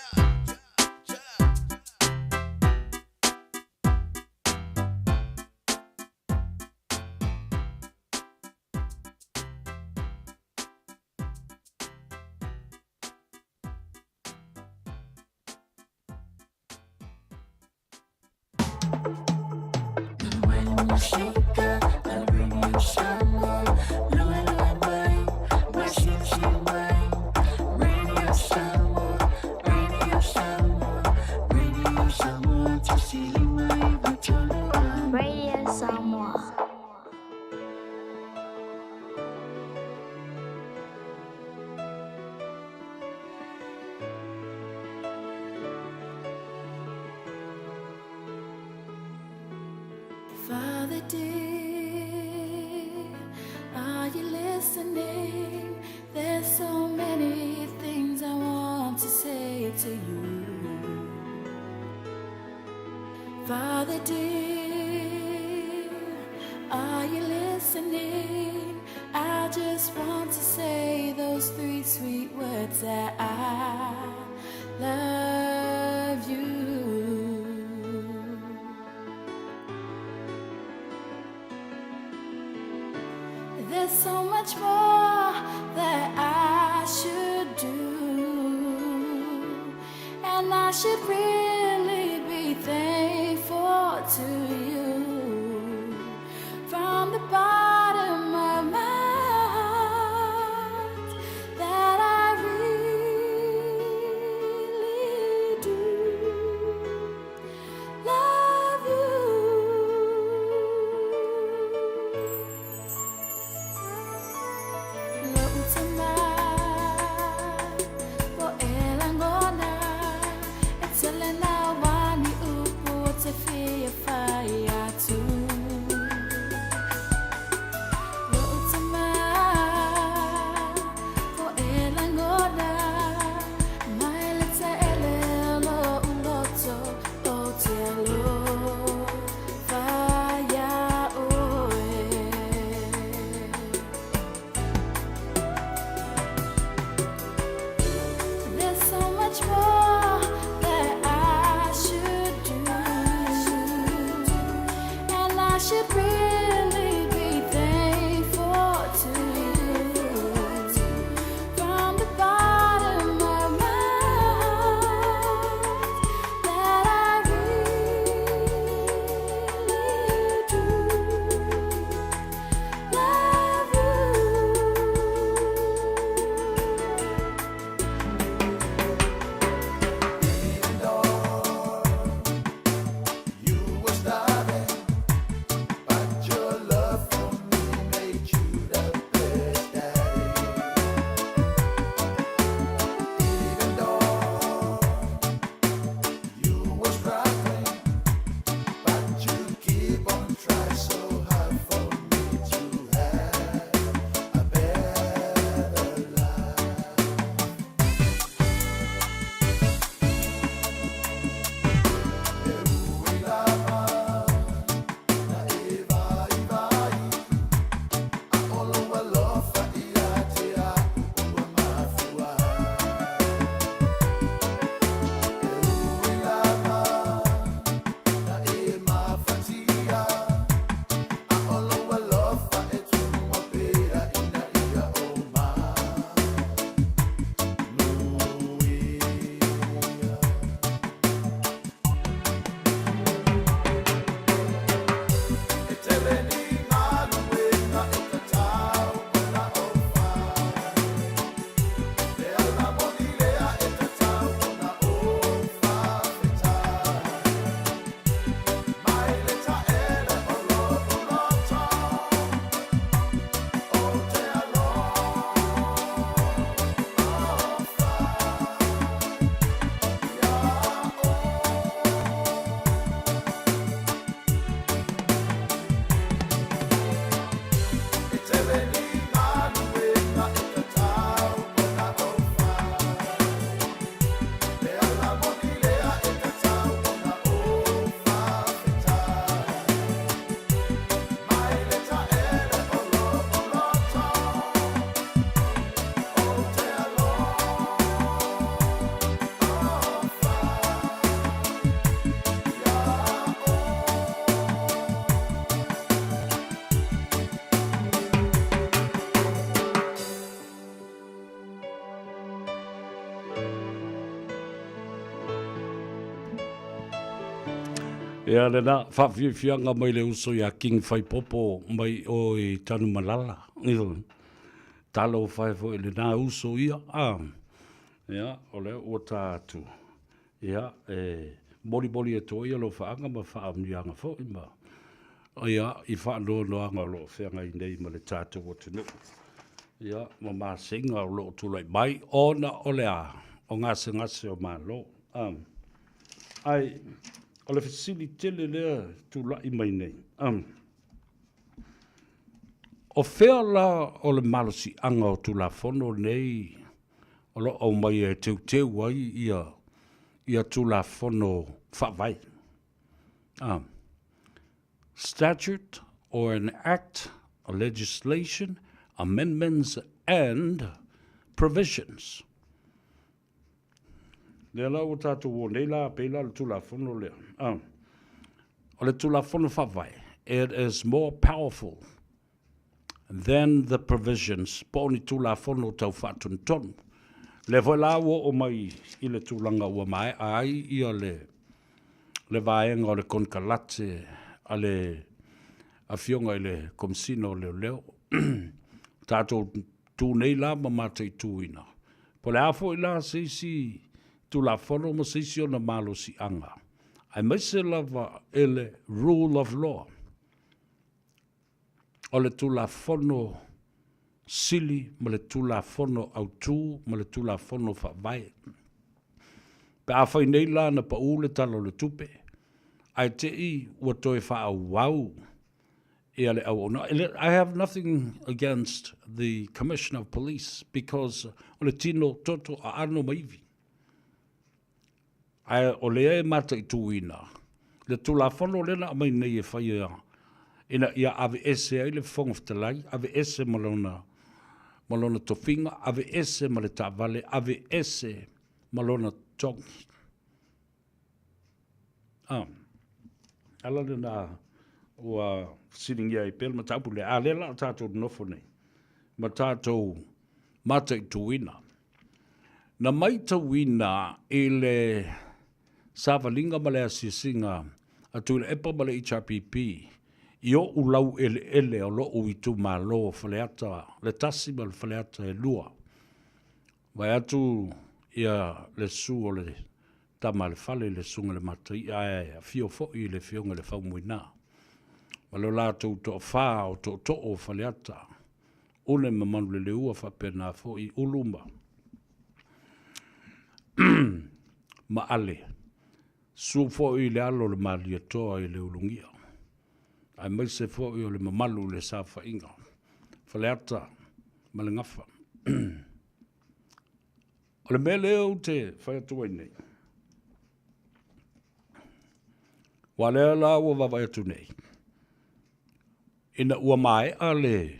Radio Samoa. Father dear, are you listening? There's so many things I want to say to you. Father dear, are you listening? I just want to say those three sweet words that I love you. There's so much more that I should do, and I should really be thankful to you from the bottom of my heart that I really do love you. Ia lena, faafiafiaga mai le uso ia King Faipopo mai o i Tanumalala. Ioe. Talofa e foi i lena uso ia. A. Ia, o lea ua ta atu. Ia, e molimoli atu ai alofaaga ma faamanuiaga foi ma ia i faanoanoaga o lo o feagai nei ma le tatou atunuu. Ia, ma maseiga o lo o tulai mai ona o le a? O gasegase o Malo. A. Ae o le fesili tele lea e tulai mai nei, a. O fea la o le malosiaga o Tulafono nei o lo o aumaia e teuteu ai ia, ia Tulafono Faavae? A. Statute or an Act, legislation, amendments and provisions. Lea la ua tatou o nei la, pei la le Tulafono lea. Ah. O le Tulafono Faavae, it is more powerful than the provisions po o ni Tulafono tau faatonutonu. Lea foi la ua oo mai i le tulaga ua maea ai ia le, le vaega o le konekarate a le Afioga i le Komesina o Leoleo. Tatou tu nei la ma mataituina, po o le a foi la se isi Tulafono ma se isi ona malosiaga, aemaise lava i le rule of law, o le Tulafono Sili ma le Tulafono Autu ma le Tulafono Faavae. Pe afai nei la na pau le Tala o le Tupe, ae te i ua toe faaauau ia le auaunaga. I have nothing against the Commissioner of Police because o le tino toto aano ma ivi. Ae o lea e mataituina le Tulafono lea na aumai nei e faia ina ia aveese ai le Fofoga Fetalai, aveese ma lona, ma lona tofiga, aveese ma le taavale, aveese ma lona totogi. Ah, ala lena ua fesiligia ai pea le mataupu lea. A lea la o tatou nonofo nei ma tatou mataituina. Na maitauina i le savaliga ma le asiasiga a Tuilaepa ma le HRPP i oʻu laueleele o loʻu itumalo o Faleata le 1 ma le Faleata e 2. Vaeatu ia le susu o le tama a le fale i le Susuga i le Mataia ae afio foi le Afioga i le Faumuina ma lo latou toafa o tootoo o Faleata, Une ma Manuleleua faapena foi Ulu ma ma Ale. Susu foi i le alo o le Malietoa i le Ulugia, aemaise foi o le mamalu i le saofaiga Faleata ma le Gafa. O le mea lea ou te fai atu ai nei, aua lea la ua vaavaai atu nei, ina ua maea le,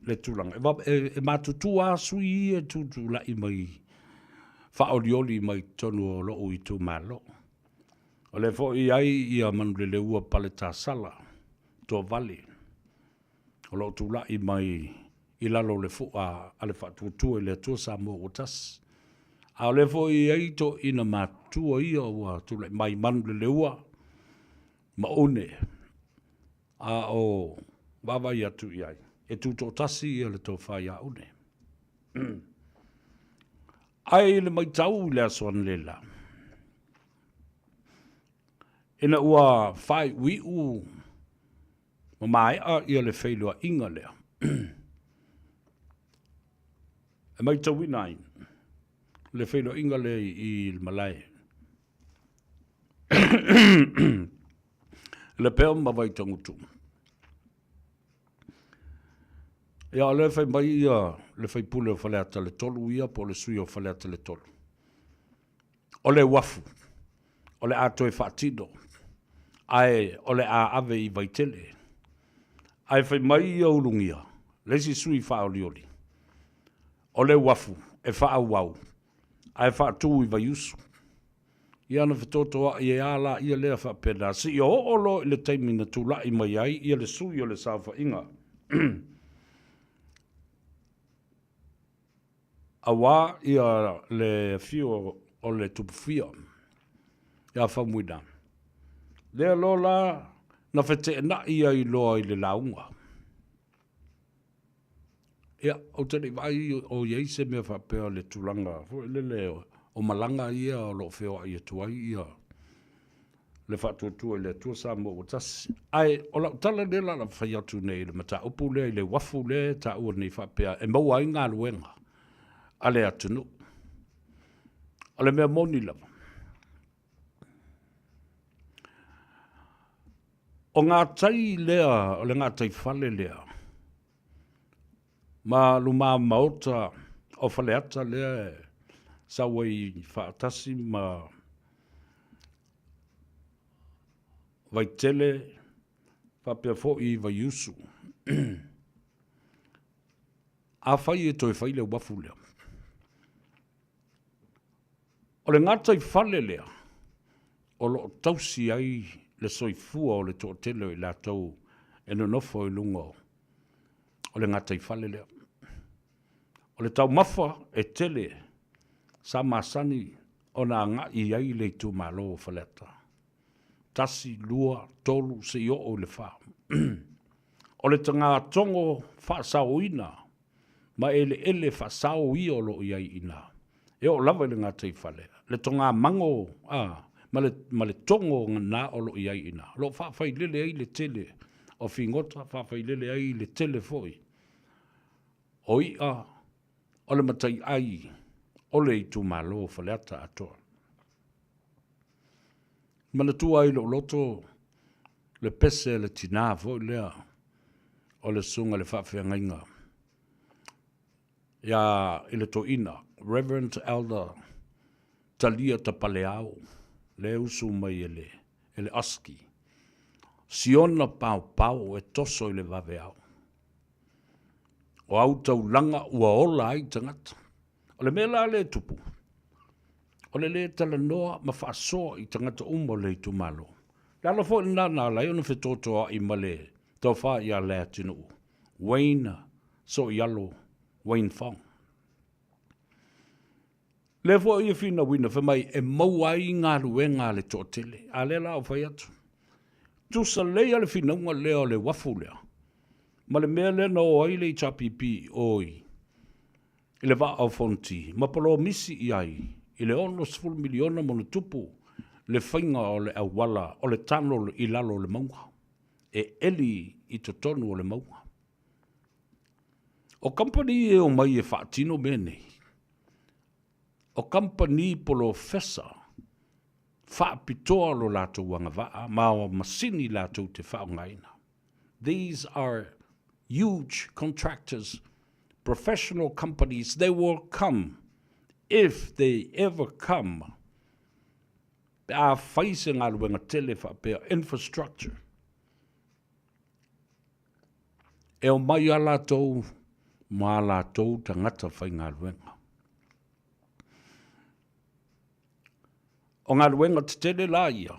le tulaga, e, e, e matutua lava sui ia e tutulai mai faaolioli mai totonu o lou itumalo. O lea foi i ai ia Manuleleua Paletasala Toavale, o lo o tulai mai i lalo o le fua a le Faatuatua i le Atua Samoa ua Tasi. A o lea foi e i ai toeaiina matutua ia ua tulai mai Manuleleua ma Une, a o vaavaai atu i ai, e tutoatasi ia le tofa ia Une. Ae i le matau i le aso analeila, ina ua faaiuiu ma maea ia le feiloaiga lea, e matauina ai le feiloaiga lea i le malae Lepea ma Vaitagutu. Ia, o lea e fai mai ia le faipule o Faleata le 3 ia po o le sui o Faleata le 3. O le uafu, o le a toe faatino, ae o le a ave i Vaitele. Ae fai mai ia Ulugia, le isi sui faaolioli, o le uafu e faaauau, ae faatu i Vaiusu. Ia ona fetotoai ai lava laia lea faapena, seia oo loa i le taimi na tulai mai ai ia le sui o le saofaiga. Aua ia le afio o le Tupufia ia Faumuina. Lea loa la na feteenai ai loa i le lauga. Ia, ou te le i vaai o i ai se mea faapea o le tulaga foi lele o malaga ia o lo o feoai atu ai ia le Faatuatua i le Atua Samoa ua Tasi. Ae o lau tala lea la la fai atu nei i le mataupu lea i le uafu lea e taua nei faapea e maua ai galuega a le atunuu. O le mea moni lava, o gatai lea, o le gataifale lea, ma luma maota o Faleata lea e sau ai faatasi ma Vaitele faapea foi Vaiusu. Afai e toe fai le uafu lea, o le gataifale lea o lo o tausi ai le soifua o le toatele o i latou e nonofo i luga o le gataifale lea. O le taumafa e tele sa masani ona agai i ai le itumalo o Faleata. 1, 2, 3 seia oo i le 4. O le tagatogo faasaoina ma eleele faasao ia o lo o i ai i ina, e oo lava i le gataifale, le togamago a, ma le, ma le togo na o lo o i ai i ina, o lo o faafailele ai le tele o figota, faafailele ai le tele foi o i'a o le mataiai o le itumalo o Faleata atoa. Manatua ai lou loto le pese a le tinā foi lea o le susuga i le faafeagaiga ia i le toeaina Reverend Elder Talia Tapaleao lea e usu mai e le, e le ASCI. Siona paopao e toso i le vaveao. O au taulaga ua ola ai tagata. O le mea la lea e tupu, o le lē talanoa ma faasoa i tagata uma o le itumalo. Le ala foi lena na ala ai ona fetotoai ma le tofa ia Leatinuu, Wayne Soialo Wayne Fong. Lea foi e finauina fai mai e maua ai galuega a le toatele, a lea la ua fai atu. Tusa lelei lava le finauga lea o le uafu lea ma le mea lea na o ai le HRPP i o i le Vaa o Fonoti ma polomisi i ai i le $60 miliona ma ona tupu le faiga o le auala o le tunnel i lalo o le mauga e eli i totonu o le mauga. O kamupani e omai e faatino mea nei, o kamupani polofesa faapitoa lo latou agavaa ma o masini latou te faaaogaina. These are huge contractors, professional companies, they will come if they ever come pe a fai se galuega tele faapea infrastructure. E omai a latou ma a latou tagata faigaluega. O galuega tetele la ia,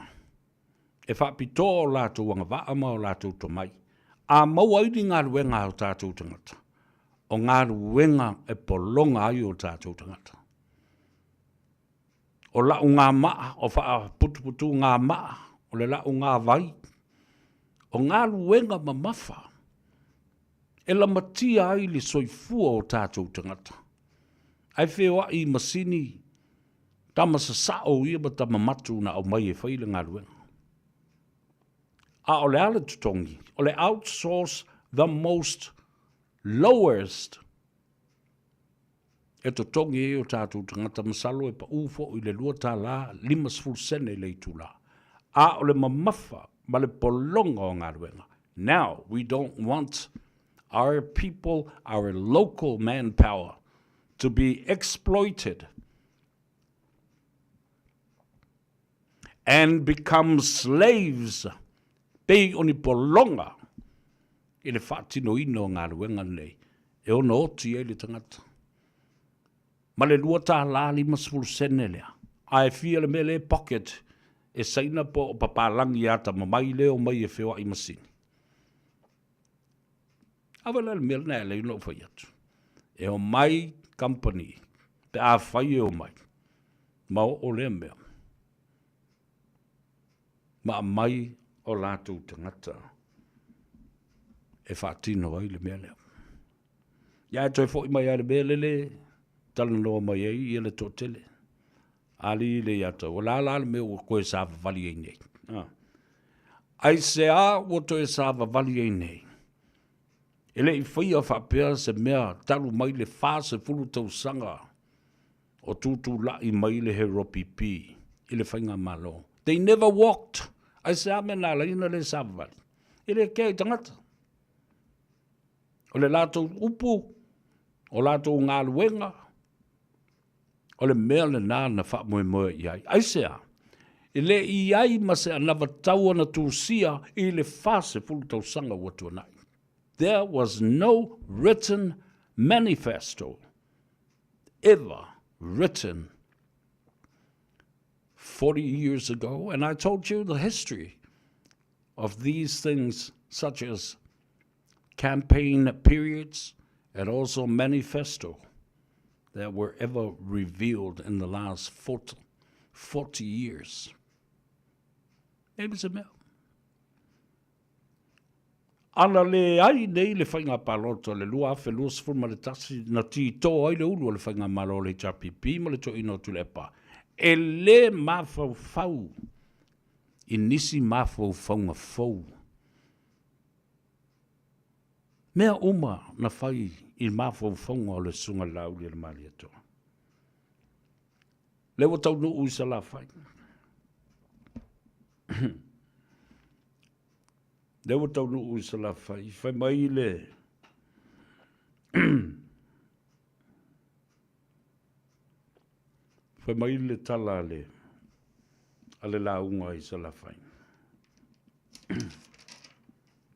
e faapitoa o latou agavaa ma o latou tomai, a maua ai ni galuega a o tatou tagata, o galuega e pologa ai o tatou tagata. O la'u gamaa, o faaputuputugamaa, o le la'u gavai, o galuega mamafa e lamatia ai le soifua o tatou tagata. Ae feoai i masini tama sasao ia ma tama matu na aumai e fai le galuega. A o le a le totogi? O le outsource the most lowest e totogi ai o tatou tagata, masalo e pau foi i le $2.50 i le itula. A o le mamafa ma le pologa o galuega. Now, we don't want our people, our local manpower to be exploited and become slaves pei o ni pologa i le faatinoina o galuega nei e ono oti ai le tagata. Ma le $2.50 lea, ae fia le mea lea e pocket e Saina po o papalagi e atamamai lea e omai e feoai masini. Ave la le mea lena e alai ona ou fai atu. E omai company pe afai e omai, ma oo lea mea. ma aumai o latou tagata e faatino ai le mea lea. Ia ae toe foi mai lava i le mea lele talanoa mai ai ia le toatele. Alii le ia tau, o le a la le mea ua toe savavali ai nei? Aisea ua toe savavali ai nei? E le i faia faapea se mea talu mai le 40 tausaga o tutulai mai le HRPP i le faigamalo. They never walked. Aisea mea na ala ai ona le savavali? E le kea i tagata. O le latou upu, o latou galuega, o le mea lena na faamoemoe i ai. Aisea? E le i ai ma se anavatau na tusia i le 40 tausaga ua tuanai. There was no written manifesto ever written 40 years ago, and I told you the history of these things, such as campaign periods and also manifesto that were ever revealed in the last 40, 40 years. E le se mea. Ana leai nei le faiga palota o le 2021 na tito ai le ulu o le faigamalo o le HRPP ma le toeaina o Tuilaepa, e le mafaufau i nisi mafaufauga fou. Mea uma na fai i mafaufauga o le Susuga i le Laaulialemalietoa. Lea ua taunuu i Salafai. Lea ua taunuu i Salafai, fai mai le fai mai le tala a le a le lauga i Salafai.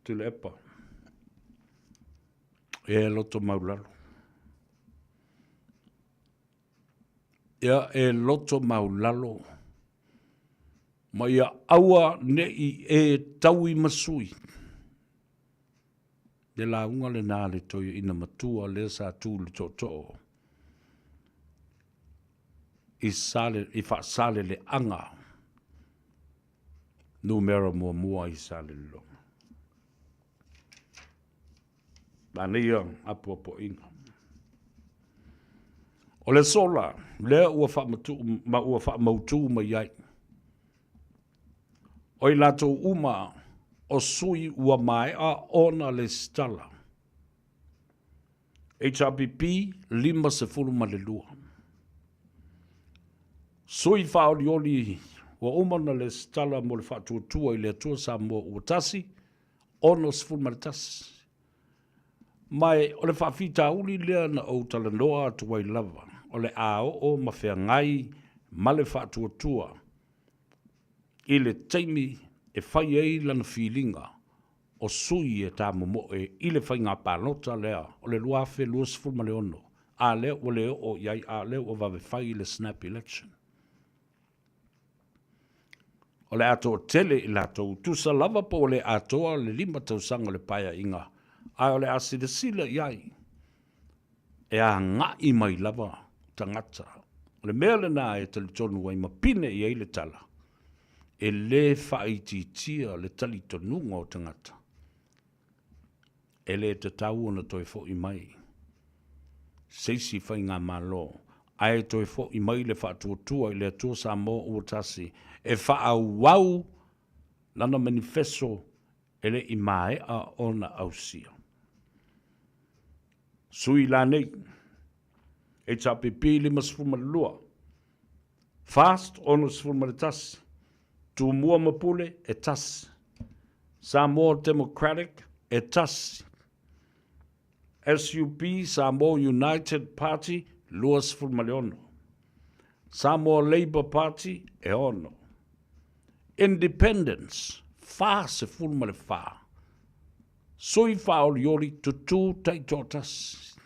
Tuilaepa, e loto maulalo. Ia e loto maulalo ma ia aua ne i e taui ma sui. Le lauga lena a le toeaina matua lea sa tu i le tootoo i, sale, i Faasaleleaga numera muamua i Salelologa. Manaia apoapoaiga. O le sola, lea ua faamatuu ma ua faamautu mai ai. O i latou uma o sui ua maea ona lesitala. HRPP 52. Sui faaolioli ua uma ona lesitala mo le faatuatua i le Atua Samoa ua tasi, 61. Ma e o le faafitauli lea na ou talanoa atu ai lava, o le a oo ma feagai ma le faatuatua i le taimi e fai ai lana filiga o sui e tamomoe i le faiga palota lea o le 2026, a lea ua le oo i ai, a lea ua vave fai le snap election. O le a toatele i latou, tusa lava po ua le atoa le 5 tausaga o le paeaiga, ae o le a silasila i ai e agai mai lava tagata. O le mea lena e talitonu ai ma pine i ai le tala, e le faaitiitia le talitonuga o tagata. E le tatau ona toe foi mai se isi faigamalo, ae toe foi mai le faatuatua i le Atua Samoa ua tasi e faaauau lana manifeso e le i maea ona ausia. Sui la nei, HRPP 52, FAST 61, Tumua ma Pule e tasi, Samoa Democratic e tasi, SUP Samoa United Party 26, Samoa Labour Party e 6, Independents 44, sui faaolioli tutū taitoatasi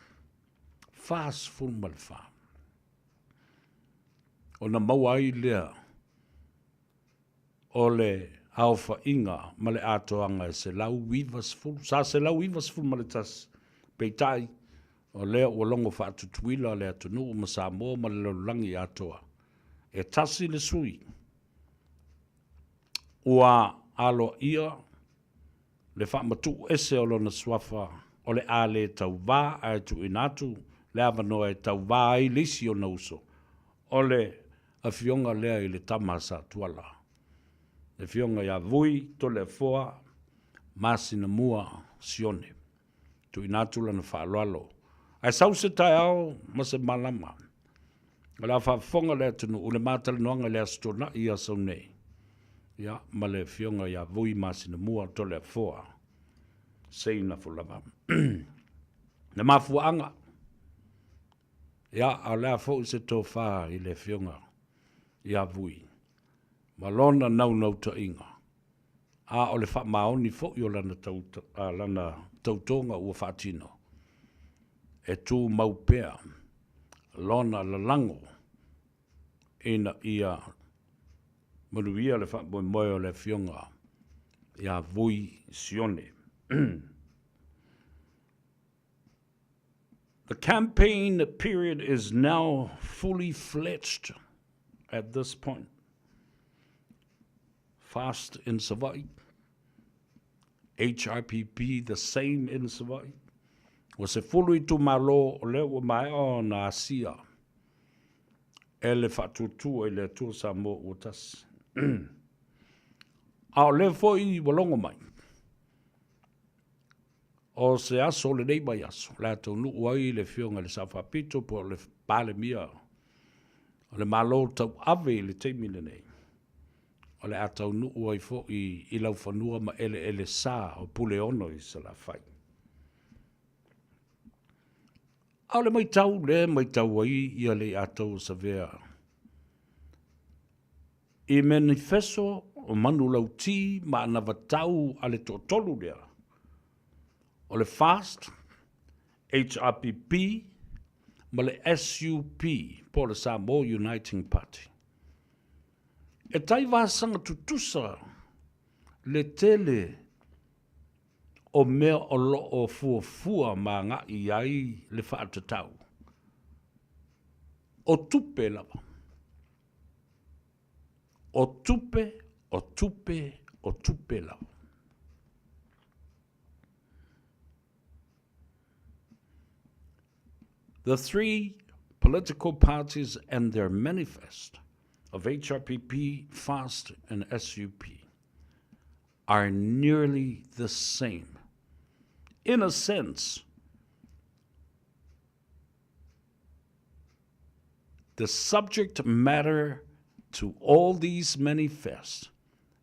44. Ona maua ai lea o le aofaiga ma le atoaga e 190, sa 191, peitai, o lea ua logo faatutuila le atunuu ma Samoa ma le lalolagi atoa, e tasi le sui. Ua aloaia le faamatuu ese o lona suafa o le a le tauvā ae tuuina atu le avanoa e tauvā ai le isi ona uso, o le afioga lea i le tama a Satuala, le afioga ia Vui Toleafoa Masinamua Sione. Tuuina atu lana faaaloalo. Ae sau se taeao ma se malama, o le a faafofoga le atunuu i le ma talanoaga i le Aso Toonai i aso nei, ia, ma le Afioga ia Vui Masinamua Toleafoa Seinafo lava. Le mafuaaga, ia, a o le a foi se tofa i le Afioga ia Vui ma lona naunautaiga, a o le faamaoni foi o lana, tau, a, lana tautoga ua faatino, e tumau pea lona lalago ina ia manuia le faamoemoe o le Afioga ia Vui Sione. The campaign period is now fully fledged at this point. Fast in Savaii, HRPP the same in Savaii. Ua 10 itumalo o lea ua maea ona asia e le Faatuatua i le Atua Samoa ua tasi. A o lea foi ua logo mai, o se aso o lenei vaiaso, o le a taunuu ai le Afioga i le Sao Faapito po o le Palemia o le Malo tauave i le taimi lenei, o le a taunuu ai foi i laufanua ma eleele sa o Puleono i Salafai. A o le matau lea e matau ai ia Leiatau o Savea i manifeso o manulauti ma anavatau a le toatolu lea, o le FAST, HRPP ma le SUP po o le Samoa Uniting Party. E tai vasaga tutusa le tele o mea o lo o fuafua ma agai i ai le faatatau, o tupe lava. O tupe, o tupe, o tupe lava. The three political parties and their manifest of HRPP, FAST and SUP are nearly the same. In a sense, the subject matter to all these manifests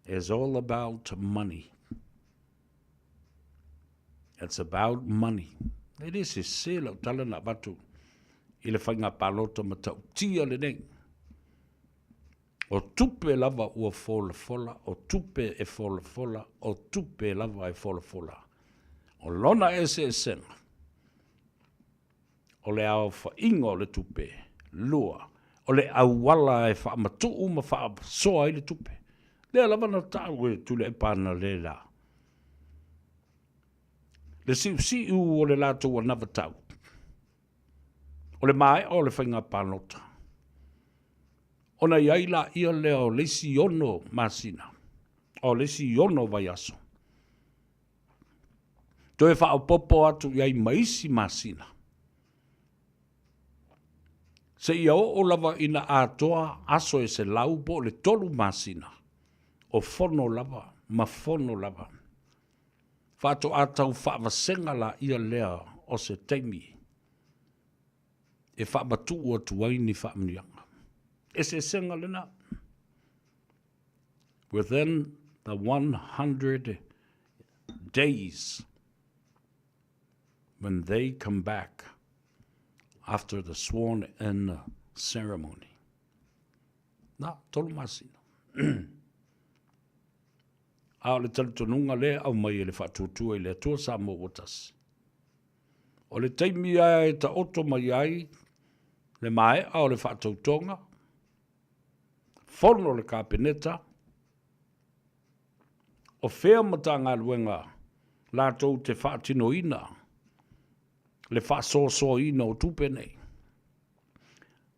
is all about money. It's about money. E le sese lau tala na avatu i le faiga palota matautia lenei. O tupe lava ua folafola, o tupe e folafola, o tupe lava e folafola. O lona eseesega, o le aofaiga o le tupe. 2, o le auala e faamatuu ma faasoa ai le tupe. Lea lava na tau e Tuilaepa analeila le siusiu o le latou anavatau, o le maea o le faiga palota, ona i ai laia lea o le isi 6 masina, o le isi 6 vaiaso, toe faaopoopo atu i ai ma isi masina, seia oo lava ina atoa aso e 100 po o le 3 masina, o fono lava ma fono lava. Faatoa tau faavasega laia lea o se taimi e faamatuu atu ai ni faamanuiaga. Eseesega lena. Within the 100 days when they come back after the sworn in ceremony. Na, 3 masina. A o le talitonuga lea e aumai e le Faatuatua i le Atua Samoa ua tasi. O le taimi lava e taoto mai ai le maea o le faatautoga, fono le Kapeneta, o fea Matagaluega latou te faatinoina le faasoasoaina o tupe nei.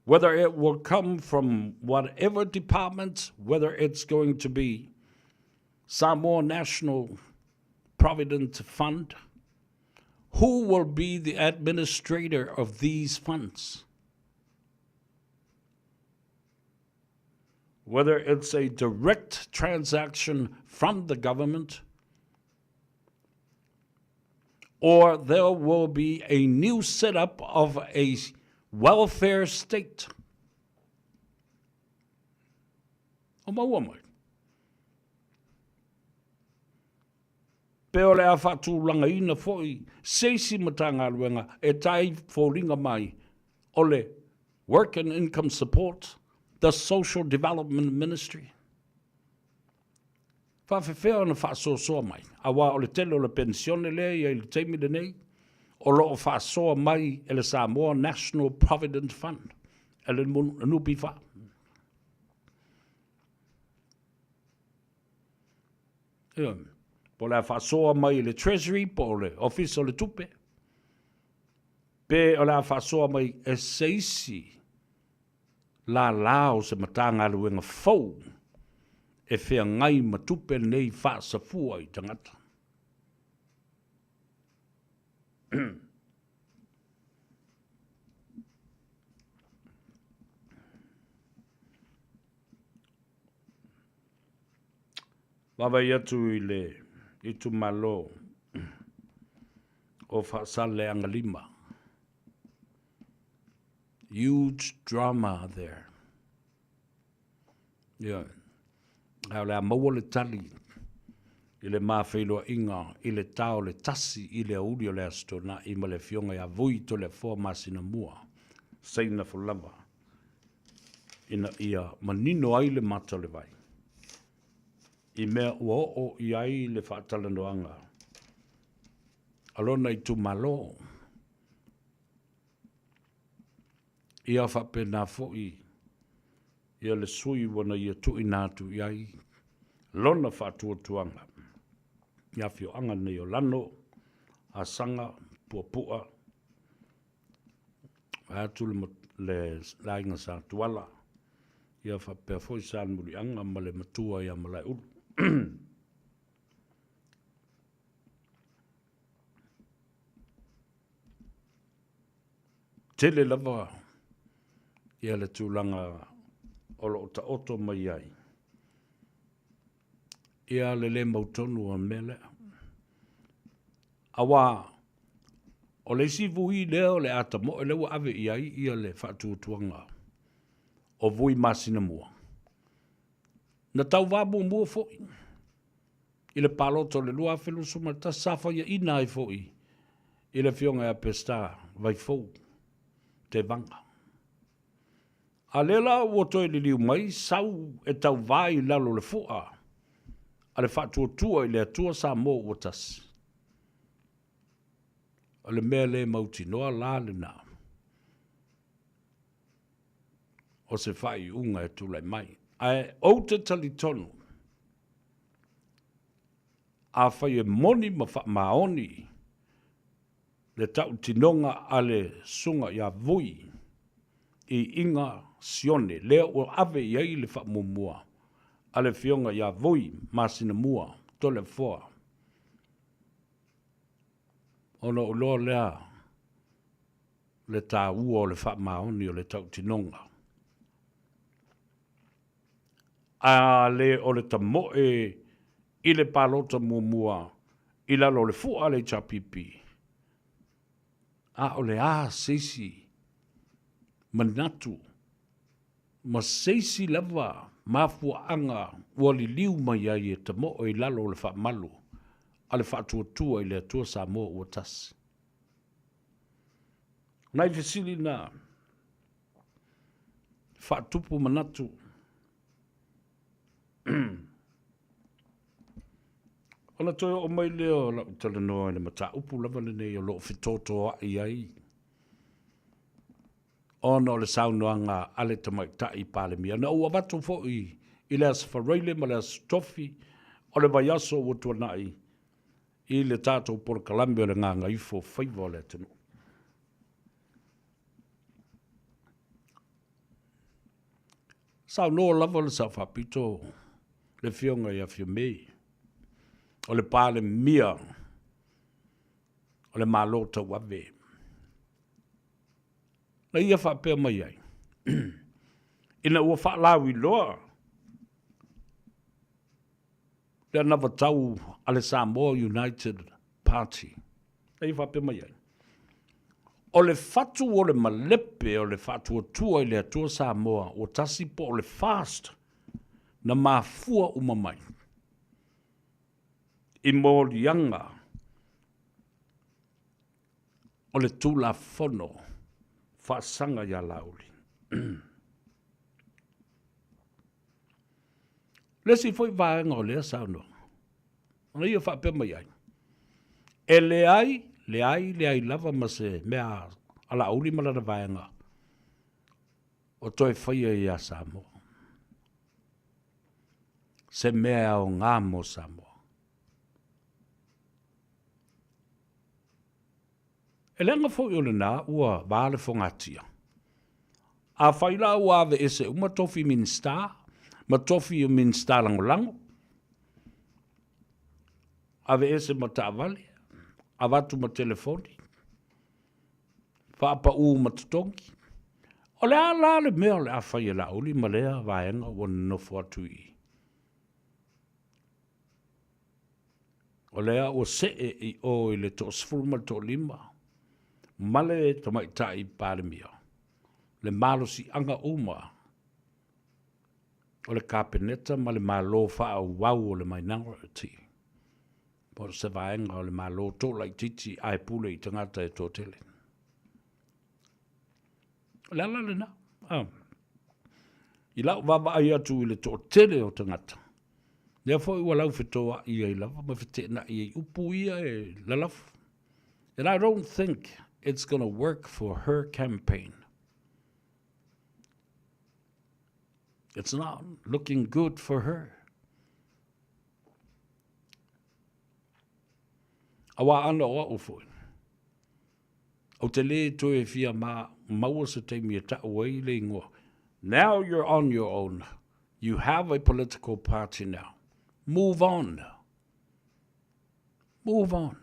Whether it will come from whatever department, whether it's going to be Samoa National Provident Fund? Who will be the administrator of these funds? Whether it's a direct transaction from the government or there will be a new setup of a welfare state. O maua mai. Pe o le a faatulagaina foi se isi Matagaluega e tai foliga mai o le Work and Income Support, the Social Development Ministry. Faafefea ona faasoasoa mai, aua o le tele o le penisione lea e i ai i le taimi lenei, o lo o faasoa mai e le Samoa National Provident Fund, e le NPF. Ioe. Po o le a faasoa mai e le Treasury po o le Ofisa o le Tupe, pe o le a faasoa mai e se isi lālā o se Matagaluega fou e feagai ma tupe nei faasafua i tagata. Vaavaai atu i le itumalo o Faasaleaga 5. Huge drama there. Ioe. Ae o le a maua le tali i le ma feiloaiga i le ta o le 1 i le aoauli o le Aso Toonai ma le Afioga ia Vui Toleafoa Masinamua, Saina Folava, ina ia manino ai le mata o le vai i mea ua oo i ai le faatalanoaga a lona itumalo. Ia faapena foi ia le sui ua na ia tuuina atu i ai lona faatuatuaga i afioaga nei o Lano, Asaga, Puapua, vaeatu le aiga Sa Tuala, ia faapea foi Salemuliaga ma le matua ia Malaeulu. Tele lava ia le tulaga o lo o taoto mai ai ia le le mautonu o le mea lea. Aua o le isi vui lea o le a tamoe lea ua ave i ai ia le faatuatuaga o Vui Masinamua, na tauva muamua foi i le palota o le 2021, sa faiaina ai foi i le Afioga ia Peseta Vaifou Tevaga. A lea la ua toe liliu mai sau e tauva i lalo o le fua a le Faatuatua i le Atua Samoa ua Tasi. O le mea le mautinoa la lena o se faaiuga e tulai mai. Ae ou te talitonu, afai e moni ma faamaoni le tautinoga a le Susuga ia Vui i Iga Sione, lea ua ave i ai le faamuamua a le Afioga ia Vui Masinamua Toleafoa, ona ou iloa lea le taua o le faamaoni o le tautinoga. A le o le tamoe i le palota muamua i lalo o le fua a le HRPP, a o le a se isi manatu ma se isi lava mafuaaga ua liliu mai ai e tamoe i lalo o le faamalu a le Faatuatua i le Atua Samoa ua Tasi. O nai fesili na faatupu manatu. Ona toe oo mai lea o lau talanoa i le mataupu lava lenei o lo o fetotoai ai ona o le saunoaga a le Tamaitai Palemia. Na ou avatu foi i le Aso Faraile ma le Aso Tofi o le vaiaso ua tuanai i le tatou polokalame o le Gagaifo Faiva o le Atunuu. Saunoa lava le Sao Faapito, le Afioga ia Fiame, O le Palemia o le Malo Tauave. Na ia faapea mai ai, ina ua faalauiloa le anavatau a le Samoa United Party, na ia faapea mai ai, o le fatu o le malepe o le faatuatua i le Atua Samoa ua tasi po o le FAST na mafua uma mai i moliaga o le Tulafono faasaga ia Laauli. Le isi foi vaega o lea saunoaga, na ia faapea mai ai, e leai, leai, leai lava ma se mea a Laauli ma lana vaega o toe faia ia Samoa. Se mea e aoga mo Samoa. E leaga foi o lena ua va le fogatia. Afai la ua aveese uma tofi Minisita ma tofi o Minisita Lagolago, aveese ma taavale, avatu ma telefoni, faapau ma totogi, o le a la le mea o le a fai e Laauli ma lea vaega ua nonofo atu i i? O lea ua see i o i le toasefulu ma le toalima ma le tamaitai Palemia le malosiaga uma o le Kapeneta ma le Malo faaauau o le minority po o se vaega o le Malo toalaitiiti ae pule i tagata e toatele. O le ala lena. Ah. I lau vaavaai atu i le toatele o tagata, lea foi ua laufetoai ai lava ma feteenai ai upu ia e lalafo. And I don't think it's going to work for her campaign. It's not looking good for her. Aua ana o au foi. Ou te lē toe fia maua se taimi e taʻu ai le ingoa. Now you're on your own. You have a political party now. Move on. Move on.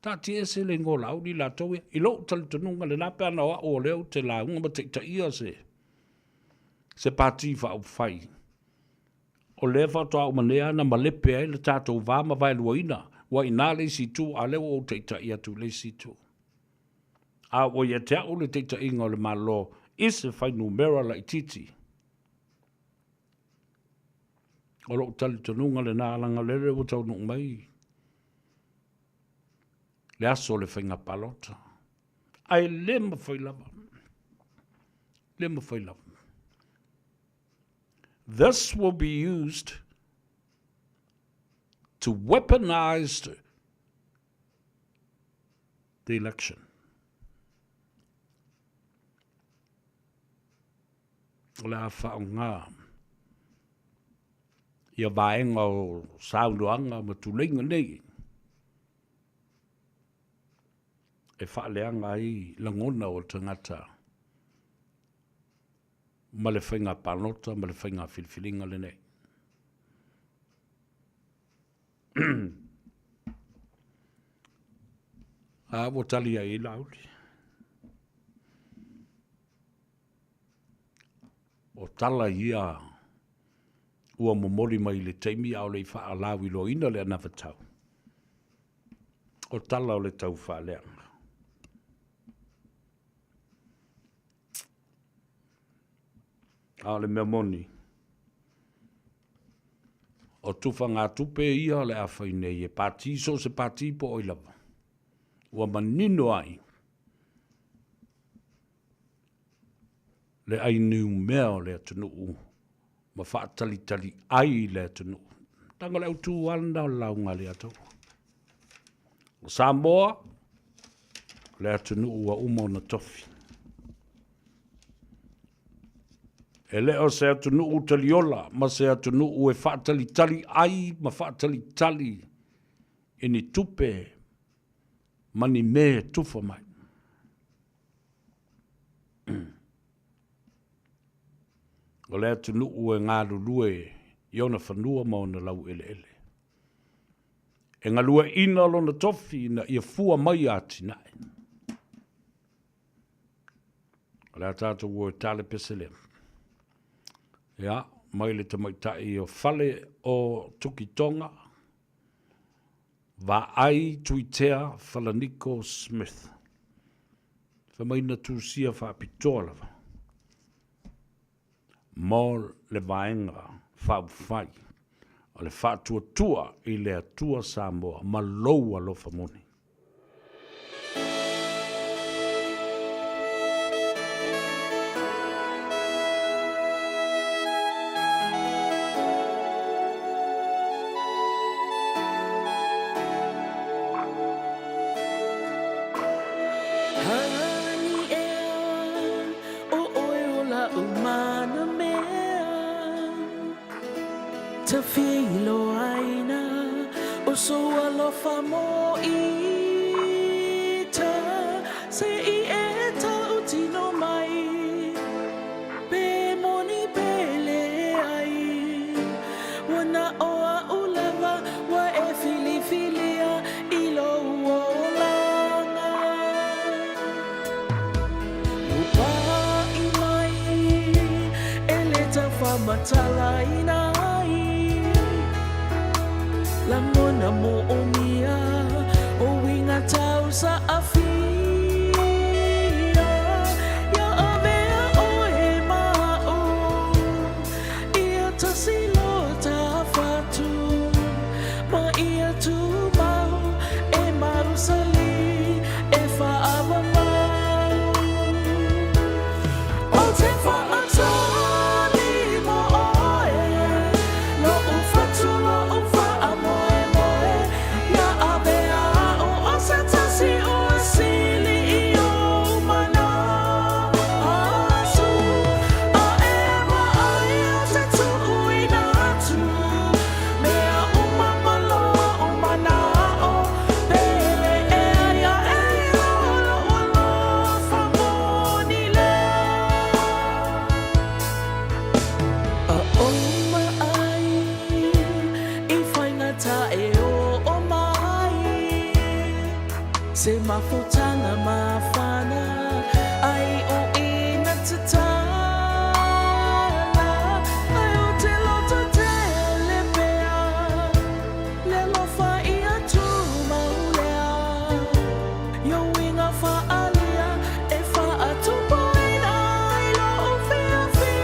Taatiaese le ingoa o Laauli latou ia. I lou talitonuga lena pe ana o au o lea ou te lauga ma taitaia se se pati faaupufai. O lea faatoa uma nei lava ona malepe ai le tatou va ma vaeluaina, ua i ina le isi itu, a o lea ua ou taitai atu i le isi itu. A ua ia te au le taitaiga o le Malo i se fuainumera laitiiti. O lou talitonuga lena, leaga o lele ua taunuu mai le aso o le faiga palota. Ae le mafai lava, le mafai lava. This will be used to weaponize the election. O le a faaaoga ia vaega o saunoaga ma tuleiga nei e faaleaga ai lagona o tagata ma le faiga palota ma le faiga filifiliga lenei. A ua tali ai i Laauli. O tala ia ua momoli mai i le taimi a o le i faalauiloaina le anavatau. O tala o le tau faaleaga. A o le mea moni, o tufagatupe ia o le a fai nei e pati so o se pati po o ai lava, ua manino ai le ai niumea o le atunuu ma faatalitali ai le atunuu. Leaga o le autu lava lena o le lauga a Leiataua. O Samoa, o le atunuu ua uma ona tofi. E le o se atunuu taliola ma se atunuu e faatalitali ai ma faatalitali i ni tupe ma ni mea e tufa mai. O le atunuu e galulue i ona fanua ma ona laueleele. E galueaiina lona tofi ina ia fua mai atinae. O le a tatou o e tale pese lea. Ia, mai le tamaitai o fale o Tukitonga, Vaai Tuitea Falaniko Smith. Fai mai na tusia faapitoa lava mo le Vaega Faaupufai o le Faatuatua i le Atua Samoa ma lou alofa moni. Hani ea, o oe o la'u manamea Tafiloaina o sou alofa mo'i Ta se i e tautino mai Pe moni pe leai Ua na o a'u lava ua e filifilia i lou olaga Ua paʻi mai e le taufamatalaina ai Lagona moomia o uiga tausaafia Ia avea oe ma a'u Ia tasi lo tafatu Ma ia tumau e marusali e faavavau O te whaatali mo oe Lo'u fatu lo'u faamoemoe Ia avea a'u o se tasi ua sili i ou mana Atu a e vaai o te tuuina atu Mea uma ma lo'u mana'o Pele ea ia e lou alofa moni lea. A o maai i faigata e oo mai Se mafutanga mafana ai o ina tatala Ai o te loto tele pea Le alofa ia tumau lea I uiga faaalia e faatupuina ai lou fiafia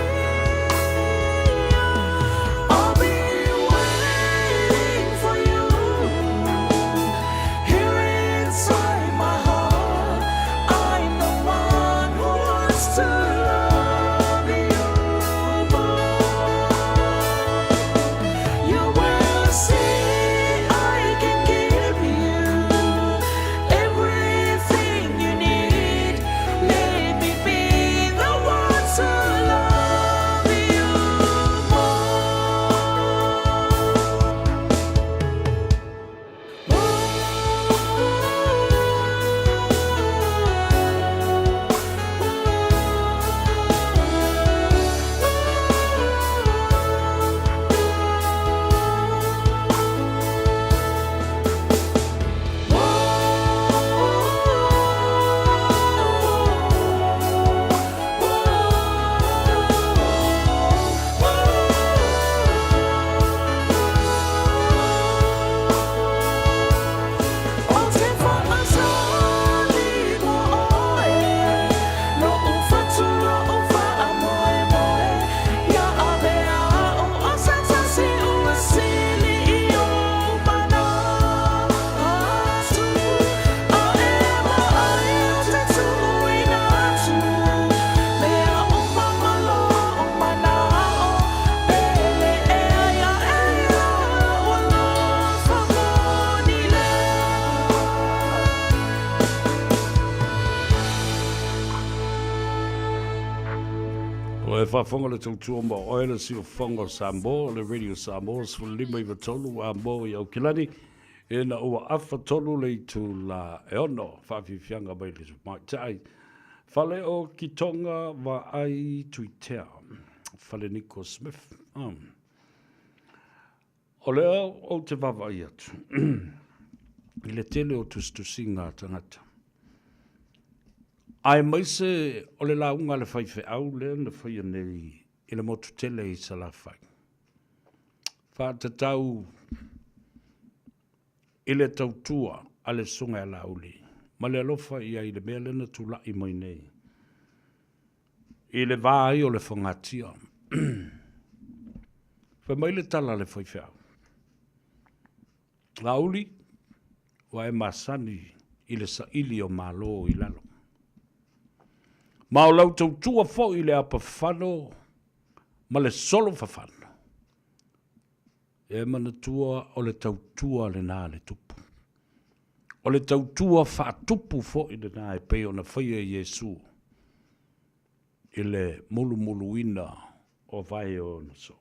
I'll be waiting for you here inside my heart I'm the one who wants to love you more You will see I can give you everything you need. Let me be the one to love you O te whaatali mo oe Lo'u fatu lo'u faamoemoe Ia avea a'u o se tasi ua sili i ou mana Atu a e vaai o te tuuina atu Mea uma ma lo'u mana'o Pele ea ia e lou alofa moni lea. O e faafofoga le tautua ma oe le siufofoga o Samoa, le Radio Samoa 15 93 a mo i Aukilani, ina ua afa tolu le itula e ono, faafiafiaga mai le tamaitai. Fale o Kitonga Vaai Tuitea, Faleniko Smith. O lea ou te vaavaai atu. I le tele o tusitusiga a tagata. Aemaise o le lauga a le faifeau lea na faia nei i le motu tele i Salafai. Faatatau i le tautua a le Susuga ia Laauli ma le alofa i ai i le mea lea na tulai mai nei i le va ai o le fogatia. Fai mai le tala a le faifeau, Laauli, ua e masani i le saili o Malo i lalo. Ma o lau tautua foi i le apafano ma le solo fafano, e manatua o le tautua lena a le tupu. O le tautua faatupu foi lena e pei ona faia e Iesu i le mulumuluina o vae o ona soo.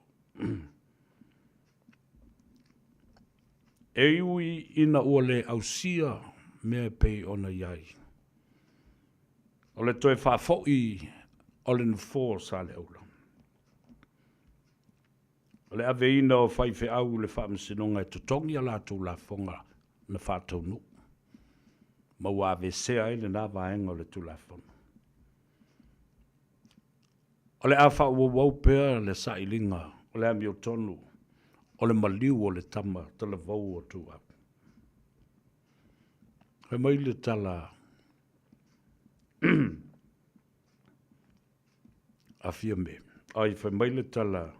E ui ina ua le ausia mea e pei ona i ai, o le toe faafoi o le nofoa o Saleaula, o le aveina o faifeau i le Faamasinoga e totogi a latou lafoga na faataunuu, ma ua aveesea ai lena vaega o le Tulafono. O le a faaauauau pea le sailiga o le amiotonu o le maliu o le tama talavou o Tuuau. Fai mai le tala a Fiame, ai fai mai le tala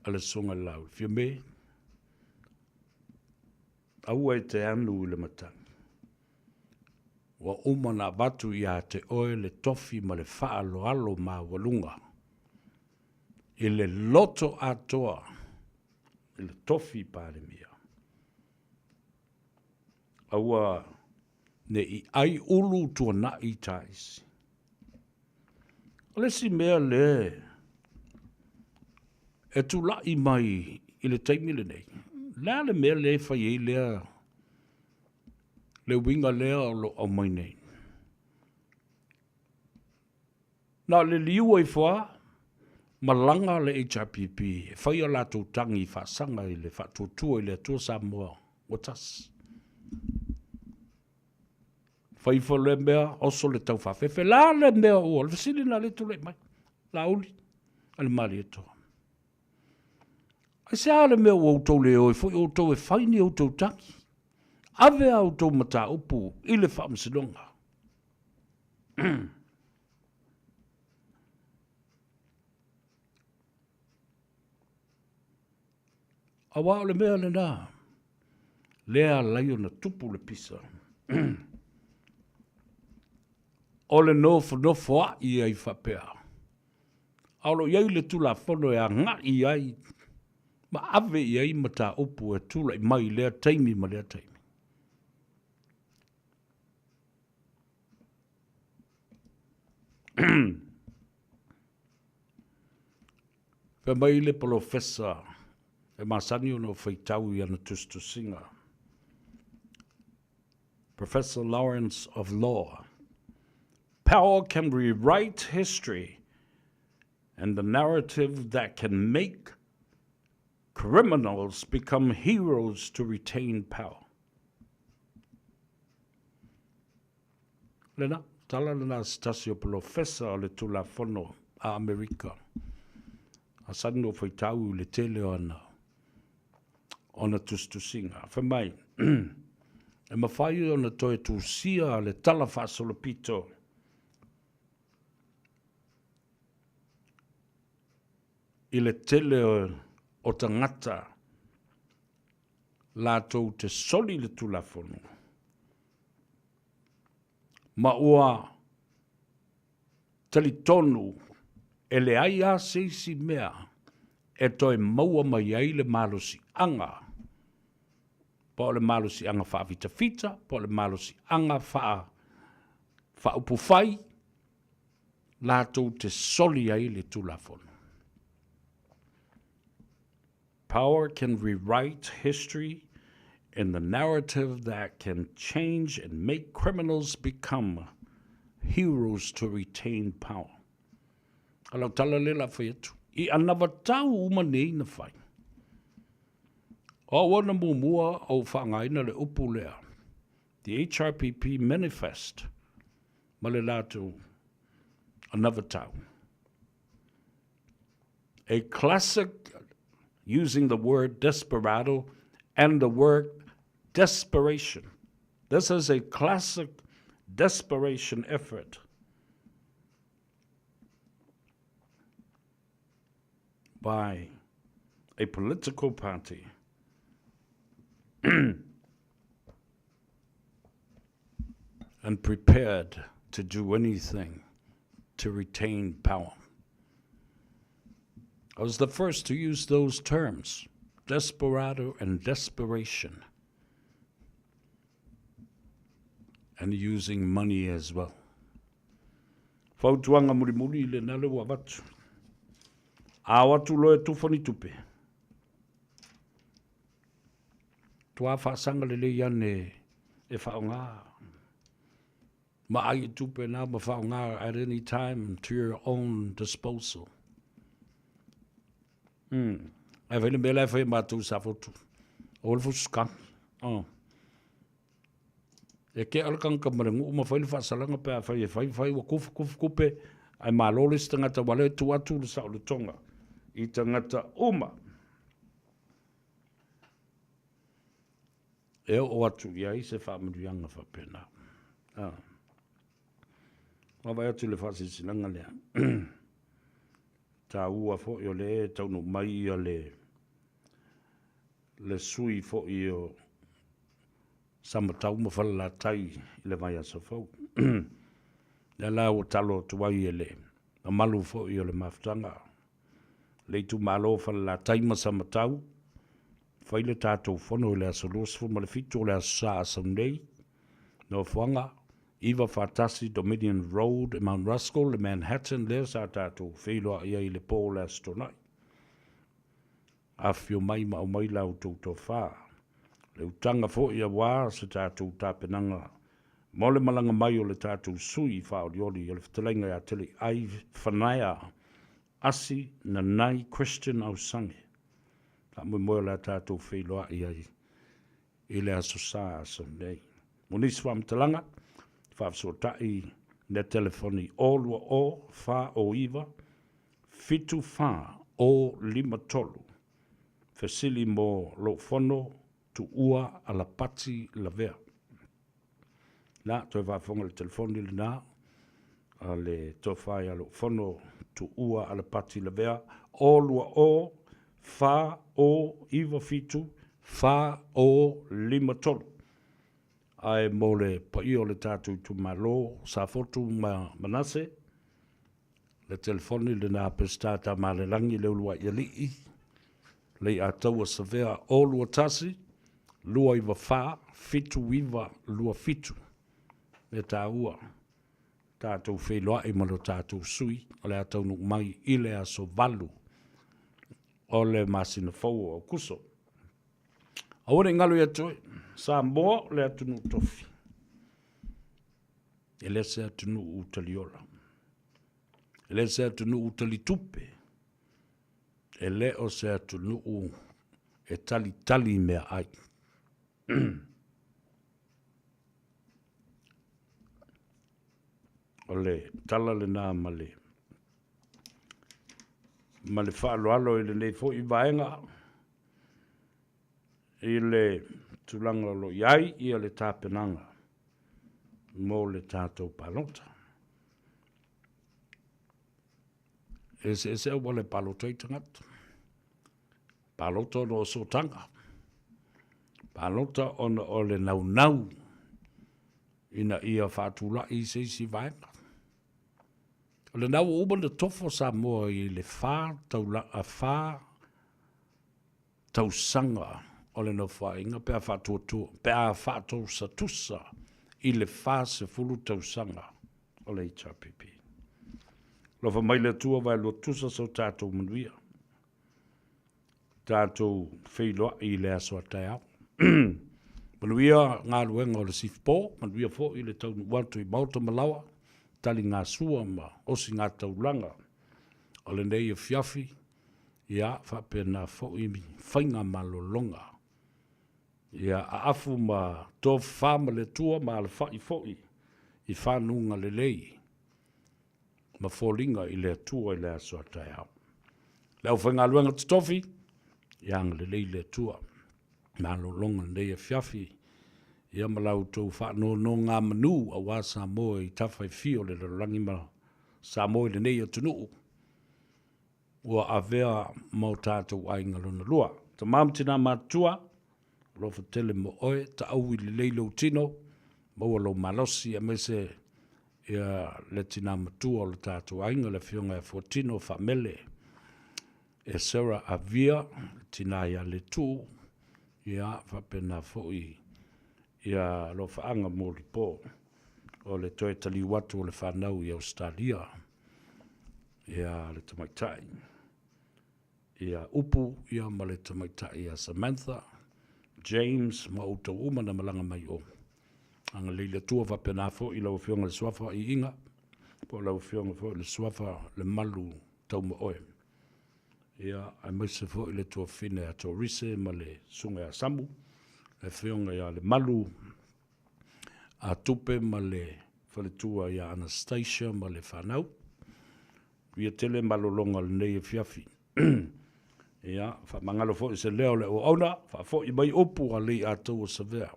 a le Susuga i le Laauli, Fiame, aua e te anu i le matagi. Ua uma ona avatu ia te oe le tofi ma le faaaloalo maualuga i le loto atoa i le tofi Palemia. Aua ne i ai ulu tuanai taisi. O le isi mea lea e tulai mai i le taimi lenei, le a le mea lea e fai ai lea le uiga lea o lo o aumai nei? Na o le liua ifo lava, malaga le HRPP e fai a latou tagi faasaga i le faatuatua i le Atua Samoa ua tasi. Fai ifo lea mea, oso le taufaafefe. La le mea ua, o le fesili lena lea e tulai mai. Laauli, a le Malietoa. Aisea le mea ua outou le o ai foi outou e fai ni outou tagi? Ave a outou mataupu i le faamasinoga. Aua o le mea lena, lea e ala ai ona tupu le pisa. O le nofonofoa'i ai faapea, a o lo o i ai le Tulafono e agai i ai ma ave i ai mataupu e tulai mai i lea taimi ma lea taimi. Fai mai le polofesa e masani ona ou faitau i ana tusitusiga, Professor Lawrence of Law, Power can rewrite history and the narrative that can make criminals become heroes to retain power. Lena, tala lena a se tasi o polofesa o le Tulafono a Amerika. Masani ona ou faitau i le tele o ana ona tusitusiga. Fai mai, e mafai ona toe tusia le tala faasolopito i le tele o tagata latou te soli le Tulafono, ma ua talitonu e leai lava se isi mea e toe maua mai ai le malosiaga, po o le malosiaga faafitafita, po o le malosiaga faaupufai, latou te soli ai le Tulafono. Power can rewrite history in the narrative that can change and make criminals become heroes to retain power. A lau tala lea la fai atu, i anavatau uma nei na fai. O au ona muamua ou faaaogaina le upu lea, the HRPP manifest ma le latou anavatau. A classic using the word desperado and the word desperation. This is a classic desperation effort by a political party and prepared to do anything to retain power. I was the first to use those terms, desperado and desperation, and using money as well. Fautuaga mulimuli i lena lea ua avatu. A o atu loa e tufa ni tupe, toa faasaga lelei ane e faaaoga ma ai i tupe na ma faaaoga at any time to your own disposal. Mm. Ae fai le mea la e fai e matou i Safotu. O le fusu Oh. E kea le tagata ma le nuu ma fai le faasalaga pe afai e fai fai ua kufu kufu kupe ae malo le isi tagata ua lea e tuu atu le saolotoga i tagata uma e oo atu i ai se faamanuiaga faapena. Ah. Vaavaai atu i le faasilasilaga lea. Taua foi o lea e taunuu mai ia le le sui foi o Samatau ma Falelatai i le vaiaso fou. Lea la ua talo atu ai e le mamalu foi o le mafutaga le itumalo o Falelatai ma Samatau, fai le tatou fono i le aso 27 o le Aso Sa a sau nei, nofoaga 941 Dominion Road i Mount Roskill i Manhattan lea sa tatou feiloai ai i le po o le Aso Toonai. Afifio mai ma aumai la outou tofa, le utaga foi aua se tatou tapenaga mo le malaga mai o le tatou sui faaolioli o le fetalaiga ia Teleai Fanaea Asi Nanai Christian Ausange. Faamoemoe o le a tatou feiloai ai i le Aso Sa aso nei. Mo nisi faamatalaga, faafesootai i le telefoni 020 409 7453. Fesili mo lou fono Tuua Alapati Lavea. La, toe faafofoga i le telefoni lena a le tofa ia lou fono Tuua Alapati Lavea, 020 409 7453. Ae mo le paia o le tatou itumalo, Safotu ma Manase, Le telefoni lena a Peseta Tamalelagi Leuluai Alii, Leiataua Savea 021 294 7927. E taua tatou feiloai ma lo tatou sui o le a taunuu mai i le aso 8 o le masina fou o Aokuso. Aua ne i galo ia te oe, Samoa o le atunuu tofi. E le se atunuu taliola. E le se atunuu talitupe. E le o se atunuu e talitali meaai. O le tala lena ma le ma le faaaloalo i lenei foi vaega i le tulaga o lo o i ai ia le tapenaga mo le tatou palota. E eseese auala e palota ai tagata. Palota ona o sootaga. Palota ona o le naunau ina ia faatulai i se isi vaega. O lena ua uma ona tofo Samoa i le 4 tausaga o le Nofoaiga pe a faatuatua, pe a faatusatusa i le 40 tausaga o le HRPP. Alofa mai le Atua vaelua tusa so tatou manuia. Tatou feiloai i le aso a taeao. Manuia galuega o le sifipo, manuia foi le taunuu atu i maota ma laoa, taligasua ma osigataulanag o lenei afiafi, ia faapena foi faiga malologa. Ia aafu ma tofafa ma le Atua ma alafa'i fo'i i fanuga lelei ma foliga i le Atua i le aso a taeao. Le aufaigaluega totofi, ia agalelei le Atua. Malologa lenei afiafi, ia ma la outou faanonogamanu aua Samoa i tafa e fia o le lalolagi ma Samoa i lenei atunuu ua avea ma o tatou aiga lona lua. Tama ma tina matutua, alofa tele mo oe, taauwi lelei lou tino, maua lou malosi aemaise ia le tina matua o le tatou aiga, le afioga ia Fuatino Faamele Esera Avia, le tina ia Letuu, ia faapena foi ia Alofaaga Molipo o le toe taliu atu o le fanau i Ausetalia, ia le tamaitai ia Upu ia ma le tamaitai ia Samantha, James ma outou uma na malaga mai o. Agalelei le Atua faapena foi i lau Afioga i le Suafa Iiga, po o lau Afioga foi i le Suafa Lemalu Taumaoe. Ia, aemaise foi le tuafafine ia Torise ma le Susuga ia Samu, le Afioga ia Lemalu a Tupe ma le faletua ia Anastasia ma le fanau. Ia tele malologa o lenei afiafi. Ia, faamagalo foi se leo o le auauna, faafoi mai upu a Leiataua Savea.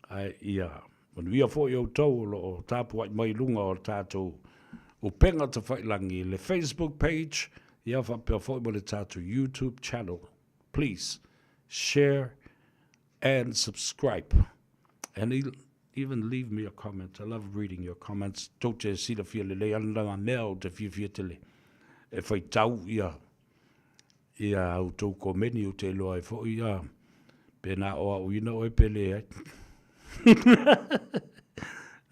Ae ia manuia foi outou o lo o tapuai mai i luga o le tatou upega tafailagi i le Facebook page, ia faapea foi ma le tatou YouTube channel. Please share and subscribe. And even leave me a comment. I love reading your comments. Tou te silafia lelei ana ngā mea ou te fiafia tele e faitau ia ia au tou komeni ou te iloa ai foi ia pēnā o auina oe pe leai.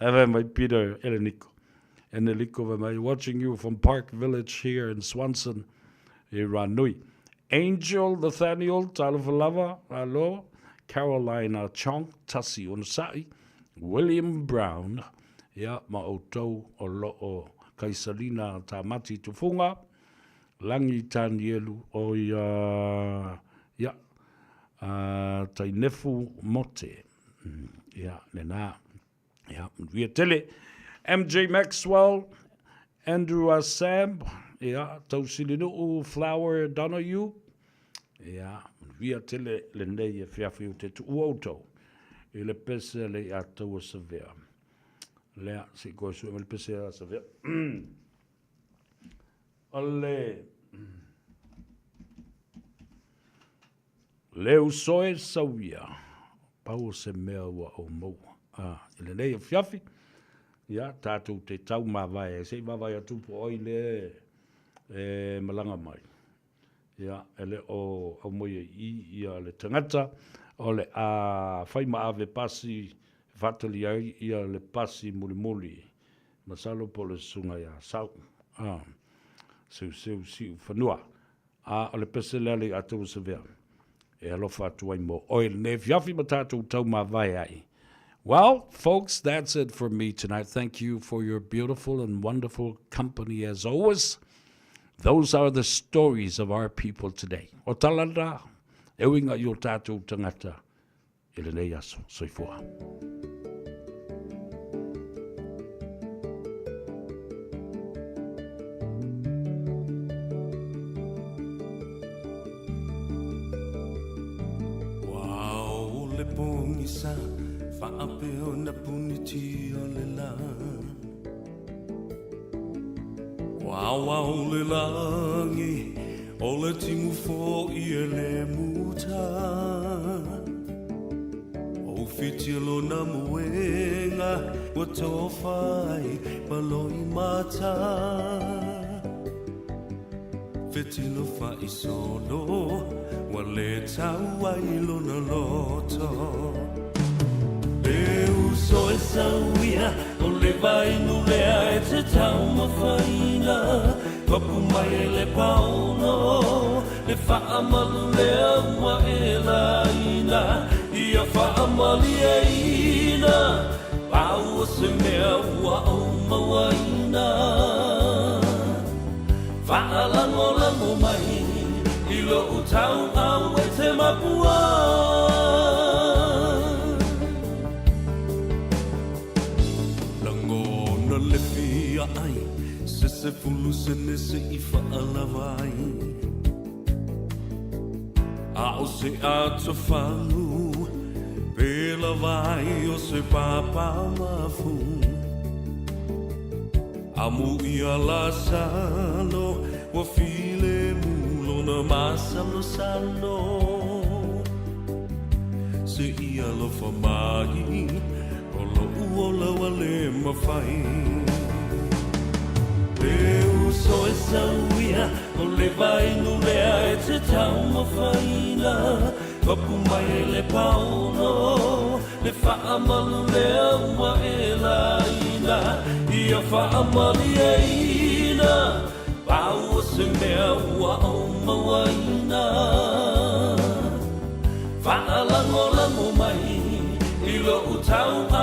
Ae fai mai Peter Eleniko. Eneliko fai mai, watching you from Park Village here in Swanson i Ranui. Angel Nathaniel, talofa lava, alo. Carolina Chong, tasi onosai. William Brown, ia, ma outou o lo o Kaisalina Tamati Tufunga, Lagi Tanielu, o ia, ia, Tainefu Mote, ia, lena. Ia, manuia tele. MJ Maxwell, Andrew Assam, ia, Tausilinuu Flower Donohue, ia, manuia tele lenei afiafi ou te tuua outou i le pese a Leiataua Savea. Lea, se i koe sue mai le pese a Savea. O le... Le uso e sauia, pau o se mea ua ou maua. A, i lenei afiafi, ia, tatou te tau mavae ai. Se i vaavaai atu po o ai lea e malaga mai. Ia, e le o aumaia i i ia le tagata o le a fai ma ave pasi e faatali ai ia le pasi mulimuli. Masalo po o le susuga ia Sau, a, Seuseu Siufanua. A o le pese lea Leiataua Savea e alofa atu ai mo oe lenei afiafi ma tatou taumavae ai. Well, folks, that's it for me tonight. Thank you for your beautiful and wonderful company as always. Those are the stories of our people today. O tala rā, e uiga i o tātou tangata i lenei aso. Soifua. Ua o le pogisa faapea ona puniti o le lā Ua ao le lagi o le timu fo'i e le muta O whiti lona moenga ua tofa ai ma loimata Fetilo fa'isolo ua le tau ai lona loto E uso e sauia o le vainu lea e te taumafaina Papu mai e le paono le fa'amalu lea ua e laina Ia fa'amalieina pau o se mea ua ou mauaina Faalagolago mai i lou tauau e te mapua. Se fulu sene se i whaalava ai. A o se ata whangu Pela vai o se papa mafu. Amu ia la salo Ua file mulo na masalo salo. Se ia lofa mai O lo uola wale mawhai Le uso e sauia O le vainu lea e te taumafaina Papu mai le paono Le whaamalu lea ua e laina. Ia whaamali eina Pau o se mea ua o mauaina. Whaalangolango mai I lo utau.